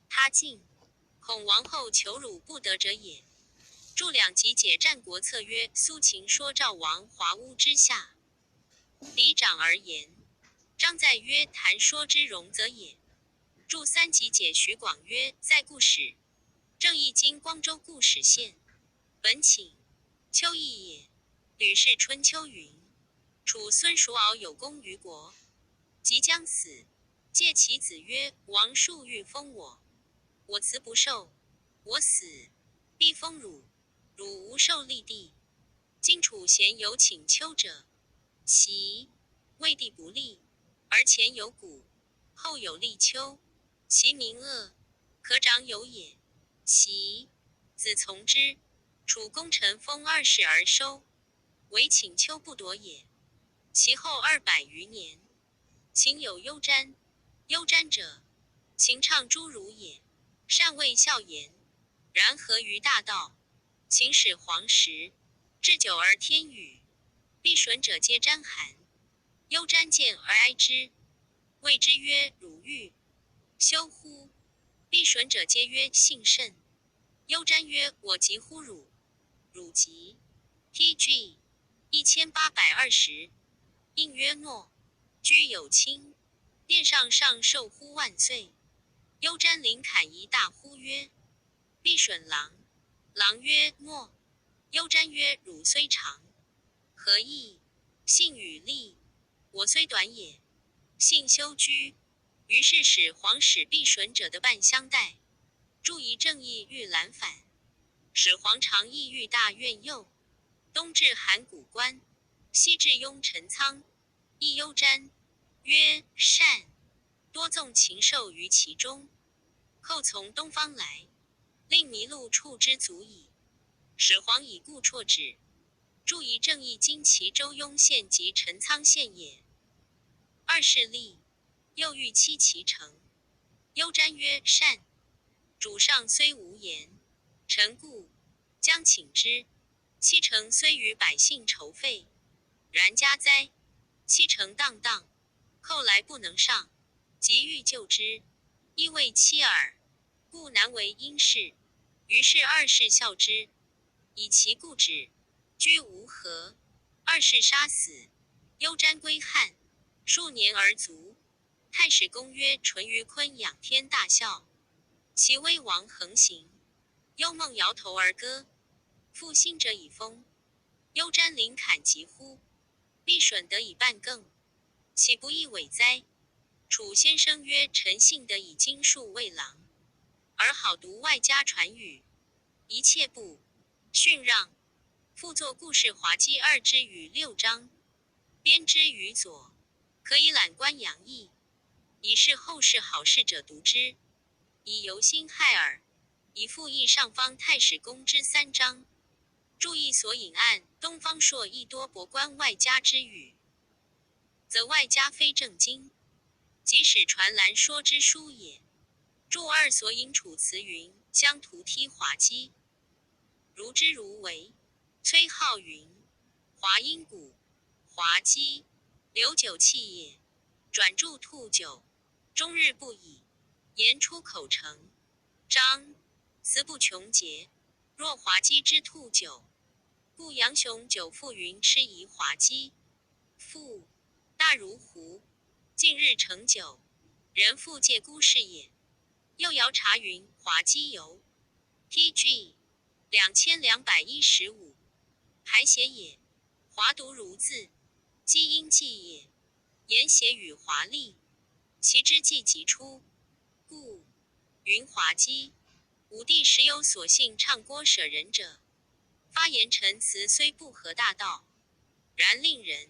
他进，恐王后求汝不得者也。注两极解战国策曰：苏秦说赵王华屋之下，礼长而言。张载曰：谈说之容则也。注三极解徐广曰：在故始，正亦今光州固始县。本请，丘邑也。吕氏春秋云：楚孙叔敖有功于国，即将死，借其子曰：王数欲封我，我辞不受，我死，必封汝，汝无受立地。今楚贤有请丘者，其未地不利，而前有谷，后有立秋，其民恶，可长有也。其子从之，楚攻陈丰二世而收，唯请丘不夺也。其后二百余年，秦有忧詹，忧詹者，秦唱诸儒也，善谓笑言，然合于大道。秦始皇时，置酒而天雨，必损者皆詹寒。忧詹见而哀之，谓之曰：「汝欲休乎？」必损者皆曰：「幸甚。」忧詹曰：「我疾乎汝，汝疾。」T G 一千八百二十，应曰：「诺。」居有卿，殿上尚寿乎万岁。忧詹临坎仪大呼曰：「必损郎。」郎曰：「诺。」忧詹曰：「汝虽长，何益？幸与立，我虽短也，幸休居。」于是始皇使必损者的半相带，注以正意欲拦返。始皇常意欲大苑右，东至函谷关，西至雍陈仓，亦忧詹，曰：「善。」多纵禽兽于其中，寇从东方来，令麋鹿触之足矣。始皇以故辍止，注以正意今其州雍县及陈仓县也。二世立，又欲欺其城。忧詹曰：「善。」主上虽无言，臣固将请之。欺城虽与百姓仇废，然家哉，欺城荡荡，寇来不能上，急欲救之，亦未期耳，故难为因事。于是二世笑之，以其固止，居无何。二世杀死，忧詹归汉，数年而卒。太史公曰：「淳于髡仰天大笑，其威王横行，忧孟摇头而歌，复兴者以风。」忧詹临坎疾呼：「必损得以半更，岂不亦伟哉？」楚先生曰：「臣幸得以经术为郎，而好读外家传语，一切不逊让。」复作《故事滑稽》二之与六章，编之于左，可以览观洋溢，以示后世好事者读之，宜由心害耳。以复议上方太史公之三章，注意所引按东方朔亦多博观外家之语，则外家非正经，即使传兰说之书也。注二所引楚辞云：「乡土梯滑稽，如之如为。」崔颢云：「滑音鼓，滑稽，流酒气也。」转注吐酒，终日不已，言出口成章，辞不穷节。若滑稽之吐酒，故杨雄酒复云：「痴疑滑稽。」复大如壶，近日成酒，人复借孤市也。又瑶茶云：「滑稽游。」T G 两千两百一十五，排写也。滑读如字，稽音记也。言写语华丽，其之既极出，故云滑稽。武帝时有所幸唱郭舍人者，发言陈词虽不合大道，然令人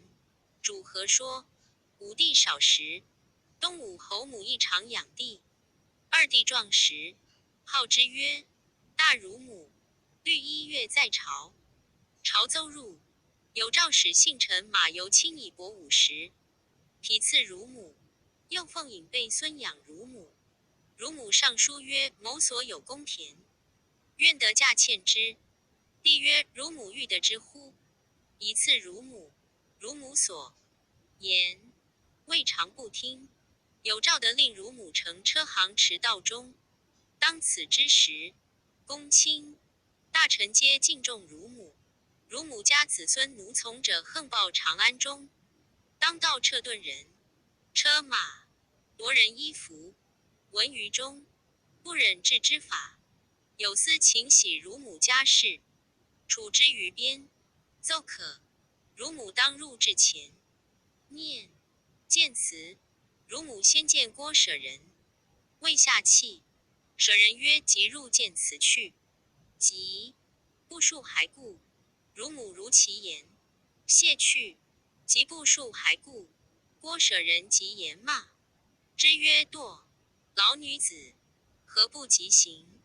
主和说。武帝少时，东吴侯母亦常养弟，二弟壮时，号之曰：「大乳母，律一月在朝。」朝奏入，有诏使幸臣马由卿以薄五十，题赐乳母，又奉引备孙养乳母。乳母上书曰：「某所有公田，愿得价笺之。」帝曰：「乳母欲得之乎？」以赐乳母。乳母所言，未尝不听。有诏得令乳母乘车行持道中。当此之时，公卿、大臣皆敬重乳母。乳母家子孙奴从者横暴长安中，当道掣盾人、车马、夺人衣服，闻于中，不忍置之法。有司勤洗乳母家室，处之于边，奏可。乳母当入至前，念见辞。乳母先见郭舍人，未下器。舍人曰：「即入见辞去。」即步数还顾。乳母如其言，谢去，即步数还顾。郭舍人即言骂之曰：“堕！劳女子，何不及刑？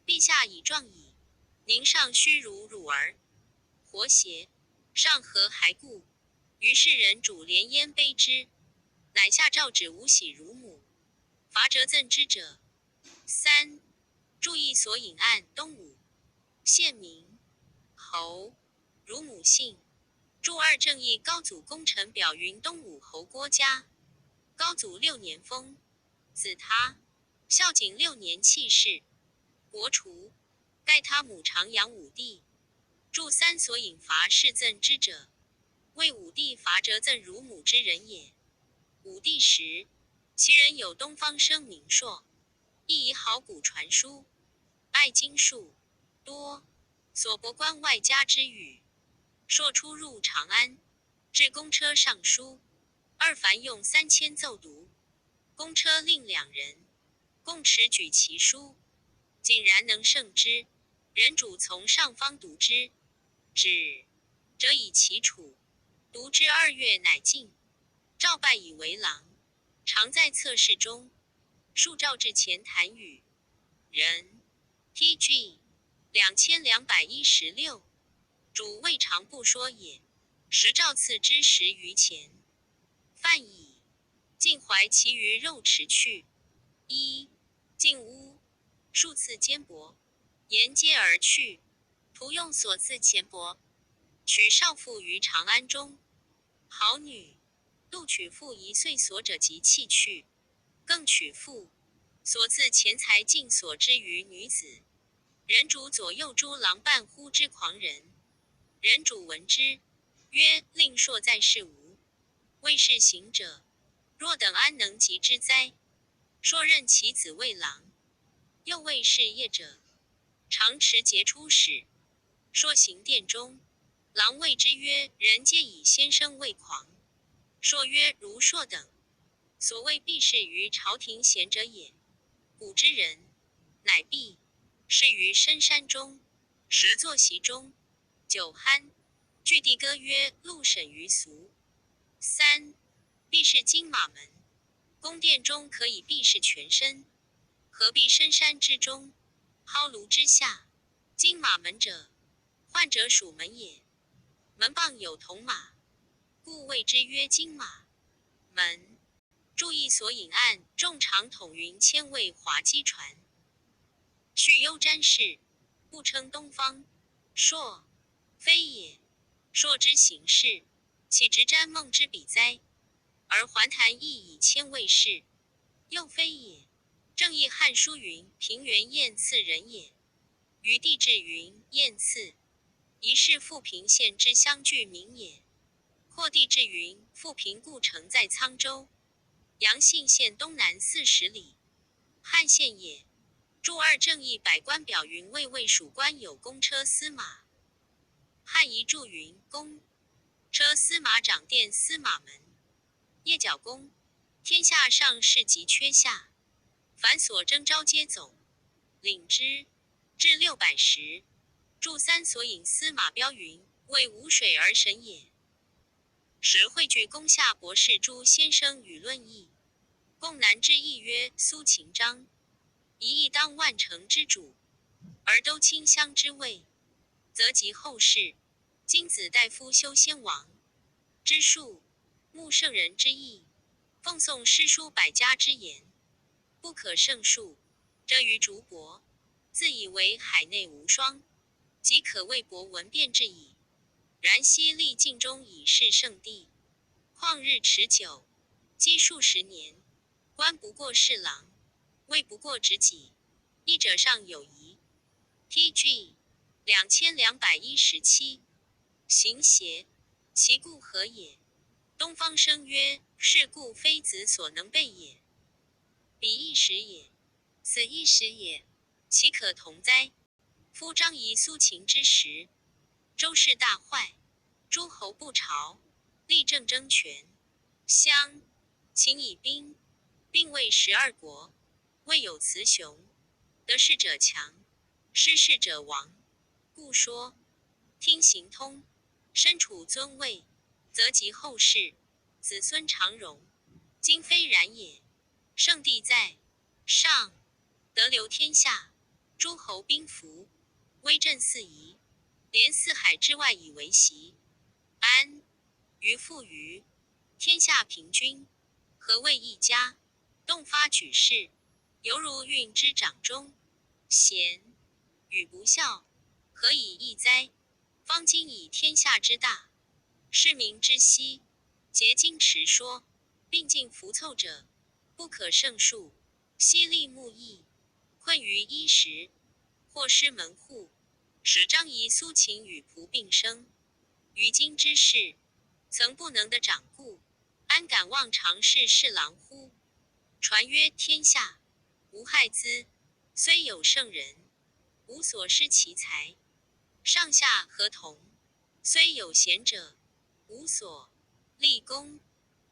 陛下已壮矣，您尚须辱汝儿，活邪？上何孩顾？”于是人主怜焉悲之，乃下诏止无喜乳母，罚折赠之者。三、注意索引案东武，县名侯，乳母姓。注二正义高祖功臣表云东武侯郭嘉。高祖六年封子他，孝景六年弃世，国除，盖他母常养武帝。注三索引罚谥赠之者，谓武帝罚折赠乳母之人也。武帝时，其人有东方生名硕，亦以好古传书，爱经术多，所博观外家之语。硕初入长安，至公车尚书，二烦用三千奏读，公车令两人共持举其书，井然能胜之。人主从上方读之，止，者以其处，读之二月，乃进。诏拜以为郎，常在侧室中。数诏至前谈语。人，T G 两千两百一十六。主未尝不说也，时诏赐之十余钱。饭已，尽怀其余肉持去。一、进屋，数赐坚帛，沿街而去。徒用所赐钱帛，取少妇于长安中。好女，度取妇一岁所者及弃去，更取妇所赐钱财尽所之于女子。人主左右诸郎伴呼之狂人。人主闻之，曰：“令硕在室无？未试行者，若等安能及之哉？”硕任其子为郎，又未试业者，常持节出使。硕行殿中，郎谓之曰：“人皆以先生为狂。”硕曰：“如硕等，所谓避世于朝廷贤者也。古之人，乃避世于深山中，食坐席中，酒酣，句帝歌曰：『陆沈于俗。』三、避世金马门。宫殿中可以避世全身，何必深山之中，蒿庐之下？金马门者，患者属门也。门傍有铜马，故谓之曰金马门。”注意索引案，仲长统云千位滑稽传。许攸詹氏，不称东方。硕，非也。硕之行事，岂值詹孟之笔哉？而还谈亦以千位士，又非也。正义汉书云：“平原燕次人也。”于帝志云：“燕次，宜是富平县之乡居民也。”括帝志云：“富平故城在沧州，阳信县东南四十里，汉县也。”注二正义百官表云：“未为属官有公车司马。”汉仪注云：“公车司马掌殿司马门，夜角公，天下上士及缺下，凡所征召皆总领之。”至六百时，注三索引司马彪云：“为无水而神也。”时汇聚宫下博士诸先生与论议，共难之议曰：苏秦张仪亦当万乘之主，而都卿相之位，则及后世，今子大夫修先王之术，慕圣人之意，奉宋诗书百家之言，不可胜数，则于竹帛，自以为海内无双，即可谓博闻辩之矣。然昔历尽中以是圣地旷日持久，积数十年，官不过侍郎，位不过执己，议者尚有疑。T G 两千两百一十七。行邪，其故何也？东方生曰：“是故非子所能备也。彼亦时也，此亦时也，其可同哉？”夫张仪苏秦之时，周室大坏，诸侯不朝，立正争权。襄、秦以兵，并魏十二国，魏有雌雄，得势者强，失势者亡。故说听行通，身处尊位，则及后世，子孙常荣，今非然也。圣帝在上，德流天下，诸侯宾服，威震四夷，连四海之外以为席。安于父于天下平均，何谓一家？洞发举世，犹如运之掌中，贤与不肖，何以异哉？方今以天下之大，士民之稀，桀经持说，病尽服凑者，不可胜数，昔历慕义，困于衣食，或失门户，使张仪苏秦与仆并生。于今之世，曾不能得掌故，安敢望常侍侍郎乎？传曰：天下无害资，虽有圣人，无所失其才；上下合同，虽有贤者，无所立功。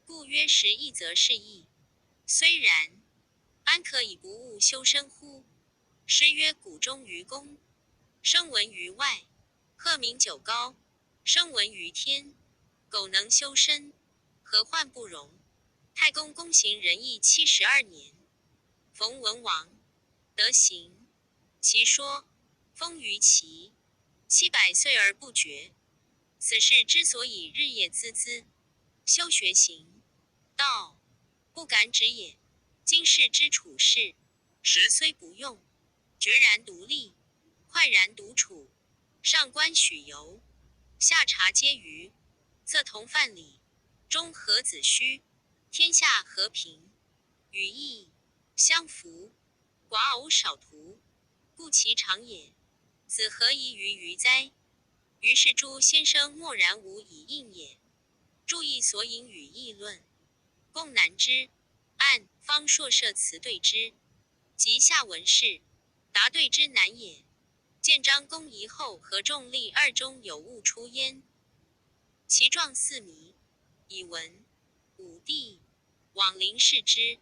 故曰：时易则仕易。虽然，安可以不务修身乎？诗曰：古忠于公，声闻于外，鹤鸣九高，声闻于天。苟能修身，何患不荣？太公公行仁义七十二年，逢文王，得行其说，封于齐，七百岁而不绝。此士之所以日夜孜孜修学行道，不敢止也。今世之处士，时虽不用，决然独立，快然独处。上观许由，下察皆愚，侧同范蠡，中和子虚，天下和平，与义相符，寡偶少徒，故其长也。子何以于鱼哉？于是诸先生默然無以应也。注意所引语议论，共难之。按方硕设辞对之，及下文士，答对之难也。见张公仪后合众力二中有误出焉。其状似迷，以文武帝往临视之，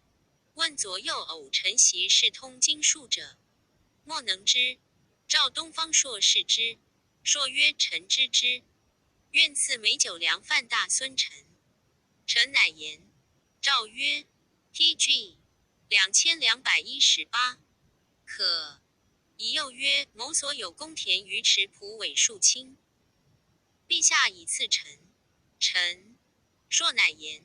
问左右偶臣习事通经术者，莫能之。召东方朔视之，朔曰：臣知之。愿赐美酒粮饭大孙臣。臣乃言。诏曰：T G两千两百一十八，可。仪又曰：某所有公田于池濮尾数顷，陛下以赐臣。臣。朔乃言。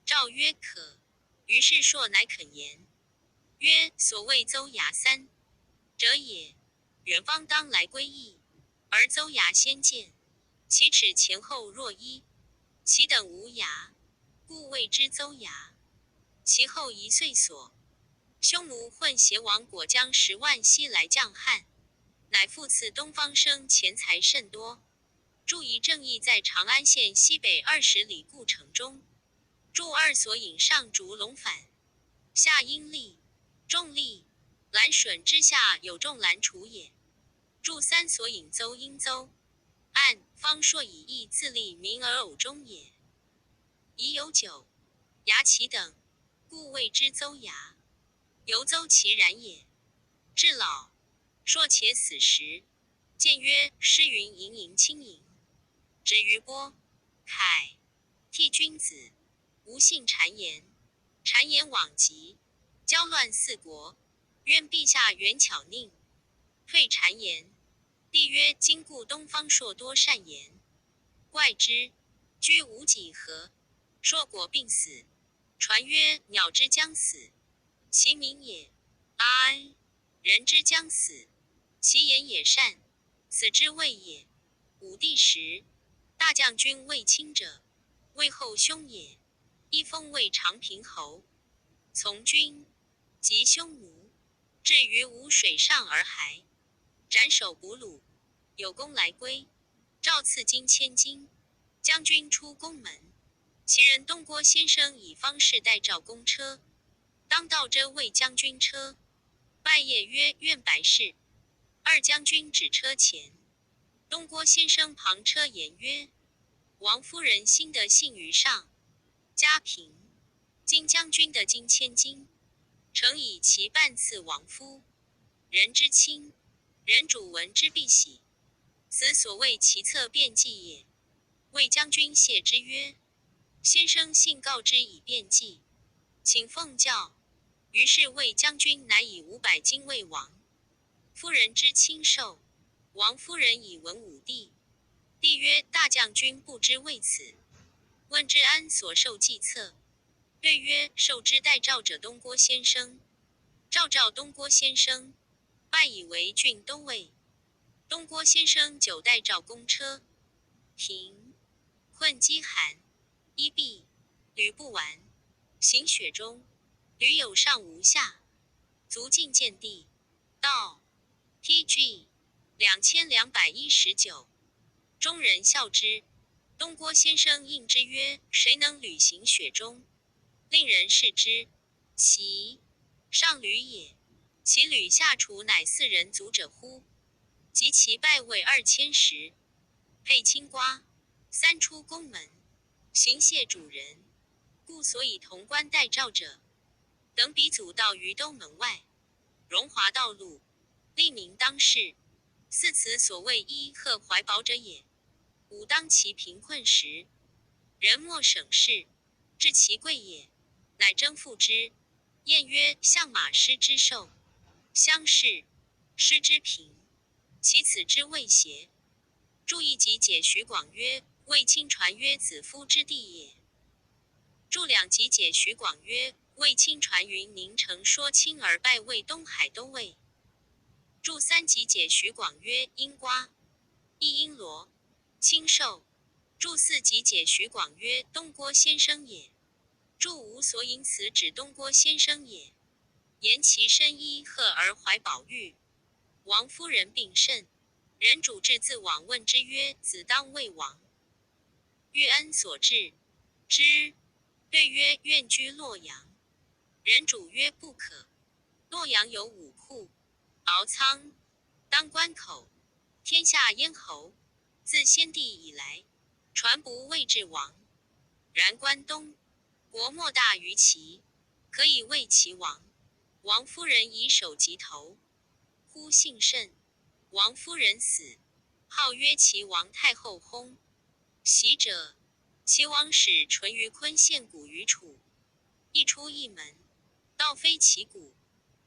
诏曰：可。于是朔乃肯言。曰：所谓邹牙三者也，远方当来归邑，而邹牙先见，其齿前后若一，其等无牙，故谓之邹牙。其后一岁所，匈奴混血王果将十万西来将汉，乃复赐东方生钱财甚多。注仪正义在长安县西北二十里故城中，注二所引上竹龙返，下阴厉，重厉，兰笋之下有众兰处也。注三所引邹因邹，按方朔以义自立名而偶中也。仪有九牙其等，故谓之邹牙。由邹其然也。至老朔且死时，见曰：诗云：盈盈轻盈，止于波凯，替君子。无信谗言，谗言罔极，交乱四国。愿陛下远巧佞，退谗言。帝曰：今故东方朔多善言，怪之。居无几何，朔果病死。传曰：鸟之将死，其鸣也；哀，人之将死，其言也善。死之谓也。武帝时，大将军卫青者，魏后兄也，一封为长平侯，从军，及匈奴，至于吴水上而还，斩首俘虏，有功来归，诏赐金千金。将军出宫门，其人东郭先生以方士代召公车，当道遮卫将军车，拜谒曰：愿白事。二将军止车前，东郭先生旁车言曰：王夫人新得信于上，嘉平，今将军得金千金，诚以其半赐王夫人之亲，人主闻之必喜。此所谓其策便计也。卫将军谢之曰：先生信告之以便计，请奉教。于是卫将军乃以五百金为王。夫人知亲受，王夫人以文武帝。帝曰：大将军不知为此，问之安所授计策？对曰：授之代诏者东郭先生。诏召东郭先生，拜以为郡都尉。东郭先生久代召公车，停，困饥寒，衣敝履不完，行雪中，履有上无下，足尽见地。道：T G两千两百一十九。中人笑之。东郭先生应之曰：谁能履行雪中？令人试之，其上履也，其履下除乃似人足者乎？及其拜位二千石，佩青瓜，三出宫门，行谢主人，故所以潼关代诏者，等彼祖道于都门外，荣华道路，利民当世，似此所谓衣壑怀宝者也。武当其贫困时，人莫省视，至其贵也，乃征赋之。晏曰：相马失之瘦，相氏失之平，其此之谓邪？注意集解徐广曰：卫青传曰子夫之地也。注两集解徐广曰：卫青传云：宁城说亲而拜为东海都尉。注三集解徐广曰：阴瓜，亦阴罗，青瘦。注四集解徐广曰：东郭先生也。注无所引此指东郭先生也，言其身衣壑而怀宝玉。王夫人病甚，人主至自往问之曰：子当为王，欲安所置之？对曰：愿居洛阳。人主曰：不可，洛阳有武库、敖仓、当关口，天下咽喉，自先帝以来，传不谓至王。然关东国莫大于齐，可以为齐王。王夫人以首及头，忽幸甚。王夫人死，号曰齐王太后薨。喜者，齐王使淳于髡献谷于楚，亦出一门，道非齐谷，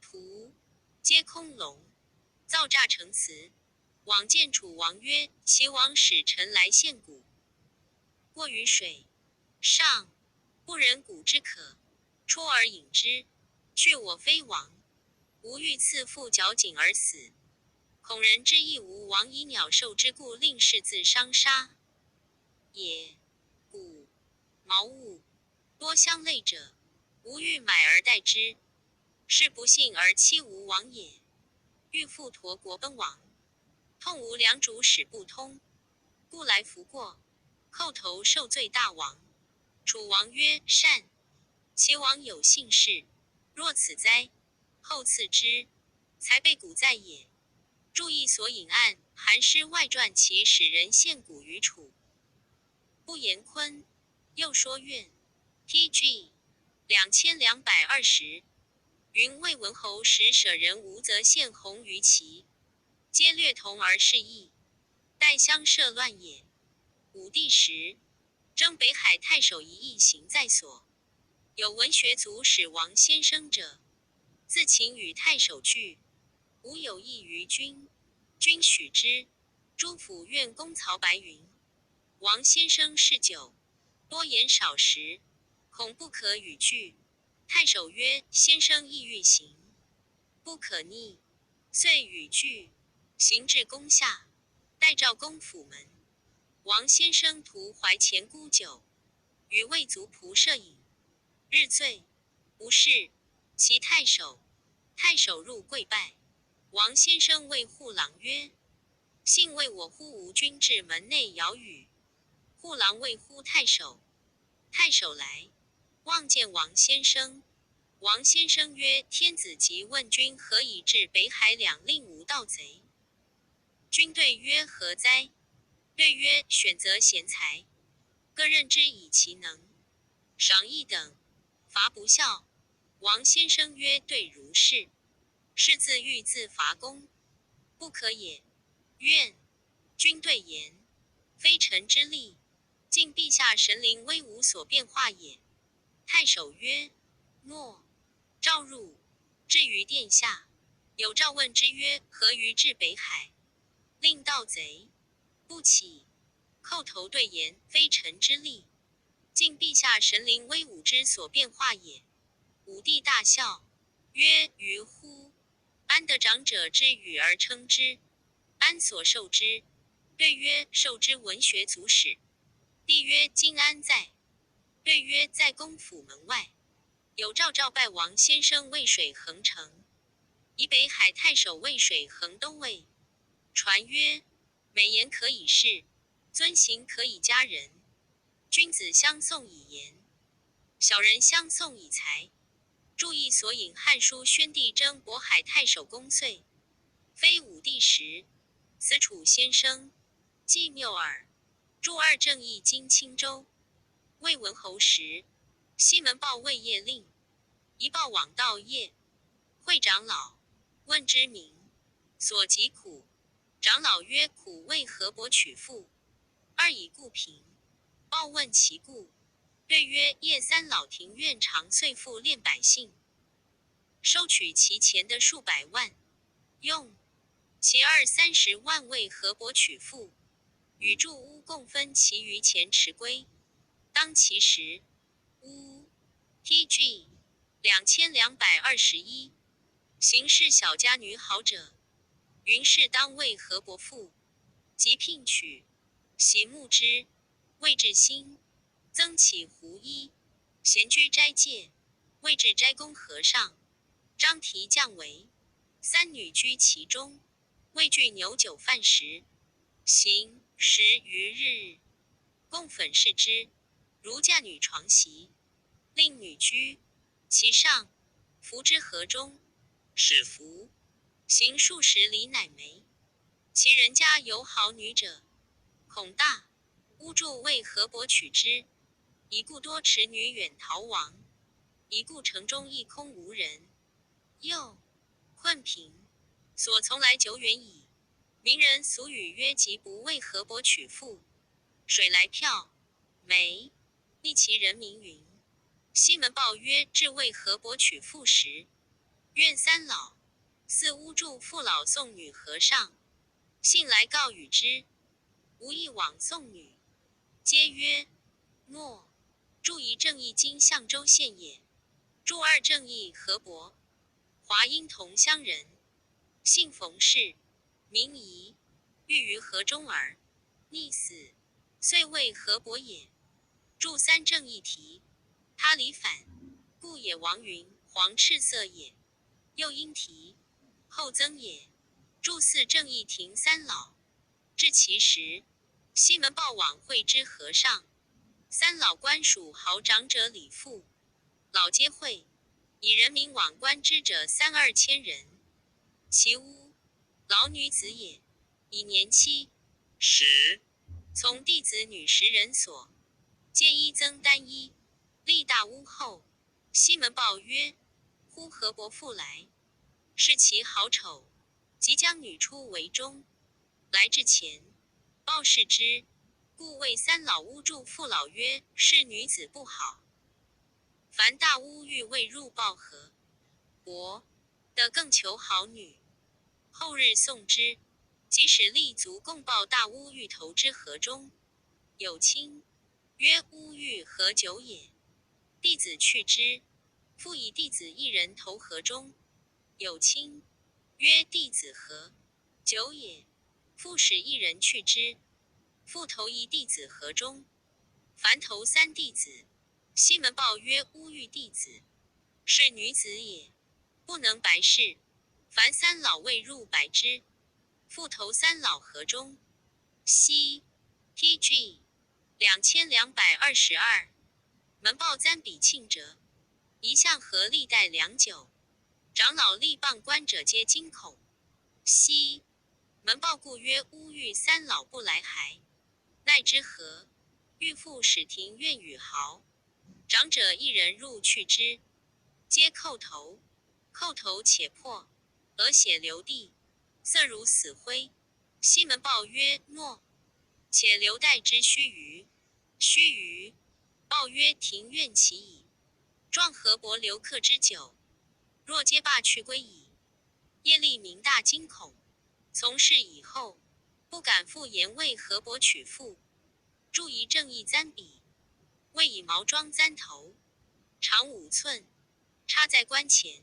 图皆空笼，造诈成词，往见楚王曰：齐王使臣来献谷，过于水上，不忍谷之渴，出而饮之，惧我非王，吾欲赐赋绞颈而死，恐人之亦无王以鸟兽之故，令士自伤杀也。谷、茅屋，多相类者，吾欲买而代之，是不幸而欺吾王也。欲复陀国奔亡，痛无粮足使不通，故来服过，叩头受罪大王。楚王曰：善。齐王有信誓，若此哉，后赐之，才备谷在也。注意索引按《韩诗外传》，其使人献谷于楚，不言髡，又说愿。T G两千两百二十。云魏文侯时舍人无责献红于齐，皆略同而示意，待相涉乱也。武帝时，征北海太守一役行在所，有文学组使王先生者，自请与太守聚，吾有意于君，君许之。诸府院公曹白云：王先生嗜酒，多言少食，恐不可与聚。太守曰：先生意欲行，不可逆。遂与聚，行至宫下，代召公府门。王先生徒怀前鈷酒，与卫卒仆射饮，日醉，无事。其太守，太守入跪拜。王先生谓护郎曰：信未我乎？吾君至门内杳语。护郎谓乎太守，太守来，望见王先生。王先生曰：天子即问君何以至北海两令吾盗贼？君对曰：何哉？对曰：选择贤才，各任之以其能，赏一等，罚不孝。王先生曰：对如是，是自欲自伐功，不可也。愿。君对言：非臣之力，今陛下神灵威武所变化也。太守曰：诺。诏入，至于殿下，有诏问之曰：何于至北海？令盗贼不起，叩头对言：非臣之力，今陛下神灵威武之所变化也。武帝大笑，曰：愚乎！安得长者之语而称之？安所授之？对曰：授之文学足史。帝曰：今安在？对曰：在公府门外。有诏召拜王先生渭水横城，以北海太守渭水横都尉。传曰：美言可以世，尊行可以加人。君子相送以言，小人相送以才。注意所引《汉书宣帝征渤海太守公遂，非武帝时，子楚先生，既谬耳。注二正义经青州，魏文侯时，西门豹魏邺令，一豹往盗邺，会长老，问之名，所疾苦。长老曰：苦为河伯取赋，二以固平。豹问其故，对曰：邺三老庭院长岁赋练百姓，收取其钱的数百万，用其二三十万为河伯取赋，与诸巫共分其余钱持归。当其时，巫 T G 两千两百二十一，行事小家女好者，云氏当为河伯赋，即聘娶，徙牧之，谓至新，曾起胡衣，闲居斋戒，谓至斋公和尚，张题降为，三女居其中，谓具牛酒饭食，行食于日，供粉侍之，如嫁女床席，令女居其上，服之河中，始服，行数十里乃没。其人家有好女者，恐大巫祝为河伯取之，以故多持女远逃亡，以故城中一空无人。又，困贫，所从来久远矣。民人俗语曰：疾不为河伯取赋，水来漂梅，利其人民云。西门豹曰：至为河伯取赋时，怨三老，四巫祝父老送女河上，信来告与之，无一往送女。皆曰：诺。注一正义经象州县也。注二正义河伯，华阴同乡人，姓冯氏，名仪，寓于河中而溺死，遂为河伯也。注三正义题，他离反，故也。王云：黄赤色也，又因题，后曾也。注四正义庭三老，至其时，西门豹往会之河上，三老官属豪长者礼赋，老皆会，以人民往观之者三二千人。其巫，老女子也，以年七，十，从弟子女十人所，皆衣增单衣，立大巫后。西门豹曰：呼河伯父来，视其好丑，即将女出围中。来至前，豹视之，故谓三老巫祝父老曰：是女子不好，凡大巫欲未入豹河伯，得更求好女，后日送之，即使立足共豹大巫欲投之河中。有卿曰：巫欲何久也？弟子去之，复以弟子一人投河中。有卿曰：弟子何久也？复使一人去之，复投一弟子河中。凡投三弟子，西门豹曰：巫欲弟子，是女子也，不能白视。凡三老未入白之，复投三老河中。西 T G 两千两百二十二。门豹簪比庆者，一向河历代良久，长老历傍观者皆惊恐。西门豹故曰：巫欲三老不来还，奈之何？欲复始庭院与豪长者一人入去之，皆叩头，叩头且破，额血流涕，色如死灰。西门豹曰：诺，且留待之须臾。须臾，报曰：庭怨其已，壮河伯留客之久，若皆罢去归矣。业力明大惊恐，从是以后，不敢复言为河伯取复。著以正义簪笔，谓以毛装簪头，长五寸，插在冠前，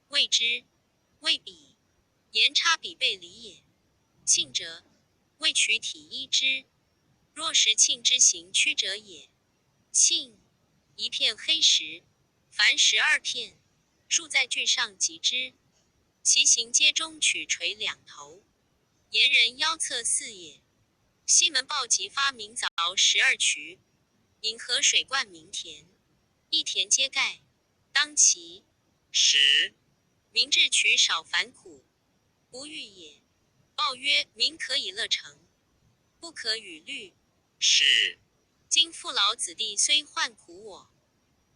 谓之，谓笔，言插笔背离也。庆者，谓取体衣之，若识庆之行屈者也。庆，一片黑石，凡十二片，竖在巨上及之，其形皆中取垂两头，沿人腰侧四也。西门豹即发明凿十二渠，引河水灌民田，一田皆盖。当其时，民至渠少烦苦，不遇也。豹曰：民可以乐成，不可与虑。是。今父老子弟虽患苦我，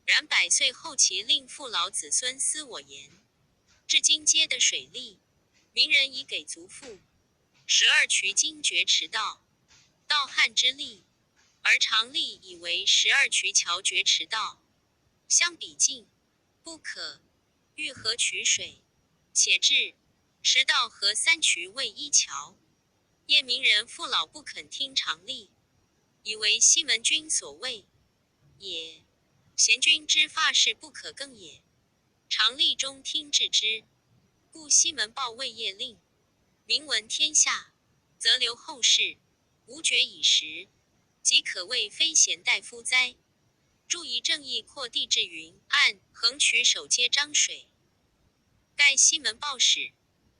然百岁后其令父老子孙思我言，至今皆得水利，民人已给足富。十二渠今绝池盗，盗旱之利，而常利以为十二渠桥绝池盗，相比近，不可，遇河取水，且至，池盗河三渠为一桥。业民人父老不肯听常利，以为西门君所谓也。贤君之发是不可更也，常利终听至之。故西门豹谓业令：名闻天下，则留后世，无决以时，即可谓非贤大夫哉。著以正义阔地至云岸，横渠首皆漳水，盖西门豹始，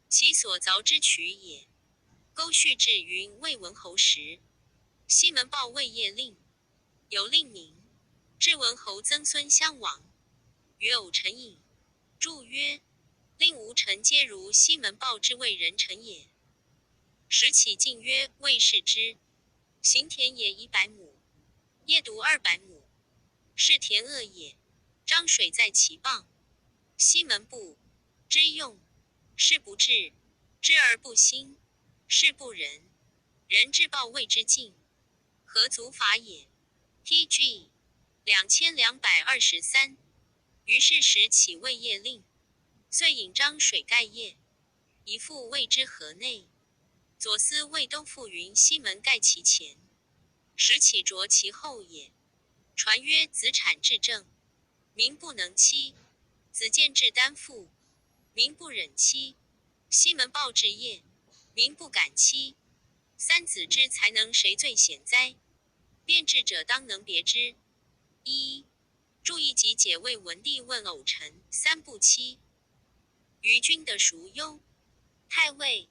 其所凿之渠也。沟续至云魏文侯时，西门豹谓业令：有令名，至文侯曾孙襄王，曰偶臣矣。著曰：令吾臣皆如西门豹之魏人臣也。时起进曰：魏氏之行田野以百亩，业独二百亩，是田沃也，漳水在其傍，西门不知用，是不至，知而不兴，是不仁，仁至豹谓之进，何足伐也。T G 两千两百二十三。于是时起谓业令，遂引漳水盖业，以复谓之河内。左思卫都复云：西门盖其前，时起着其后也。传曰：子产至政，民不能欺；子建至担父，民不忍欺；西门豹至业，民不敢欺。三子之才能谁最显哉？辩智者当能别之。一、注意集解。魏文帝问偶臣：三不欺，于君得孰优？太尉、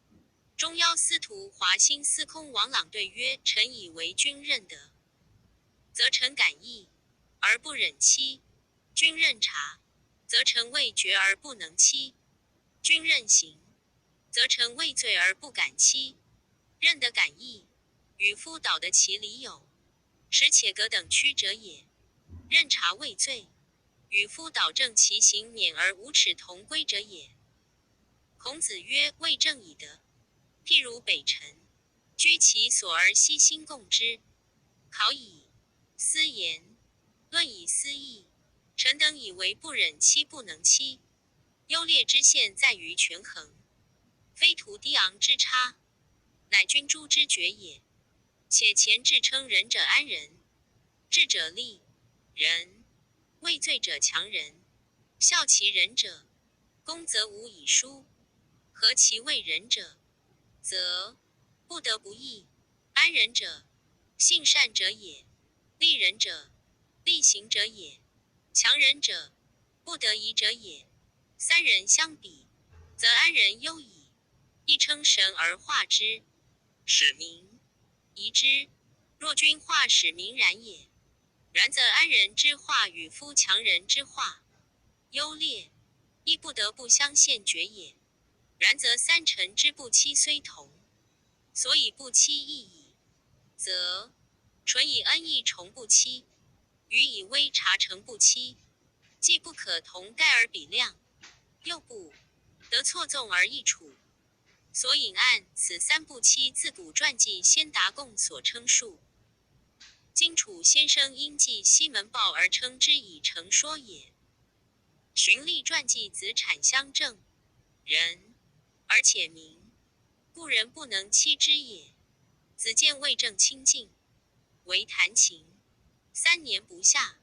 中腰司徒华歆司空王朗对曰：臣以为君任德，则臣敢义而不忍欺；君任察，则臣畏决而不能欺；君任刑，则臣畏罪而不敢欺。任德敢义，与夫导得其理有，使且格等屈者也。任察畏罪，与夫导正其刑免而无耻同归者也。孔子曰：未正以德，譬如北辰，居其所而悉星共之。考矣！斯言，论以斯义。臣等以为不忍欺不能欺，优劣之现在于权衡，非图低昂之差，乃君诛之决也。且前至称仁者安仁，智者利人，畏罪者强人。效其仁者，恭则无以疏；和其畏仁者，则不得不义。安仁者，信善者也；利人者，利行者也；强人者，不得已者也。三人相比，则安仁优矣。亦称神而化之，使民仪之。若君化使民然也。然则安仁之化与夫强人之化，优劣，亦不得不相陷决也。然则三臣之不欺虽同，所以不欺亦矣。则，纯以恩义崇不欺，愚以威察成不欺，既不可同盖而比量，又不得错纵而易处。所以按此三不欺自古传记先达贡所称述。今楚先生因记西门豹而称之以成说也。循吏传记子产相证人，而且名，故人不能妻之也。子建未正亲近，为弹琴，三年不下，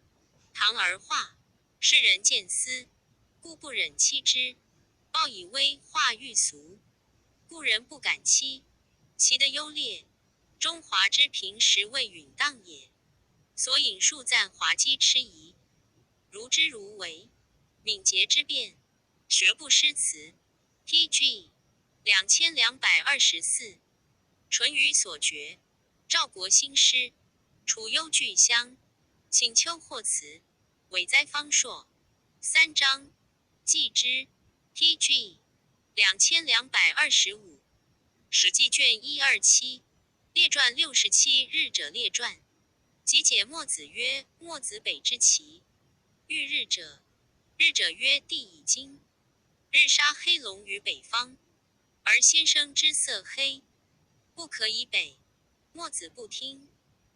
弹而化，世人见思，故不忍妻之。豹以危化欲俗，故人不敢妻。其的优劣，中华之评实未允当也。所引数赞滑稽痴疑，如之如为，敏捷之辩，学不失辞。T G 两千两百二十四。淳于所决，赵国兴师，楚幽俱相，请丘或辞，委哉方朔。三章，季之，T G 两千两百二十五。史记卷一二七，列传六十七，日者列传，集解墨子曰：墨子北之其，欲日者，日者曰：地以今，日杀黑龙于北方，而先生之色黑，不可以北。墨子不听，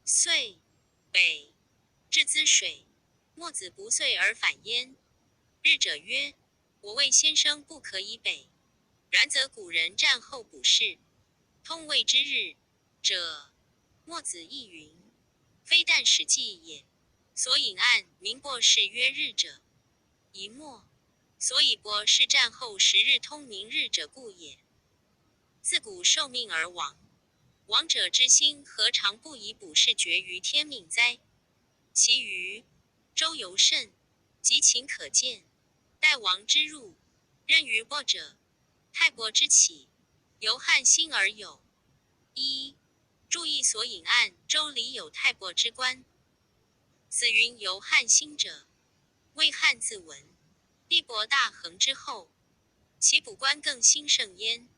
遂北，至滋水，墨子不遂而返焉。日者曰：我谓先生不可以北，然则古人战后卜筮，通谓之日者。墨子亦云：非但史记也，所引按名博士曰日者，以墨，所以博士战后十日通名日者故也。自古受命而亡，亡者之心何尝不以卜筮决于天命哉？其余周游慎，及秦可见，代王之入，任于博者，泰伯之起，由汉兴而有。一、注意所引按周礼有泰伯之官。子云由汉兴者，谓汉自文帝伯大恒之后，其卜官更兴盛焉。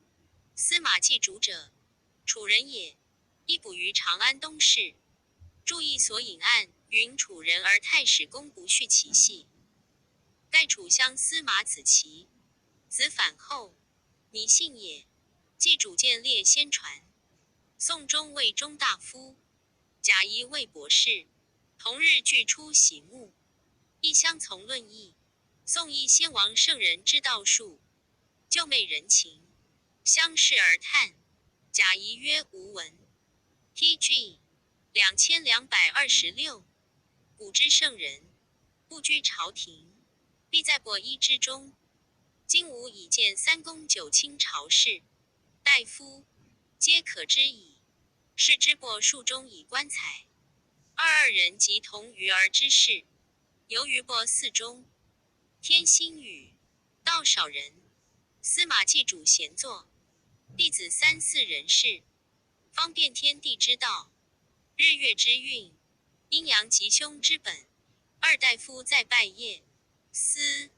司马季竹者，楚人也，亦卜于长安东室。注意所引按云楚人而太史公不叙其系。盖楚相司马子期，子反后，米信也，季主见列先传。宋中谓中大夫，贾谊谓博士，同日俱出席墓，亦相从论议。宋亦先王圣人之道术，旧昧人情，相视而叹。贾谊曰：无闻。T G 两千两百二十六。古之圣人，不居朝廷，必在博衣之中。今吾已见三公九卿朝士，大夫，皆可知矣。是之博数中以棺材，二二人及同鱼而知事，游于博寺中，天星雨，道少人。司马季主闲坐，弟子三四人侍，方辨天地之道，日月之运，阴阳吉凶之本。二大夫在拜谒。司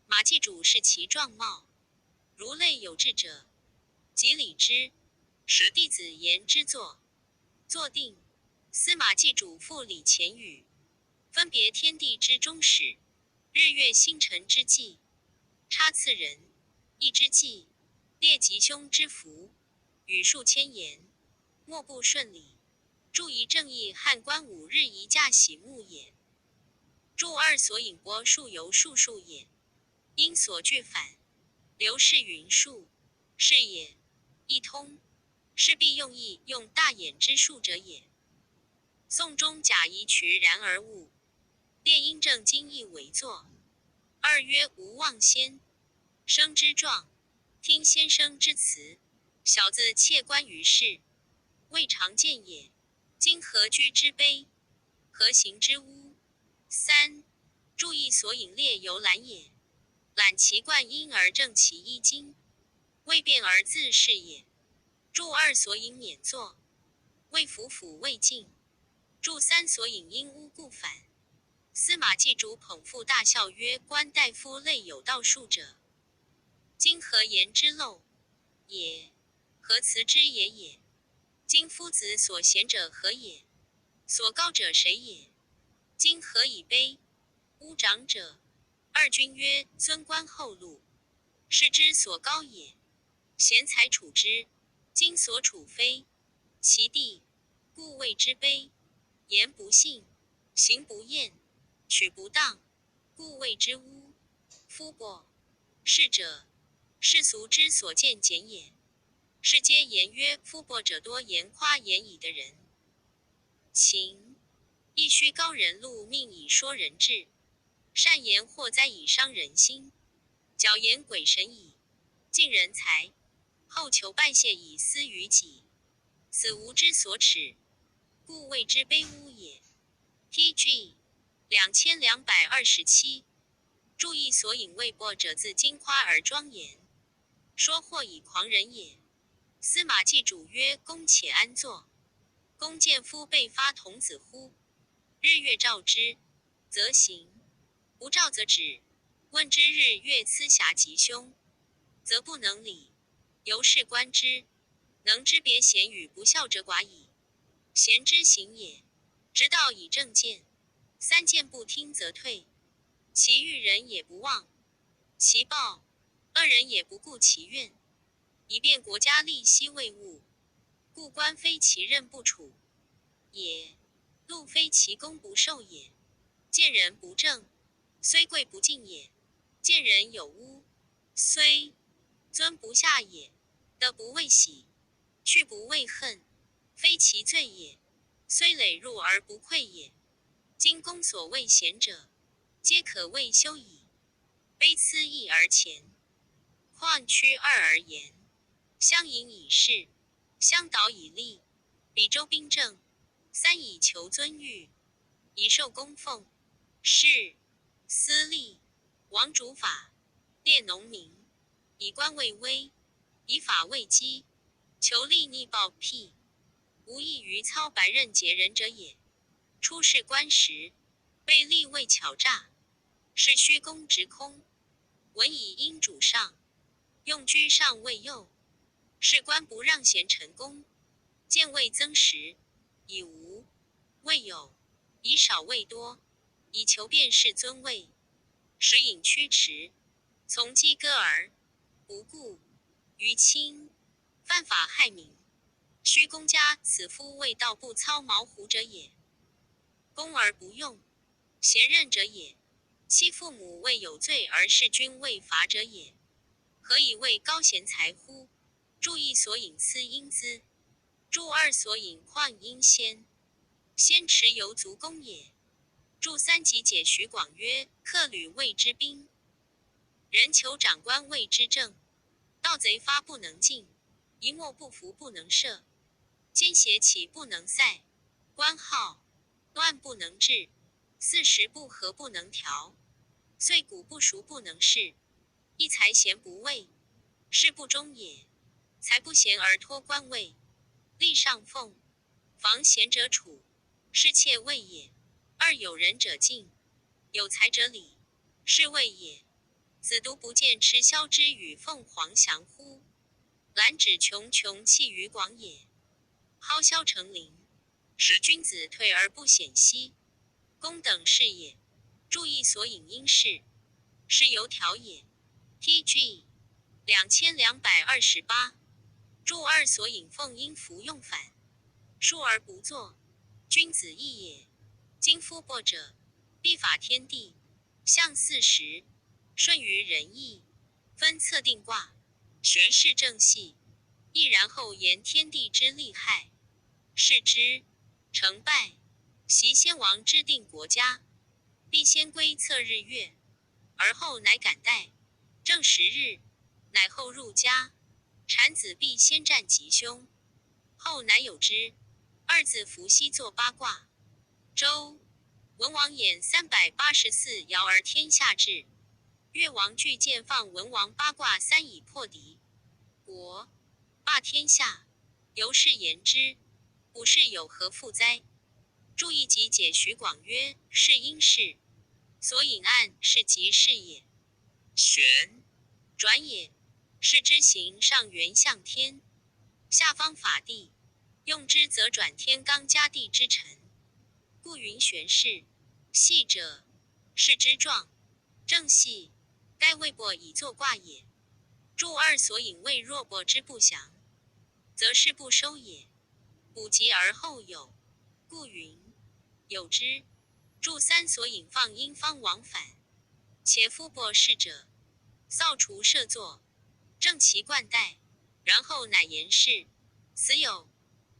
马季主视其状貌，如类有志者，即礼之。使弟子言之坐，坐定。司马季主复礼前语，分别天地之终始，日月星辰之纪，差次人，易之纪，列吉凶之符，语数千言，莫不顺礼。注意正义汉官五日一驾徙墓也。注二所引博数由数数也，因所据反，刘氏云数，是也，亦通。是必用意用大眼之数者也。宋中贾谊渠然而悟，列因正经意为坐。二曰：吾望先生之状，听先生之辞。小子妾观于世，未尝见也。今何居之卑，何行之污？三、注意所引列由览也。览其冠缨而正其衣襟，未变而自是也。注二所引免坐，谓服服未尽。注三所引因污故反。司马季主捧腹大笑曰：观大夫类有道数者，今何言之漏也？何辞之也也？今夫子所贤者何也？所高者谁也？今何以卑污长者？二君曰：尊官厚禄，是之所高也。贤才处之，今所处非其地，故谓之卑言不信，行不验，取不当，故谓之巫。夫擘，是者，世俗之所见简也。是皆言曰夫擘者多言夸言矣的人。情，亦须高人禄命以说人志，善言祸哉以伤人心，巧言鬼神矣，尽人财，后求拜谢以私于己，此无知所耻，故谓之卑污也。T G 两千两百二十七。注意所引谓擘者自今夸而庄严，说或以狂人也。司马祭主曰：公且安坐，公见夫被发童子乎？日月照之，则行；无照则止。问之日月辞霞吉凶，则不能理。由是观之，能知别贤与不肖者寡矣。贤之行也，直道以正见，三谏不听则退，其欲人也不忘，其暴恶人也不顾其怨，以便国家利息未务。故官非其任不处也，禄非其功不受也。见人不正，虽贵不敬也；见人有污，虽尊不下也。得不为喜，去不为恨，非其罪也。虽累入而不愧也。今公所谓贤者，皆可谓修矣。卑辞义而前，旷屈二而言，相隐以示，相导以立，比周宾政，三以求尊誉，以受供奉，士、司隶、王主法、列农民，以官为威，以法为基，求利逆暴辟，无异于操白刃截人者也。初仕官时，被立为巧诈，是虚公执空，文以因主上，用居上位右。是官不让贤臣功，见位增实，以无为有，以少为多，以求便士尊位，时隐屈迟，从击割而不顾于亲，犯法害民。虚公家此夫谓道不操茅胡者也，公而不用，贤任者也。昔父母未有罪而事君未罚者也，何以谓高贤才乎？注意所引辞因资，注二所引旷因先。先持犹足弓也。注三即解徐广曰：客旅谓之宾，人求长官谓之政。盗贼发不能进，一莫不服不能赦，奸邪岂不能塞？官号乱不能治，四时不和不能调，岁谷不熟不能事。一才贤不位，事不忠也。才不贤而托官位，立上奉，防贤者处，是妾位也。二有仁者敬，有才者礼，是位也。子独不见鸱枭之与凤凰翔乎？兰芷芎芎气于广野，蒿梟成林，使君子退而不显兮。公等是也。注意所引因是，是由调也。T G 两千两百二十八。注二所引奉因服用反，述而不作，君子义也。今夫擘者，必法天地，象四时，顺于仁义，分测定卦，学示正系，亦然后言天地之利害，是之成败，习先王之定国家，必先归测日月，而后乃感代，正时日，乃后入家。产子必先占吉凶，后乃有之。二子伏羲作八卦，周文王演三百八十四爻而天下治。越王巨鉴放文王八卦三以破敌国，霸天下。由是言之，卜筮有何复哉？注意即解徐广曰：是因是，所引暗是即是也。旋，转也。是之形上圆向天，下方法地，用之则转天罡加地之辰，故云旋是。系者，是之状，正系，盖未擘以作卦也。注二所引谓若擘之不详，则是不收也。卜吉而后有，故云：有之。注三所引放因方往返，且夫擘视者，扫除设作，正其冠带，然后乃言视。此有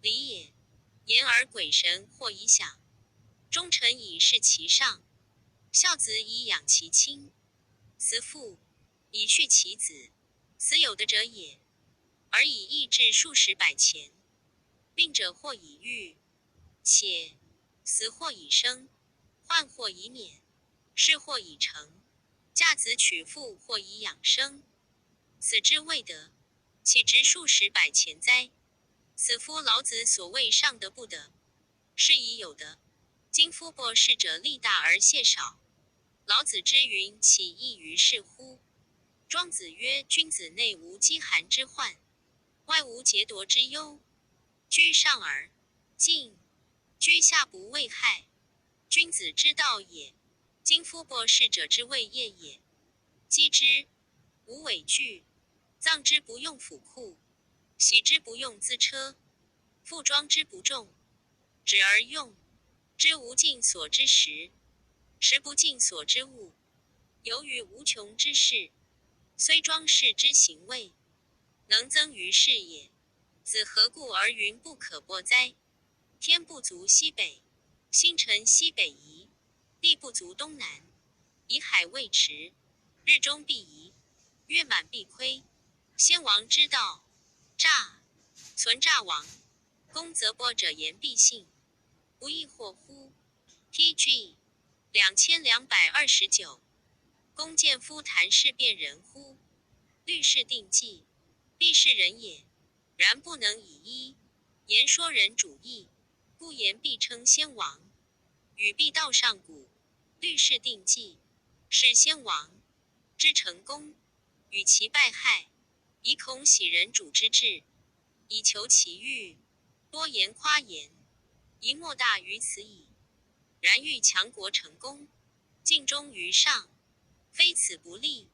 礼也。言而鬼神或已响，忠臣以示其上，孝子以养其亲。慈父以恤其子，此有德者也。而以义至数十百钱，病者或已愈，且死或已生，患或已免，事或已成，嫁子娶妇或已养生，此之谓德，岂值数十百钱哉？此夫老子所谓上德不德，是以有德。今夫擘视者力大而泄少，老子之云岂异于是乎？庄子曰：君子内无饥寒之患，外无劫夺之忧，居上而进，居下不为害，君子之道也。今夫擘视者之谓业也。饥之无委惧，葬之不用府库，徙之不用资车，覆装之不重，止而用之无尽所之食，食不尽所之物，由于无穷之事，虽装饰之行味，能增于事也。子何故而云不可擘哉？天不足西北，星辰西北移，地不足东南，以海为池，日中必移，月满必亏。先王之道，诈存诈亡，公则擘者言必信，不亦惑乎？T G两千两百二十九。公见夫谈事辩人乎？律事定纪，必是仁也，然不能以一言说人主义，故言必称先王。语必道上古，律事定纪，是先王之成功，与其败害，以恐喜人主之志，以求其欲，多言夸言，宜莫大于此矣。然欲强国成功，尽忠于上，非此不利。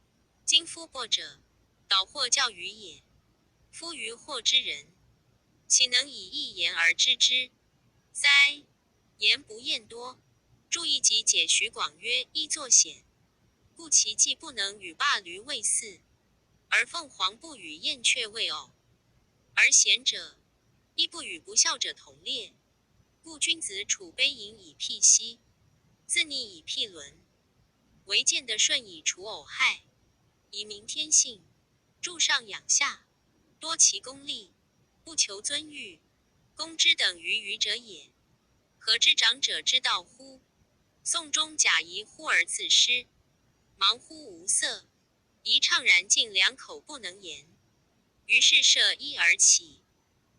今夫擘者，导惑教愚也。夫愚惑之人，岂能以一言而知之哉？言不厌多，注意及解徐广曰：衣作显，故其迹不能与霸闾为似，而凤凰不与燕雀为偶。而贤者，亦不与不肖者同列，故君子处卑淫以辟豨，自逆以辟伦，为贱的顺以除偶害，以明天性。助上养下，多其功利，不求尊誉，公之等于愚者也。何知长者之道乎？宋中贾谊忽而自失，茫忽无色，宜怅然竟两口不能言。于是设衣而起，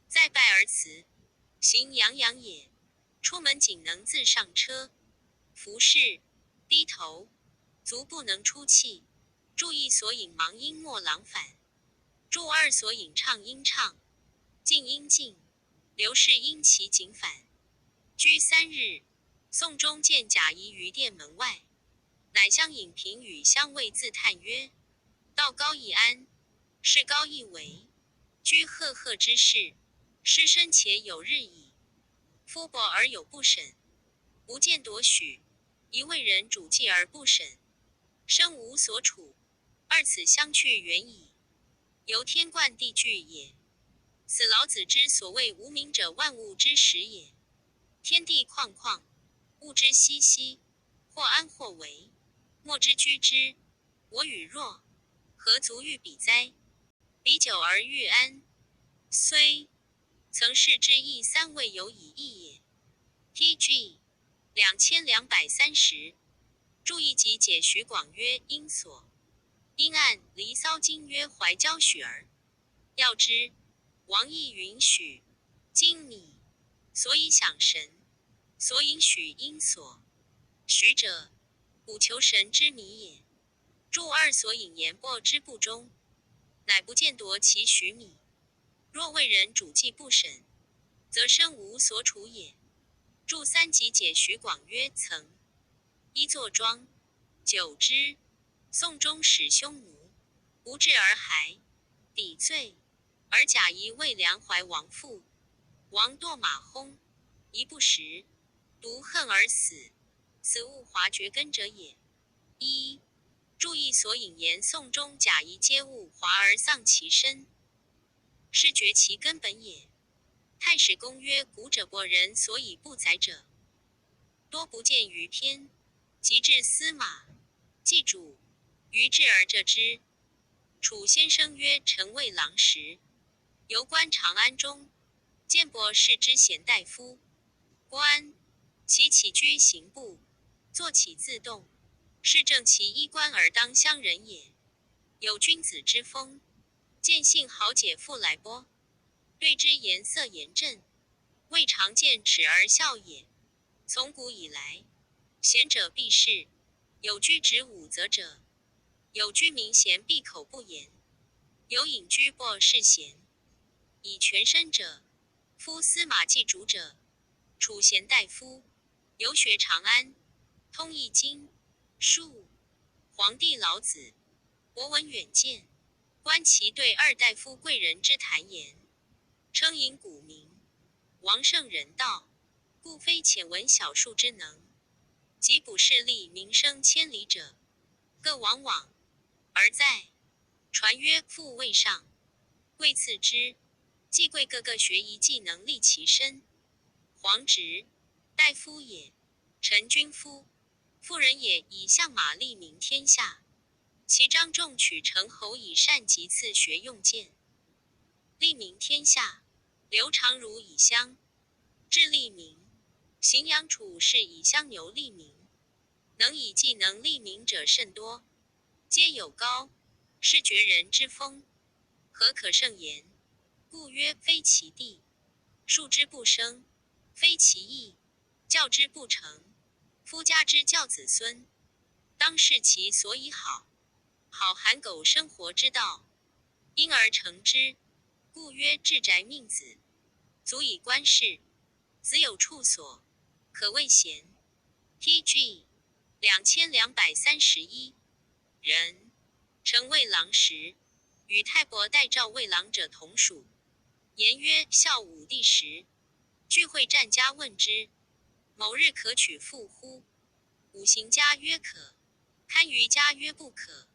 再拜而辞，行洋洋也。出门仅能自上车，服侍，低头，足不能出气。注一所引茫因莫郎返，注二所引怅因怅，进因进，刘氏因其景返。居三日，宋中见贾谊于店门外，乃相引屏与相谓自叹曰：道高一安，事高一围，居赫赫之室，失身且有日矣。夫薄而有不审，不见多许，宜为人主计而不审，身无所处，二此相去远矣。由天贯地拒也。此老子之所谓无名者万物之始也。天地旷旷，物之熙熙，或安或为，莫之居之。我与若，何足喻彼哉？彼久而欲安，虽曾视之亦三未有以易也。T G两千两百三十。注一及解徐广曰：因所，因安。离骚经曰：怀交许而要之。王亦云许今米，所以想神，所以许因所。许者，古求神之米也。注二所引言擘之不忠，乃不见夺其许米。若为人主计不审，则身无所处也。注三及解徐广曰：曾，衣作装，久之，宋中使匈奴，胡志而还，抵罪，而贾谊谓梁怀王父，王堕马薨，宜不食。独恨而死，死勿华绝根者也。一、注意索引言：宋中甲乙皆误华而丧其身，是绝其根本也。太史公曰：古者伯仁所以不宰者，多不见于篇。及至司马季主，余至而浙之。楚先生曰：臣为郎时，游观长安中，见伯氏之贤大夫，观其起居行步，坐起自动，是正其衣冠而当乡人也，有君子之风。见信豪解复来波，对之颜色严正，未尝见耻而笑也。从古以来，贤者避世，有居止武则者，有居民贤避口不言，有隐居伯氏贤，以全身者，夫司马季主者，楚贤大夫，游学长安，通易经、术、黄帝老子，博闻远见，观其对二大夫贵人之谈言，称引古名，王圣仁道，故非浅闻小术之能。及卜氏立名声千里者，各往往而在，传曰：父未上，贵次之。季贵个个学一技能立其身。黄执大夫也，陈君夫，妇人也，以相马立名天下。其张仲取陈侯以单及次学用剑，立名天下。刘长儒以相质立名，荥阳楚氏以相牛立名，能以技能立名者甚多，皆有高，是绝人之风，何可胜言？故曰：非其地，树之不生，非其义，教之不成。夫家之教子孙，当视其所以好，好含苟生活之道，因而成之。故曰：至宅命子，足以观世。子有处所，可谓贤。T G 两千两百三十一人。陈魏郎时，与太伯代赵魏郎者同属。颜曰：孝武帝时，聚会战家问之，某日可取父乎？五行家曰：可。堪舆家曰：不可。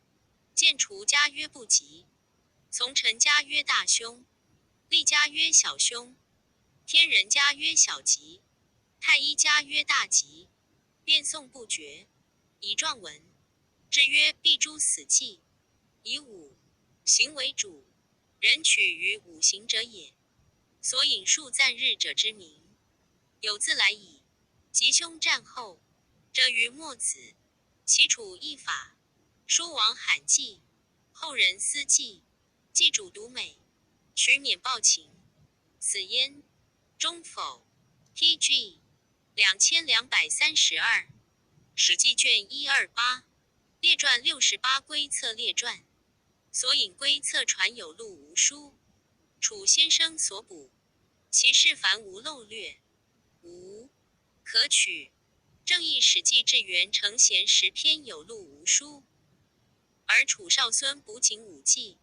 建除家曰：不吉。从臣家曰：大凶。厉家曰：小凶。天人家曰：小吉。太医家曰：大吉。辩颂不绝，以状文。制曰：必诛死祭，以五行为主，人取于五行者也。所引数赞日者之名，有自来矣。吉凶战后，者于墨子，齐楚易法，书王罕祭，后人思祭，祭主独美，取免暴秦。死焉，终否？T G 两千两百三十二，《史记》卷一二八，列传六十八，《归策列传》。所引《归策》传有录无书，楚先生所补，其事繁无漏略，无可取。正亦《史记》至元成贤时篇有录无书，而楚少孙补仅五纪，《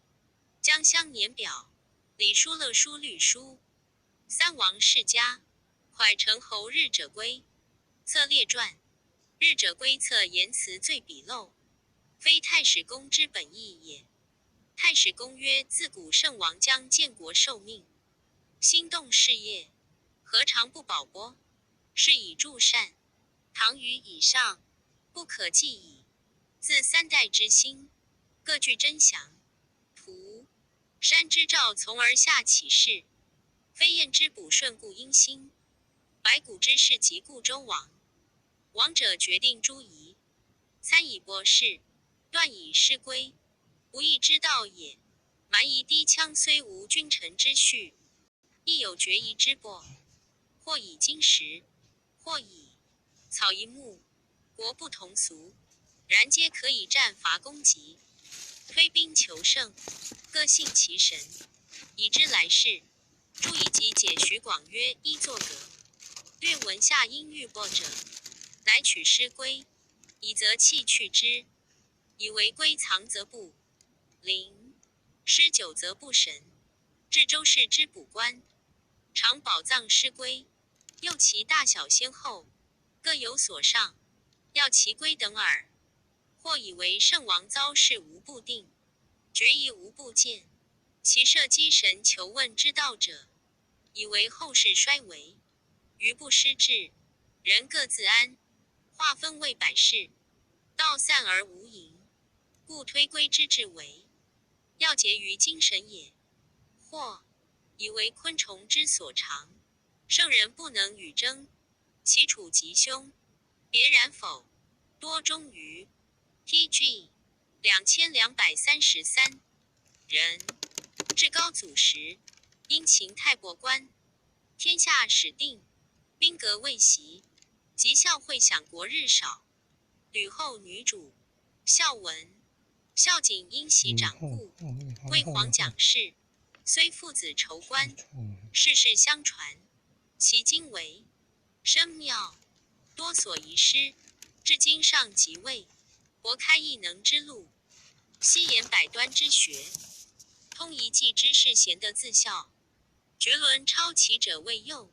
江乡年表》、《礼书》、《乐书》、《律书》、《三王世家》、《蒯城侯日者归策列传》、《日者归策》言辞最笔漏，非太史公之本意也。太史公曰：自古圣王将建国受命，兴动事业，何尝不保国？是以诸善。唐虞以上，不可计矣。自三代之兴，各具真祥。 图山之兆从而下启示，飞燕之补顺故殷兴，白骨之势急故周亡。王者决定诸夷，参以博士，断以师归，无义之道也。蛮夷低羌虽无君臣之序，亦有决夷之辈，或以金石，或以草以木，国不同俗，然皆可以战伐攻击，推兵求胜，各信其神，以知来世。朱夷集解徐广曰：衣作革，略闻夏殷遇伯者，乃取师归，以则气去之，以为归藏则不灵，师久则不神，至周氏之补官，常保藏师归，又其大小先后，各有所上，要其归等耳。或以为圣王遭事无不定，决疑无不见，其设机神求问之道者，以为后世衰微，余不失志，人各自安，划分为百世，道散而无垠，故推归之至为要节于精神也。或以为昆虫之所长，圣人不能与争，其处吉凶，别然否？多终于 T G 两千两百三十三。人至高祖时，因秦泰伯观，天下始定，兵革未息，及孝惠享国日少，吕后女主，孝文、孝景因袭长故，归皇蒋氏，虽父子仇官，世世相传，其经为深妙，多所遗失，至今尚即位，博开异能之路，悉言百端之学，通一计之士贤德自效，绝伦超奇者未宥，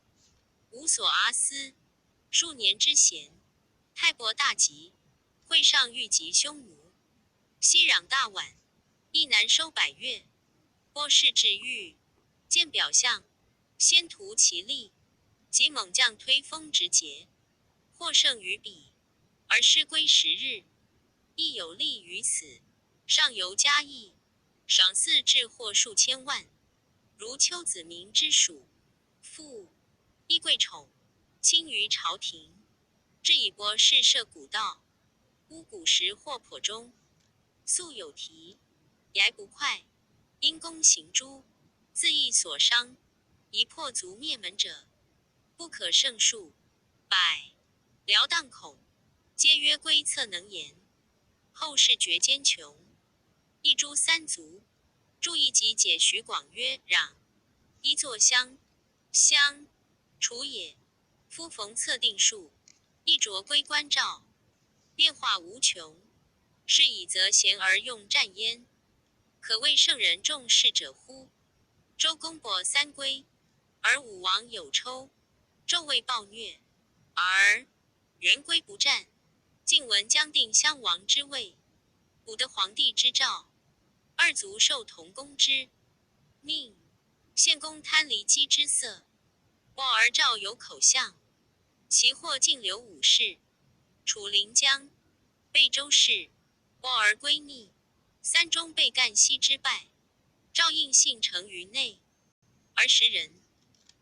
无所阿思。数年之闲，泰伯大吉，会上遇及匈奴，西壤大宛，亦难收百越。波氏至御，见表象，先图其力，即猛将推风直节，获胜于彼，而师归十日，亦有力于此。上游嘉义，赏赐至获数千万，如丘子明之属。父亦贵宠，亲于朝廷，至以博士设古道，巫古时获叵中，素有题：睚不快，因弓形诸，自缢所伤，以破足灭门者，不可胜数。百僚荡恐，皆曰归策能言，后世绝奸穷，亦诸三族。注意及解徐广曰：壤，一作乡，乡，楚也。夫逢策定数，亦着归官照，变化无穷。是以则贤而用战焉，可谓圣人重士者乎？周公伯三归，而武王有抽，纣为暴虐，而元归不战。晋文姜定襄王之位，武德皇帝之诏，二族受同工之命，献公贪离姬之色，暴而诏有口相，其祸尽流武氏。楚临江，被周氏，暴而归逆，三中被赣西之败，诏应信成于内，而时人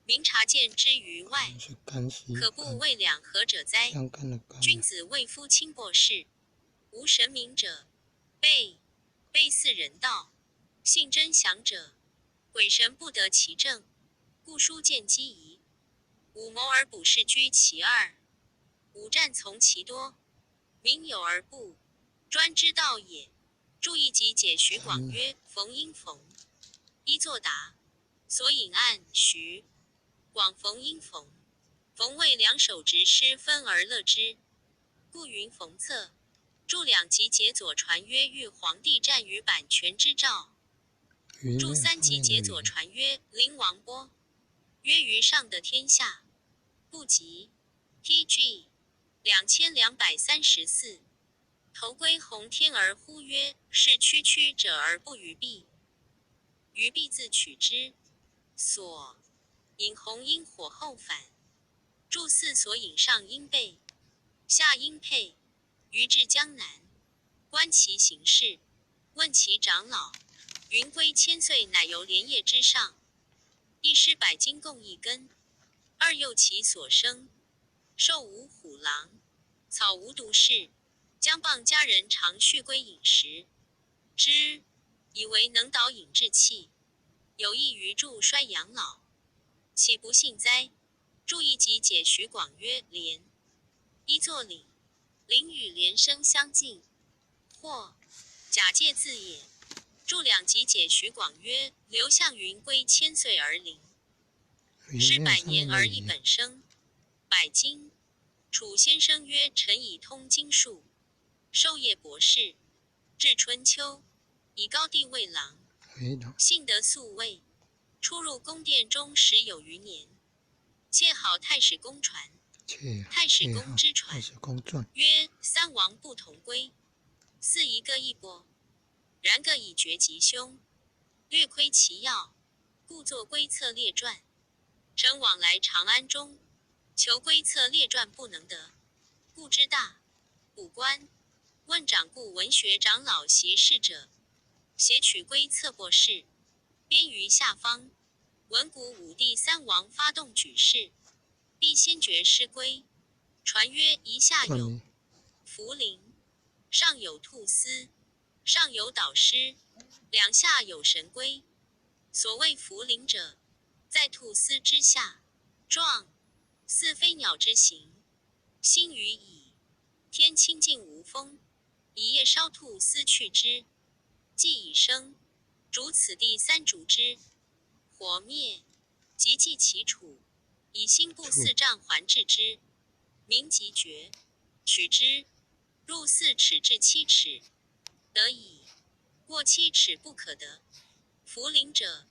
民察见之于外，可不谓两合者哉？君子谓夫轻薄士，无神明者，悖，悖似人道。信真详者，鬼神不得其正，故疏见机宜。武谋而卜士居其二，武战从其多，民有而不专之道也。注意及解徐广曰：逢因逢，一作答，所引按徐。广逢因逢，逢谓两手执师分而乐之，故云逢策。注两极解左传曰：遇皇帝战于阪泉之赵。注三极解左传曰：临王波，曰于上得天下，不及。T G 两千两百三十四。头归鸿天而呼曰：是区区者而不逾避，逾避自取之所。引鸿因火后返，注四所引上因备，下因沛，于至江南，观其形势，问其长老，云归千岁乃由连夜之上，一师百金共一根，二又其所生，兽无虎狼，草无毒士，将傍家人常畜归饮食之，以为能导引志气，有益于助衰养老，岂不幸哉？注意及解徐广曰：连，一作领，领与连声相近，或假借字也。注两极解徐广曰：刘向云归千岁而临，师百年而一本生，百金。楚先生曰：臣以通经术，授业博士，至春秋，以高帝为郎，幸得宿卫，出入宫殿中十有余年，切好太史公传，太史公之传，曰：三王不同归，四夷各异播，然各以决吉凶，略窥其要，故作归策列传。臣往来长安中，求归策列传不能得，故知大补观，问掌故文学长老习事者，携取归策博士，编于下方。闻古武帝三王发动举事，必先决师归。传曰：夷下有涪陵，上有兔司，上有导师，两下有神归。所谓涪陵者，在兔司之下，状似飞鸟之形，兴于蚁，天清静无风，蚁夜烧兔司去之，既已生，逐此地三逐之，火灭，即继其处，以兴不四战还至之，民即决，取之，入四尺至七尺，得矣，过七尺不可得。涪陵者，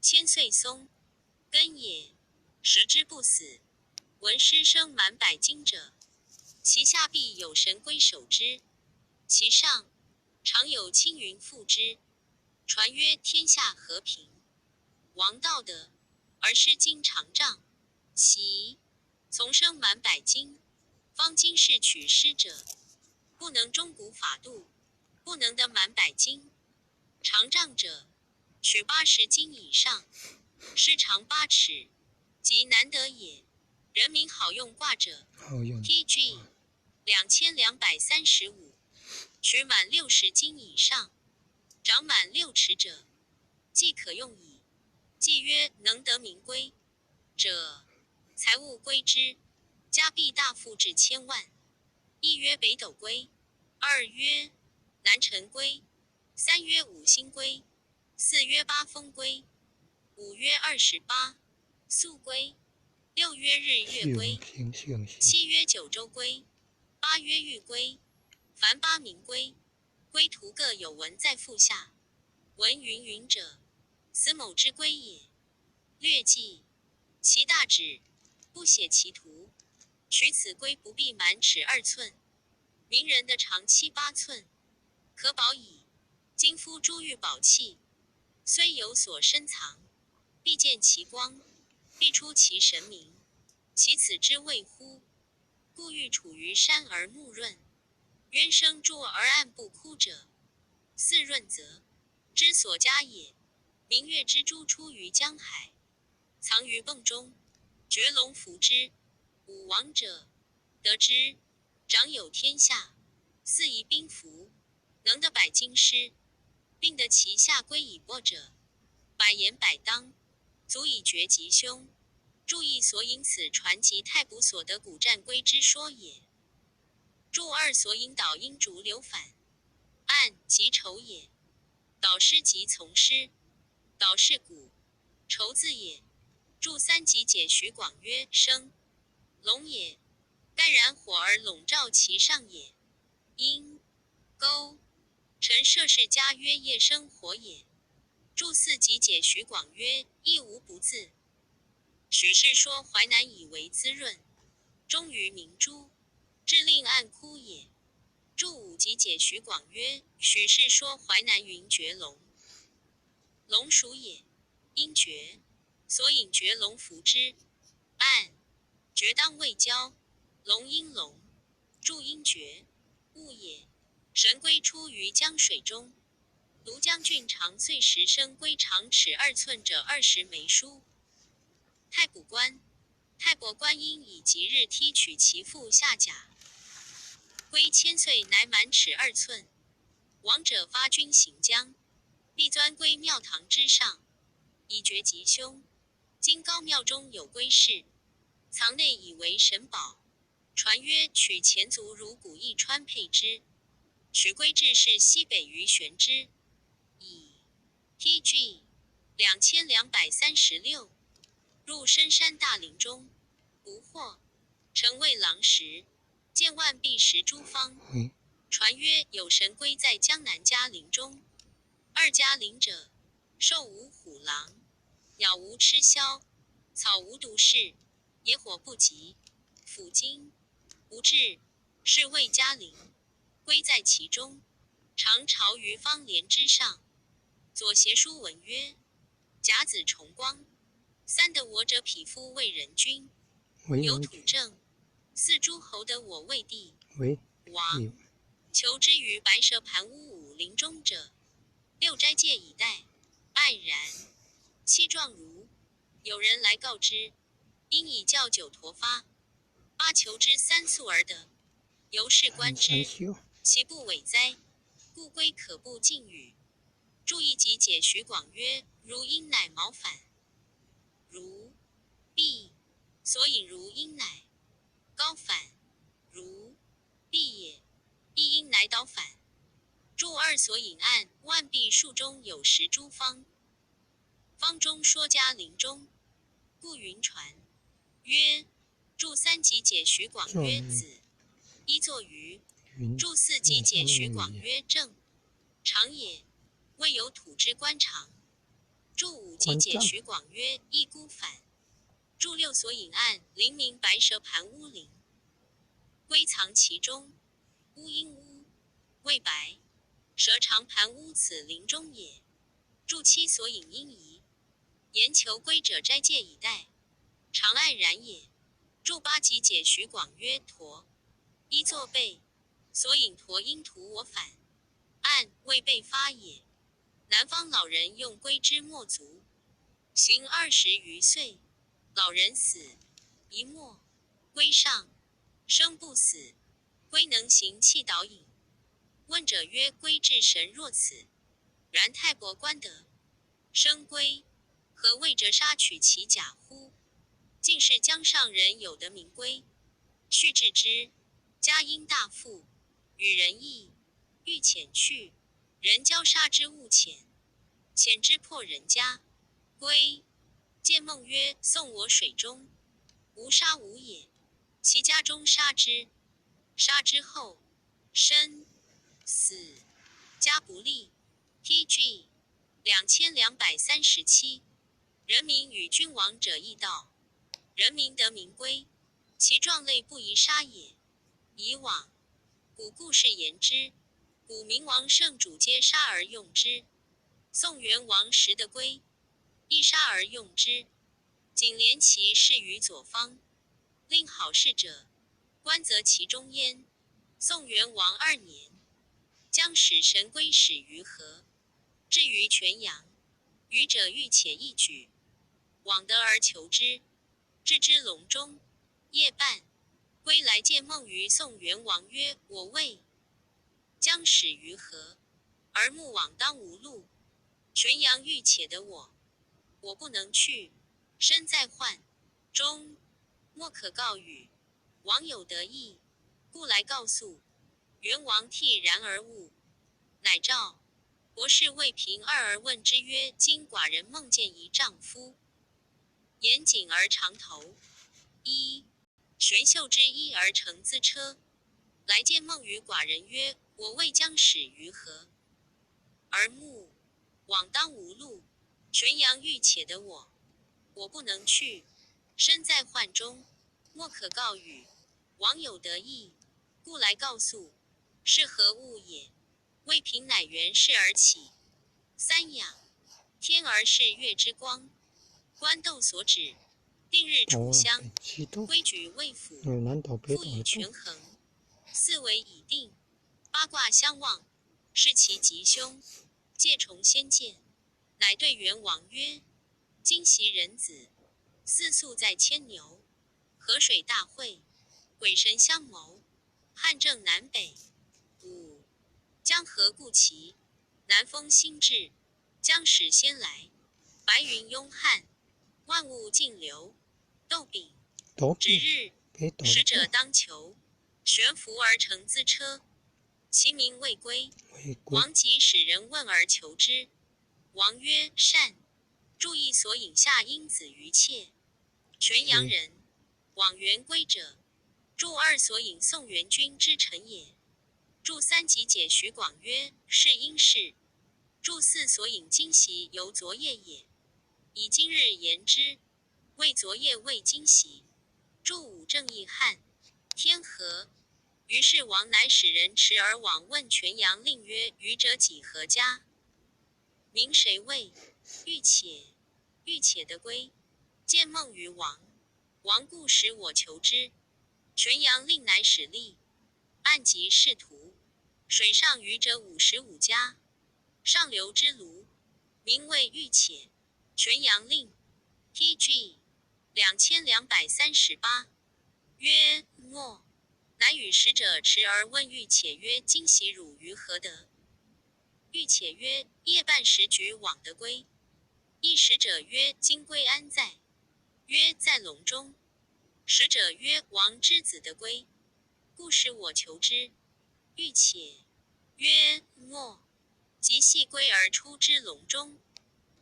千岁松，根也，食之不死。闻师生满百斤者，其下必有神归守之，其上常有青云覆之。传曰：天下和平，王道德，而师经常杖，习从生满百斤，方今是取师者，不能终古法度，不能得满百斤。常杖者，取八十斤以上，师长八尺，即难得也。人民好用卦者，好用。T G两千两百三十五，取满六十斤以上，长满六尺者，即可用矣。既曰：能得民归者，财物归之，家必大富至千万。一曰北斗归，二曰南辰归，三曰五星归，四曰八风归，五曰二十八宿归，六曰日月归，七曰九州归，八曰玉归，凡八民归，归途各有文在腹下。闻云云者，此某之归也。略记其大旨，不写其图，取此归不必满尺二寸，名人的长七八寸，可保矣。今夫珠玉宝器，虽有所深藏，必见其光，必出其神明，其此之谓乎？故欲处于山而目润，渊生珠而暗不枯者，似润则，之所嘉也。明月之珠出于江海，藏于迸中，绝龙伏之。武王者，得之，掌有天下，四夷兵符，能得百斤师，并得其下归以播者，百言百当，足以决吉凶。注意所引此传及太卜所得古战归之说也。注二所引导因逐流返，暗即丑也，导师即从师，导是古，丑字也。注三即解徐广曰：生，龙也，盖然火而笼罩其上也。阴，勾，陈涉世家曰：夜生火也。注四即解徐广曰：亦无不自。许氏说淮南以为滋润，终于明珠，至令暗枯也。注五即解徐广曰：许氏说淮南云绝龙，龙属也，阴绝，所引绝龙伏之。暗，绝当未交，龙阴龙，注阴绝，物也，神归出于江水中。 卢将军常岁时生归长尺二寸者二十枚书。太卜观，太伯观音以吉日梯取其腹下甲，归千岁乃满尺二寸。亡者发军行将，必钻归庙堂之上，以决吉凶。今高庙中有归室，藏内以为神宝。传曰：取前足如鼓一穿佩之，取归至是西北于玄之矣。 T G两千两百三十六，入深山大林中，捕获，成为狼食，见万必食诸方。传曰：有神归在江南嘉陵中。二嘉陵者，兽无虎狼，鸟无鸱枭，草无毒舐，野火不及，伏五经，无志，是谓嘉陵，归在其中，常朝于方帘之上。左协书文曰：甲子重光，三得我者匹夫为人君，有土政，四诸侯得我为帝，王，求之于白蛇盘乌五林中者，六斋戒已逮，黯然。七状如，有人来告之，因以教酒陀发。八求之三宿而得，由是观之，其不违哉？故归可不尽语。注意集解徐广曰：如因乃毛反，如必，所引如因乃高反，如必也，亦因乃倒反。注二所引暗万必数中有时诸方，方中说嘉陵中，故云传曰：注三集解徐广曰子，一作于；注四集解徐广曰正，常也，未有土之官常。注五集解徐广曰亦孤反。注六所引暗灵明白蛇盘乌林，归藏其中，乌因乌，未白，蛇常盘乌此林中也。注七所引因疑，言求归者斋戒已逮，常黯然也。注八集解徐广曰陀，一作备，所引陀因图我反，暗未备发也。南方老人用归之莫足，行二十余岁，老人死，一没，归上，生不死，归能行气导引。问者曰：归至神若此，然泰伯观德，生归，何谓折杀取其甲乎？竟是江上人有得名归。续至之，嘉因大富，与人邑，欲遣去，人教杀之勿遣，遣之破人家，归。见孟曰：送我水中，无杀无也，其家中杀之，杀之后，身，死，家不立。T G两千两百三十七。人民与君王者异道，人民得名归，其壮类不宜杀也，以往。古故事言之，古明王圣主皆杀而用之，宋元王时得归，亦杀而用之。景怜其事于左方，令好事者，官则其中焉。宋元王二年，将使神归始于河，至于泉阳，愚者欲且一举，往得而求之，置之笼中，夜半，归来见孟于宋元王曰：我未将始于河，而目往当无路，泉阳欲且得我，我不能去，身在患中，莫可告语，王有得意，故来告诉。元王涕然而悟，乃召博士卫平二而问之曰：今寡人梦见一丈夫，严颈而长头，衣悬袖之衣而乘资车，来见孟于寡人曰：我未将始于河，而目往当无路，泉阳欲且得我，我不能去，身在患中，莫可告语，王有得意，故来告诉，是何物也？卫平乃元氏而起，三仰，天而视月之光，观斗所指，定日处乡，规矩未腐，复以权衡，四围已定，八卦相望，视其吉凶，戒从先见。乃对元王曰：今昔壬子，四宿在牵牛，河水大会，鬼神相谋，汉正南北。五，江河固齐，南风兴至，将始先来，白云拥汉，万物竞流，斗柄。值日，使者当求，悬浮而乘资车，其民未归。王即使人问而求之，王曰：善。注意所引夏因子于切，泉阳人，往元归者，注二所引宋元君之臣也。注三集解徐广曰：是因是。注四所引今昔犹昨夜也，以今日言之，谓昨夜未今昔。注五正亦汉，天河。于是王乃使人持而往问泉阳令曰：“愚者几何家？名谁谓？”“御且。”御且的归，见梦于王，王故使我求之。泉阳令乃使吏，按籍视图，水上愚者五十五家，上流之泸，名谓御且。泉阳令，T G两千两百三十八。曰：诺。乃与使者持而问御且曰：“今徙汝于何得？”御且曰：“夜半时举网得归。”亦使者曰：“今归安在？”曰：“在笼中。”使者曰：“王之子得归，故使我求之。”御且曰：诺。即系归而出之笼中。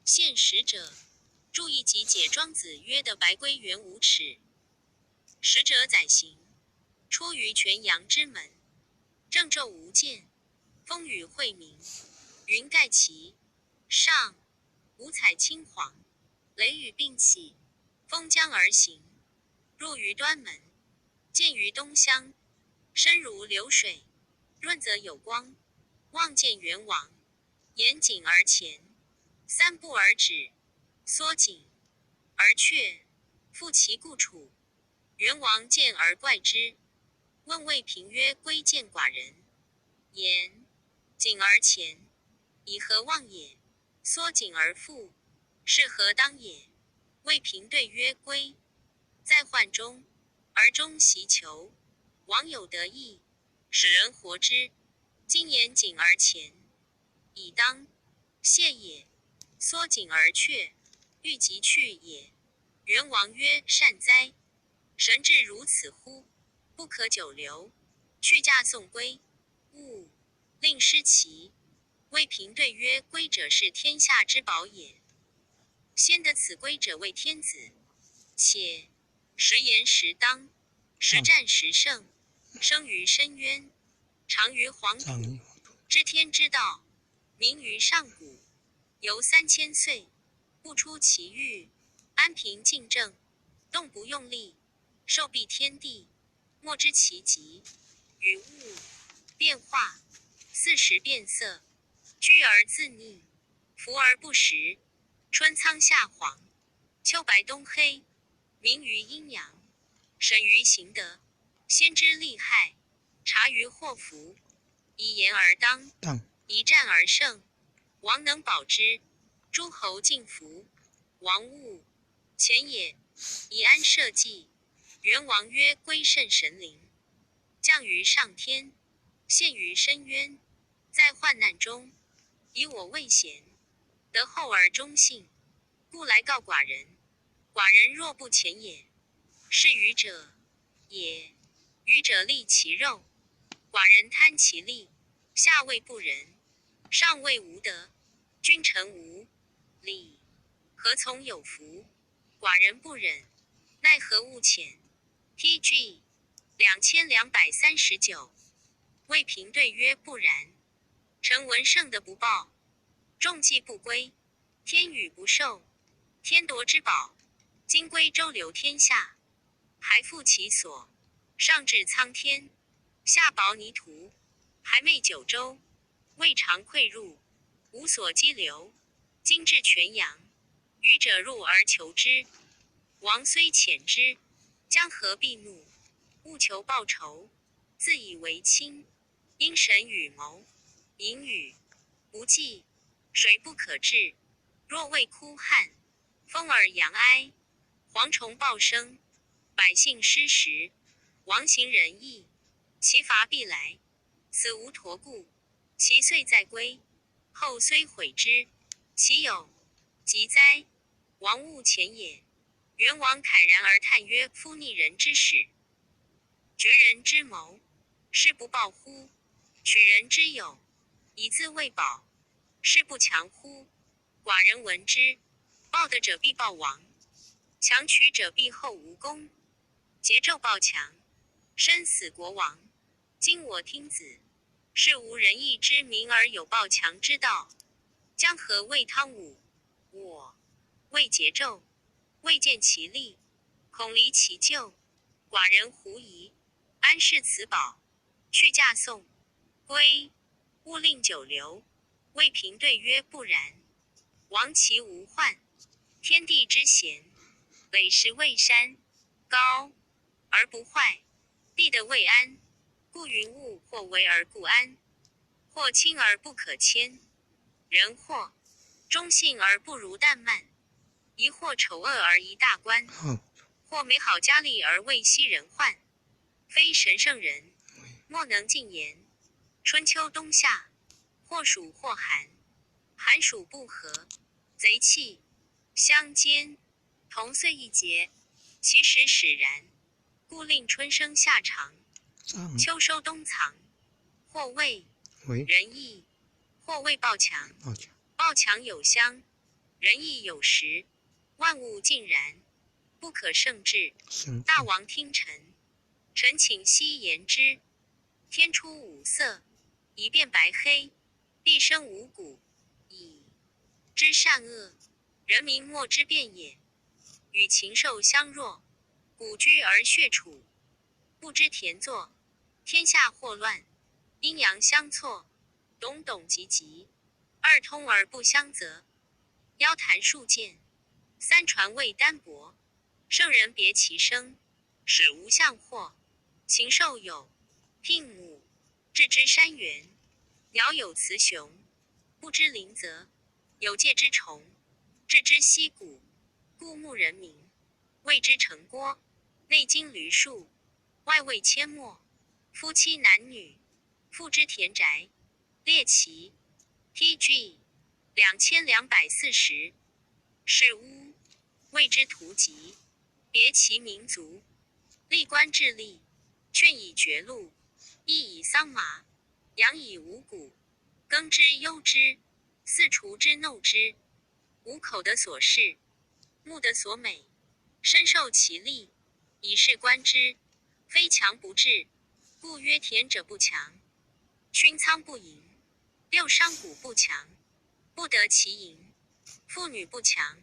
献使者，注意即解庄子曰的“白归原无耻”。使者载行，出于泉阳之门，正昼无间，风雨晦明，云盖其上，五彩青黄，雷雨并起，风将而行，入于端门，见于东厢，深如流水，润则有光，望见元王，沿井而前，三步而止，缩井而却，复其故处。元王见而怪之，问卫平曰：“归见寡人，沿井而前，以何望也？缩井而复，是何当也？”卫平对曰：“归，在患中，而终习求。王有得意，使人活之。今沿井而前，以当谢也。缩井而却，欲即去也。”元王曰：“善哉，神志如此乎？不可久留，去驾送归。”勿令失其。卫平对曰：“归者是天下之宝也，先得此归者谓天子。且时言时当，时战时胜，生于深渊，长于黄土，知天之道，名于上古，游三千岁，不出其域，安平静正，动不用力，受蔽天地，莫知其极。雨物变化，四时变色，居而自宁，浮而不时，穿仓下黄，秋白冬黑，名于阴阳，神于行德，先知利害，察于祸福，以言而当，以战而胜，王能保之，诸侯敬服。王勿前也，以安社稷。”元王曰：“归甚神灵，降于上天，陷于深渊，在患难中，以我未贤，得厚而忠信，故来告寡人。寡人若不前也，是愚者也。愚者利其肉，寡人贪其利，下位不仁，上位无德，君臣无礼，何从有福？寡人不忍，奈何勿遣？”T G两千两百三十九。卫平对曰：“不然，臣闻圣德不报，众忌不归，天与不受，天夺之宝，今归周流天下，还复其所，上至苍天，下薄泥土，还昧九州，未尝馈入，无所积留。今至泉阳，愚者入而求之，王虽遣之，将何必怒？勿求报仇，自以为亲。因神与谋，隐与不济，谁不可至？若畏哭汉，风而扬哀，蝗虫报声，百姓失食，王行仁义，其伐必来，死无陀故。其岁在归，后虽悔之，其有及哉？王勿遣也。”元王慨然而叹曰：“夫逆人之始，绝人之谋，是不报乎？取人之有，以自慰保，是不强乎？寡人闻之，报德者必报王，强取者必厚无功。桀纣暴强，身死国亡。今我听子，是无仁义之民而有暴强之道。江河未汤武，我未桀纣，未见其利，恐离其咎。寡人狐疑，安氏辞宝，续驾送归，勿令久留。未平对曰：不然，王其无患。天地之咸，累世未山，高而不坏，地得未安，故云物或为而不安，或轻而不可牵。人或忠信而不如淡漫，疑或丑恶而宜大观，或美好佳丽而未悉人患。非神圣人，莫能尽言。春秋冬夏，或暑或寒，寒暑不和，贼气相兼，同岁一节，其实使然，故令春生夏长，秋收冬藏。或畏，人易，或畏暴强，暴强有乡，人亦有时，万物尽然，不可胜制。大王听臣，臣请息言之。天出五色，以辨白黑，地生五谷，以知善恶。人民莫之辨也，与禽兽相若，谷居而穴处，不知田作。天下祸乱，阴阳相错，懂懂及吉，二通而不相则，腰谈数箭，三传未单薄。圣人别其生，使无相惑。禽兽有牝母，置之山原；鸟有雌雄，不知林则。有介之虫，置之溪谷，故牧人民，谓之城郭。内经旅数，外为阡陌。夫妻男女， 复之田宅，列其，T G，两千两百四十，是巫，谓之图籍，别其民族。历官至吏，劝以绝路，亦以桑麻，羊以五谷，耕之忧之，四厨之弄之。 五口得所事，牧得所美，深受其力，以是观之，非强不制，故曰田者不强，熏仓不盈，六商贾不强，不得其盈，妇女不强，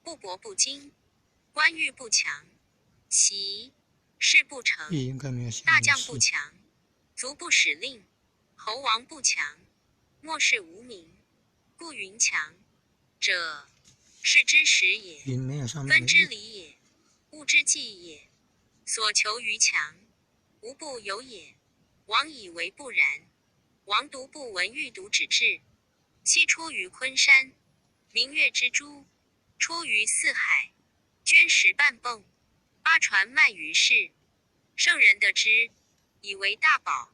布帛不精，官鬻不强，其事不成，大将不强，足不使令，侯王不强，末世无名。 故云强者，是之始也，分之离也，物之纪也。所求于强，无不有也。王以为不然，王独不闻欲独止至。七出于昆山，明月之珠，出于四海，捐石半迸，八传漫于世。圣人得之，以为大宝，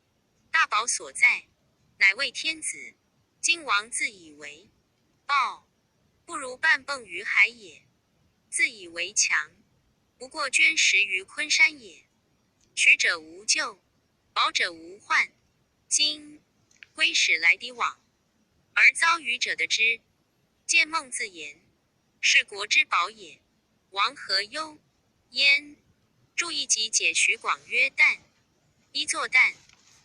大宝所在，乃谓天子。 今王自以为暴，不如半迸于海也，自以为强，不过捐石于昆山也。取者无咎，保者无患。今归始来抵往，而遭愚者得之，见孟子言，是国之宝也。 王何忧焉？注意集解徐广曰：旦，一作旦，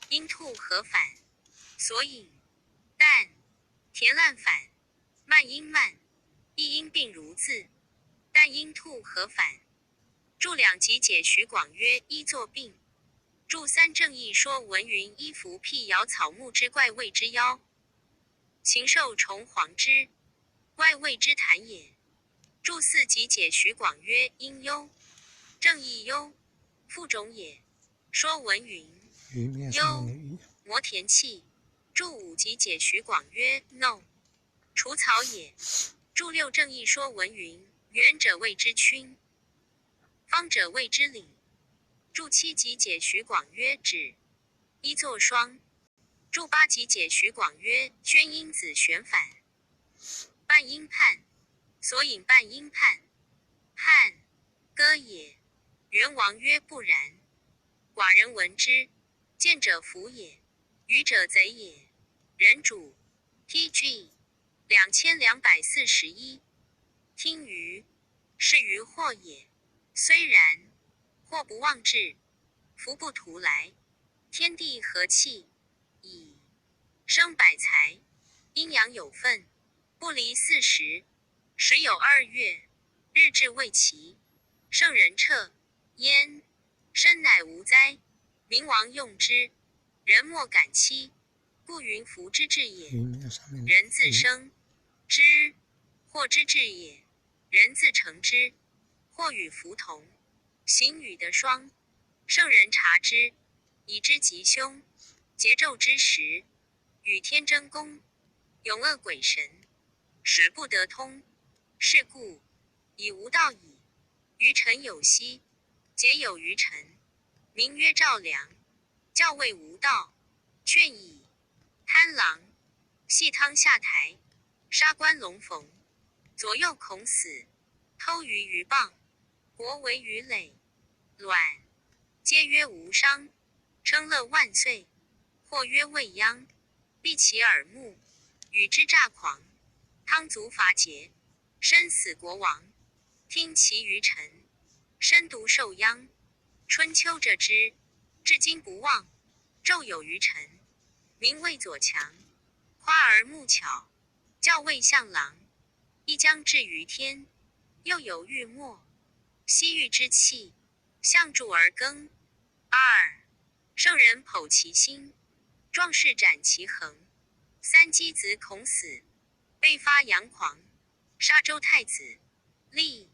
因兔合反，所引旦。田烂反，漫因漫，亦因病如眦，旦因兔合反。注两集解徐广曰：一作病。注三正义说文云：衣服辟瑶草木之怪谓之妖。 禽兽虫黄之，怪谓之谈也。注四集解徐广曰：因忧，正亦忧，复种也。说文云：忧，摩田契。注五集解徐广曰：弄，除草也。注六正亦说文云：圆者谓之曲，方者谓之领。注七集解徐广曰：止，一作霜。 注八集解徐广曰：宣因子旋反，半因叛，所引半因叛，叛，歌也。元王曰：不然，寡人闻之，见者弗也，愚者贼也。人主，T G，两千两百四十一。听于，是于祸也。虽然，祸不妄至，弗不徒来。天地和气， 以生百财，阴阳有分，不离四时，时有二月，日至未齐。圣人恻焉，身乃无灾，民王用之，人莫敢欺，故云：服之至也，人自生之；或之至也，人自成之。或与服同，形与德双。圣人察之，以知吉凶。桀纣之时，与天争功，永恶鬼神，使不得通。是故以无道矣。愚臣有息，桀有愚臣，名曰赵梁，教谓无道，劝以：贪狼，戏汤下台，杀关龙逢，左右恐死，偷鱼于蚌，国为鱼累，卵，皆曰无伤，称乐万岁。或曰未央，闭其耳目，与之诈狂，汤足伐桀，身死国亡。听其愚臣，身独受殃。春秋者之，至今不忘。纣有愚臣，名谓左强，夸而目巧，教谓象狼，亦将至于天。又有玉墨，西域之器，象助而耕。二，圣人剖其心，壮士斩其恒。三，箕子恐死，被发佯狂，杀周太子，立。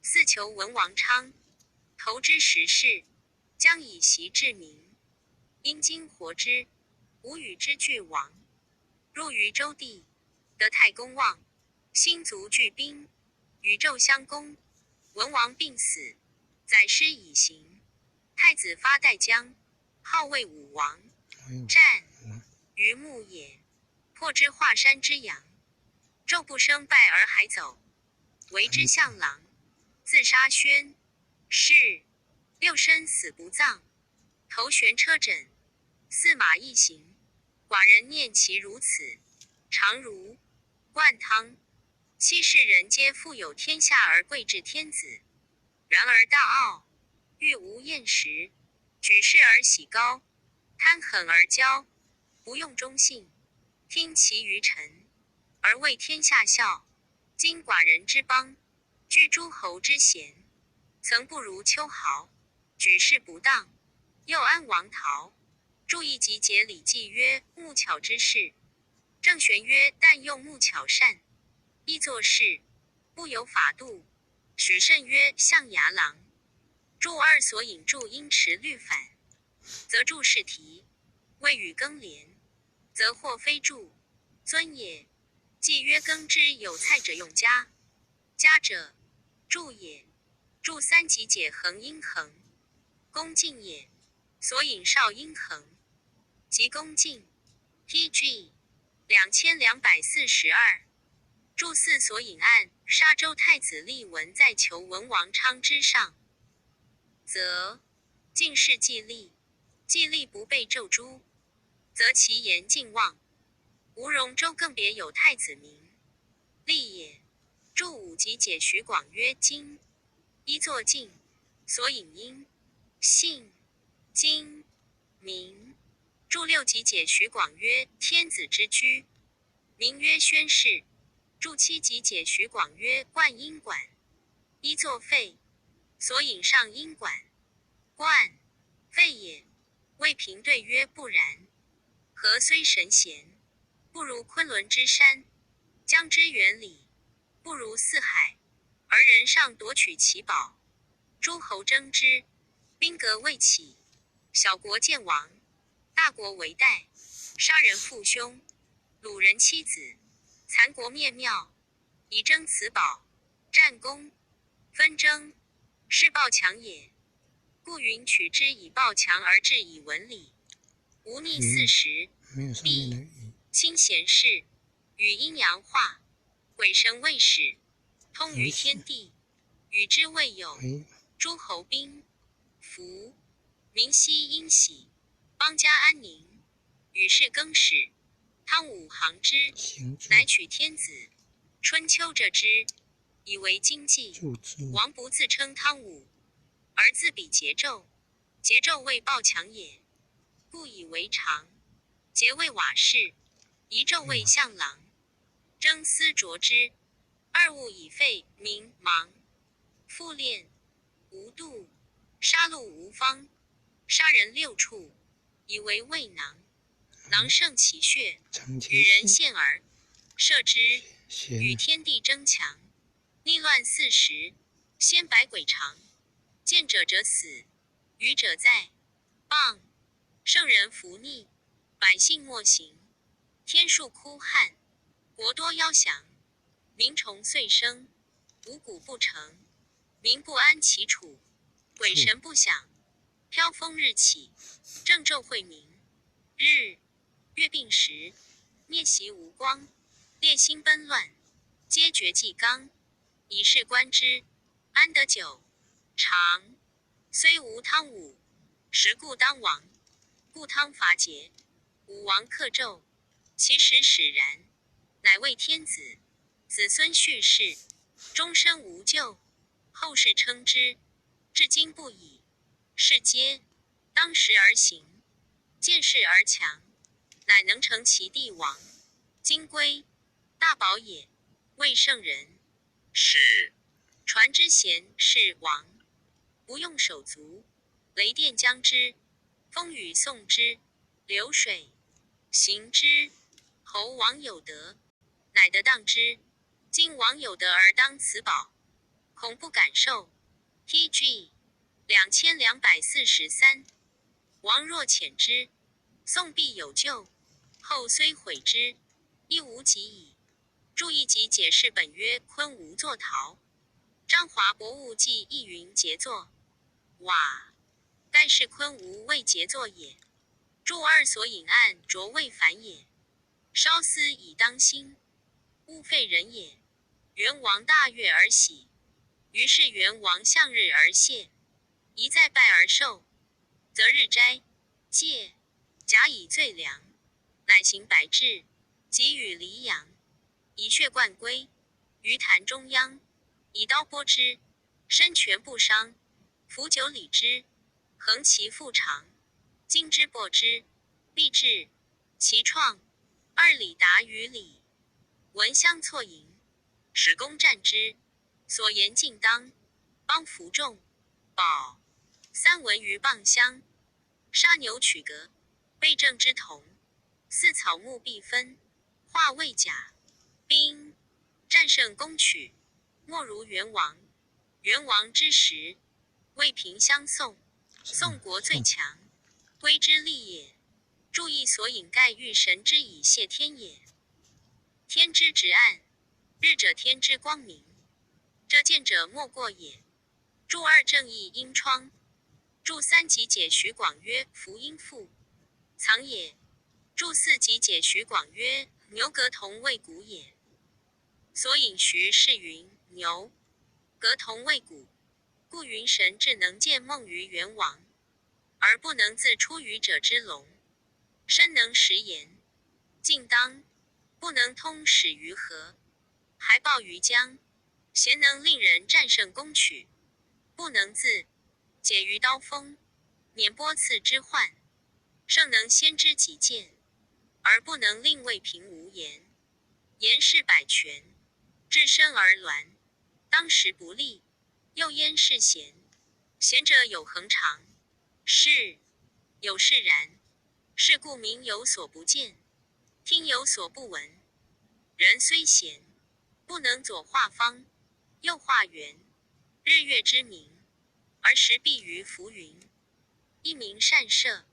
四，求文王昌，投之石室，将以习治民。殷筋活之，吴与之俱亡，入于周地，得太公望，兴族聚兵，与纣相攻。文王病死，宰师以行。太子发代姜，号魏武王，战于牧野，破之华山之阳。纣不胜败而还走，为之象狼，自杀宣室。六，身死不葬，头悬车枕，驷马一行。寡人念其如此，常如灌汤。七，世人皆富有天下而贵至天子，然而大傲，欲无厌时，举世而喜高，贪狠而骄，不用忠信，听其愚臣，而为天下笑。今寡人之邦，居诸侯之贤，曾不如秋毫，举世不当。又安王陶，著一集节礼记曰：木巧之士，正玄曰：但用木巧善，亦作事，不由法度。许慎曰：象牙狼，著二索引注音持律反，则著是题，谓与更连，则或非著尊也。既曰：耕之有菜者用嘉，嘉者，著也。著三集解恒音恒，恭敬也。索引少阴恒，即恭敬。P G 两千两百四十二。著四索引按杀周太子例文在求文王昌之上，则进士季历，季历不被纣诛，则其言尽忘，无容周更别有太子名，立也。著五集解徐广曰：今，一作敬，索引殷，信，今，明。著六集解徐广曰：天子之居，名曰宣室。著七集解徐广曰：冠殷管，一作废，索引上殷管，冠，废也。魏平对曰：不然，何虽神贤，不如昆仑之山，江之远礼，不如四海，而人尚夺取其宝，诸侯争之，兵革未起，小国见亡，大国为殆，杀人父兄，掳人妻子，残国灭庙，以争此宝，战功，纷争，是暴强也。故云：取之以暴强而制以文礼，无逆四时，必亲贤士，与阴阳化，鬼神未始，通于天地，与之未有，诸侯兵服，民息殷喜，邦家安宁，与世更始。汤武行之，乃取天子。春秋者之，以为经济，王不自称汤武，而自比桀纣，桀纣谓暴强也，故以为常。桀谓瓦氏，夷纣谓象狼，征思卓之。二，物以废民盲，复练无度，杀戮无方，杀人六处，以为胃囊，囊胜其穴，与人陷而射之，与天地争强，逆乱四时，掀百鬼肠。见者者死，余者在。傍圣人弗逆，百姓莫行。天数枯旱，国多夭降，民虫岁生，五谷不成，民不安其处，鬼神不享，飘风日起，郑纣惠民，日月并时，灭息无光，列兴奔乱，皆绝纪纲，以是观之，安得久？长。虽无汤武，时固当亡。故汤伐桀，武王克纣，其时始然，乃为天子，子孙续世，终身无咎。后世称之，至今不已。是皆当时而行，见势而强，乃能成其帝王。金龟，大宝也，为圣人。是，传之贤是王，不用手足，雷电将之，风雨送之，流水行之，侯王有德，乃得当之。今王有德而当此宝，恐不敢受。T G两千两百四十三。王若遣之，宋必有救，后虽毁之，亦无及矣。注意及解释本曰昆吾作陶，彰华博物记亦云杰作。瓦，盖是昆吾未杰作也。注二所引案着未凡也，稍思以当心，勿废人也。元王大悦而喜，于是元王向日而谢，一再拜而受，则日斋戒，甲乙最良，乃行白雉，及与黎阳，以血贯龟，于坛中央，以刀剥之，身全不伤，服酒礼之，恒其腹肠，今之薄之，必至，其创，二礼达于礼，闻香错迎，使公战之，所言尽当，邦服众，宝，三闻于傍乡，杀牛取革，备政之铜，四草木必分，化为甲，兵，战胜攻取，莫如元王。元王之时，未平相宋，宋国最强，归之利也。注意所引盖喻神之以谢天也。天之直暗，日者天之光明，这见者莫过也。注二正义阴窗，注三集解徐广曰福阴腹，藏也。注四集解徐广曰牛革铜为骨也。所引徐氏云牛革铜为骨，故云神智能见梦于元王，而不能自出于者之笼，身能食言，尽当，不能通始于河，还暴于江，咸能令人战胜攻取，不能自解于刀锋，免波次之患，胜能先知己见，而不能令未平无言。言是百泉，至深而峦，当时不利，又焉是贤？贤者有恒常，是，有释然。是故民有所不见，听有所不闻。人虽贤，不能左画方，右画圆，日月之明，而时必于浮云。一名善射，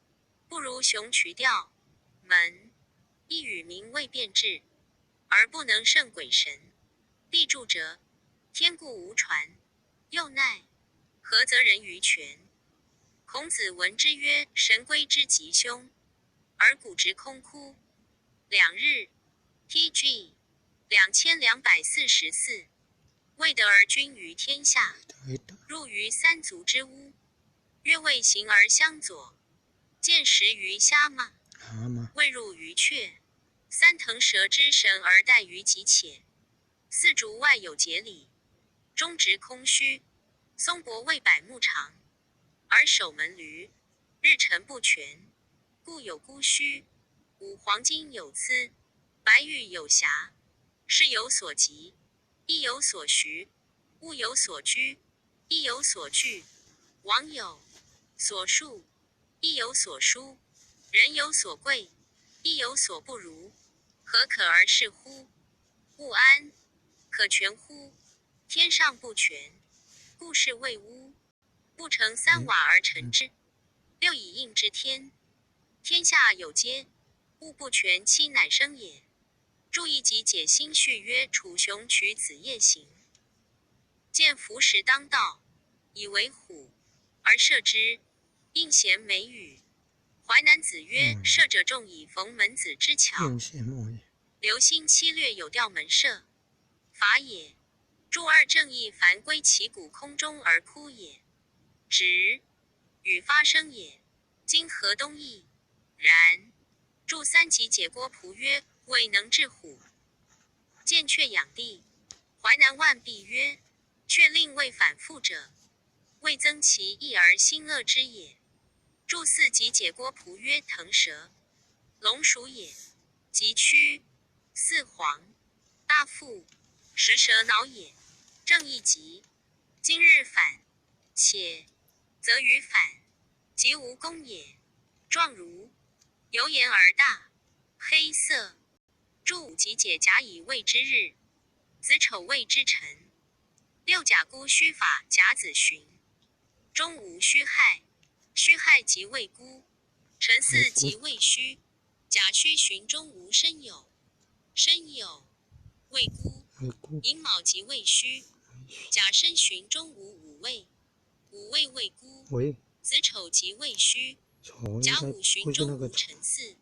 不如熊渠吊门。亦与民未变质，而不能胜鬼神。立柱者，天固无传，又奈何则人于泉。孔子闻之曰：神归之吉凶，而古直空枯。两日，T G两千两百四十四。未得而君于天下，入于三足之屋，曰未形而相左，见石于虾吗？未入于雀，三腾蛇之神而待于其且，四竹外有节礼，终直空虚。松柏未百木长，而守门闾，日辰不全，故有孤虚。五黄金有螭，白玉有瑕，是有所及，亦有所徐，物有所居，亦有所据，王有所述，衣有所疏，人有所贵，亦有所不如，何可而适乎？勿安，可全乎？天上不全，故是谓污。不成三瓦而成之，六以应之天。天下有皆，物不全七乃生也。注意集解新序曰：楚雄取子夜行，见服食当道，以为虎，而射之，应弦眉羽。淮南子曰：射者，重以逢门子之巧。应弦眉羽。流星七略有调门射，法也。注二：正义凡归其谷空中而哭也，止，与发声也。今河东役，然。注三集解郭璞曰：未能制虎，见却养地。淮南万毕曰：却令未反复者，未增其役而心恶之也。注四集解郭璞曰：腾蛇，龙属也，即屈。四黄，大腹，食蛇脑也。正义集，今日反，且，则于反，即无功也。状如，由言而大，黑色。注五集解甲乙未之日，子丑未之辰。六甲姑戌法甲子旬，中无戌亥，戌亥即未姑，辰巳即未戌，甲戌旬中无申酉，申酉未姑，未姑。寅卯即未戌，甲申旬中无午未，午未未姑，未。子丑即未戌，丑应该甲午旬中无辰巳，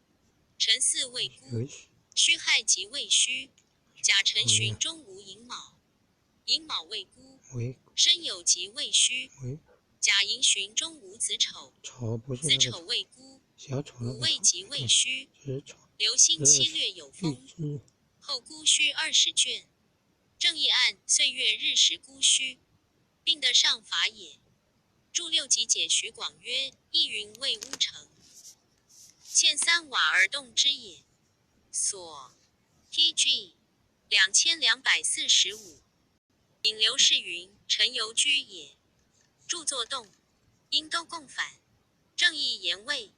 辰巳未姑，未戌。戌亥即未戌，甲辰旬中无寅卯，寅卯未姑，未。申酉即未戌，未。甲寅旬中无子丑，丑不是那个子丑未姑，小丑那个丑，午未即未戌。子丑。流星七略有风，后姑戌二十卷。正义按岁月日时姑戌，并得上法也。注六集解徐广曰：亦云谓污成，塍三瓦而动之也。所，T G，两千两百四十五。引流释云：臣犹居也。注作动，应都共反。正义言未，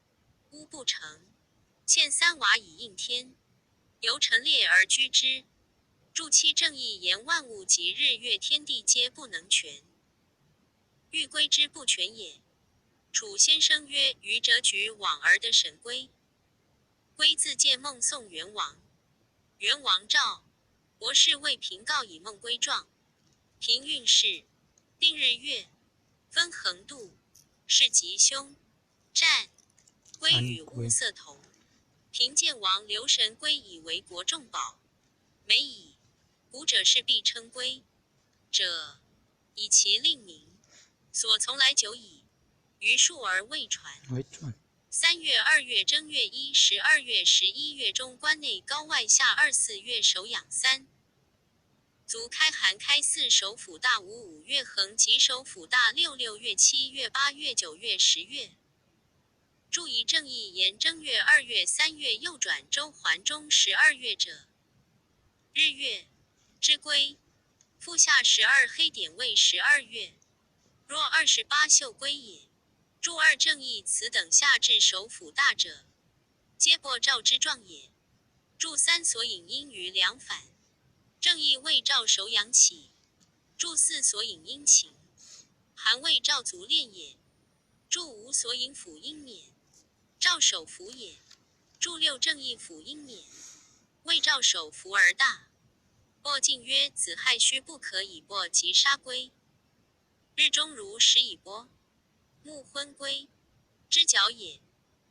污不成，塍三瓦以应天，由陈列而居之。注七正义言万物及日月天地皆不能全，欲归之不全也。楚先生曰：愚者举往而得神归，归自见孟宋元王。元王诏，博士为平告以孟归状，平运势，定日月，分横度，示吉凶战，归与物色同。平见王留神归以为国重宝，每以古者是必称归者，以其令名，所从来久矣，余数而未传。未传。三月、二月、正月一、十二月、十一月中关内高外下二四月首养三，卒开寒开四首府大五五月横及首府大六六月七月八月九月十月。注意正义言正月、二月、三月右转周环中十二月者，日月之归，复下十二黑点为十二月。若二十八宿归也。注二正义此等下至首府大者，皆播诏之状也。注三所引应于粮返，正义未诏首养起。注四所引应勤，还未诏卒练也。注五所引府应免，诏首服也。注六正义府应免，未诏首服而大。播禁曰：子亥戌不可以播及杀归。日中如时以播，木昏归，之角也，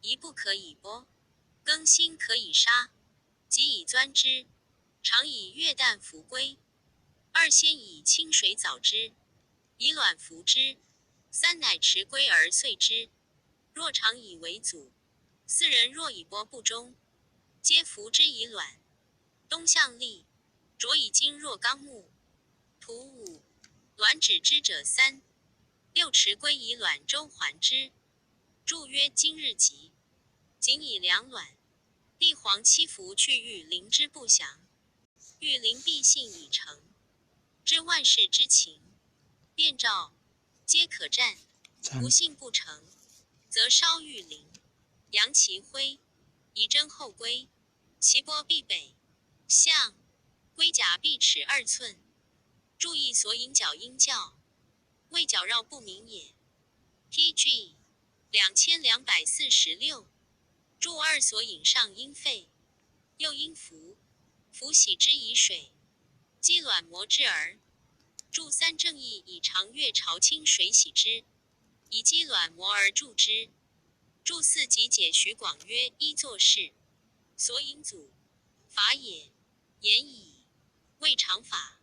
宜不可以播。庚辛可以杀，即以钻之，常以月旦服归。二先以清水澡之，以卵服之，三乃持归而岁之。若常以为祖，四人若以播不忠，皆服之以卵。冬向立，着以金若纲木、土五，卵止之者三。六持归以卵周环之，注曰今日吉，仅以粮卵。帝皇七服去御临之不详，御临必信以成，知万事之情，便召，皆可战。不信不成，则烧玉翎，扬其辉，以征后归。其波必北，象，龟甲必尺二寸，注意索引角应校，未角绕不明也。T G两千两百四十六，注二索引上应沸，又应浮，浮洗之以水，击卵膜之而，注三正意以长月潮清水洗之，以击卵膜而注之。注四即解徐广曰：一作是，索引阻，法也，言矣，未尝法。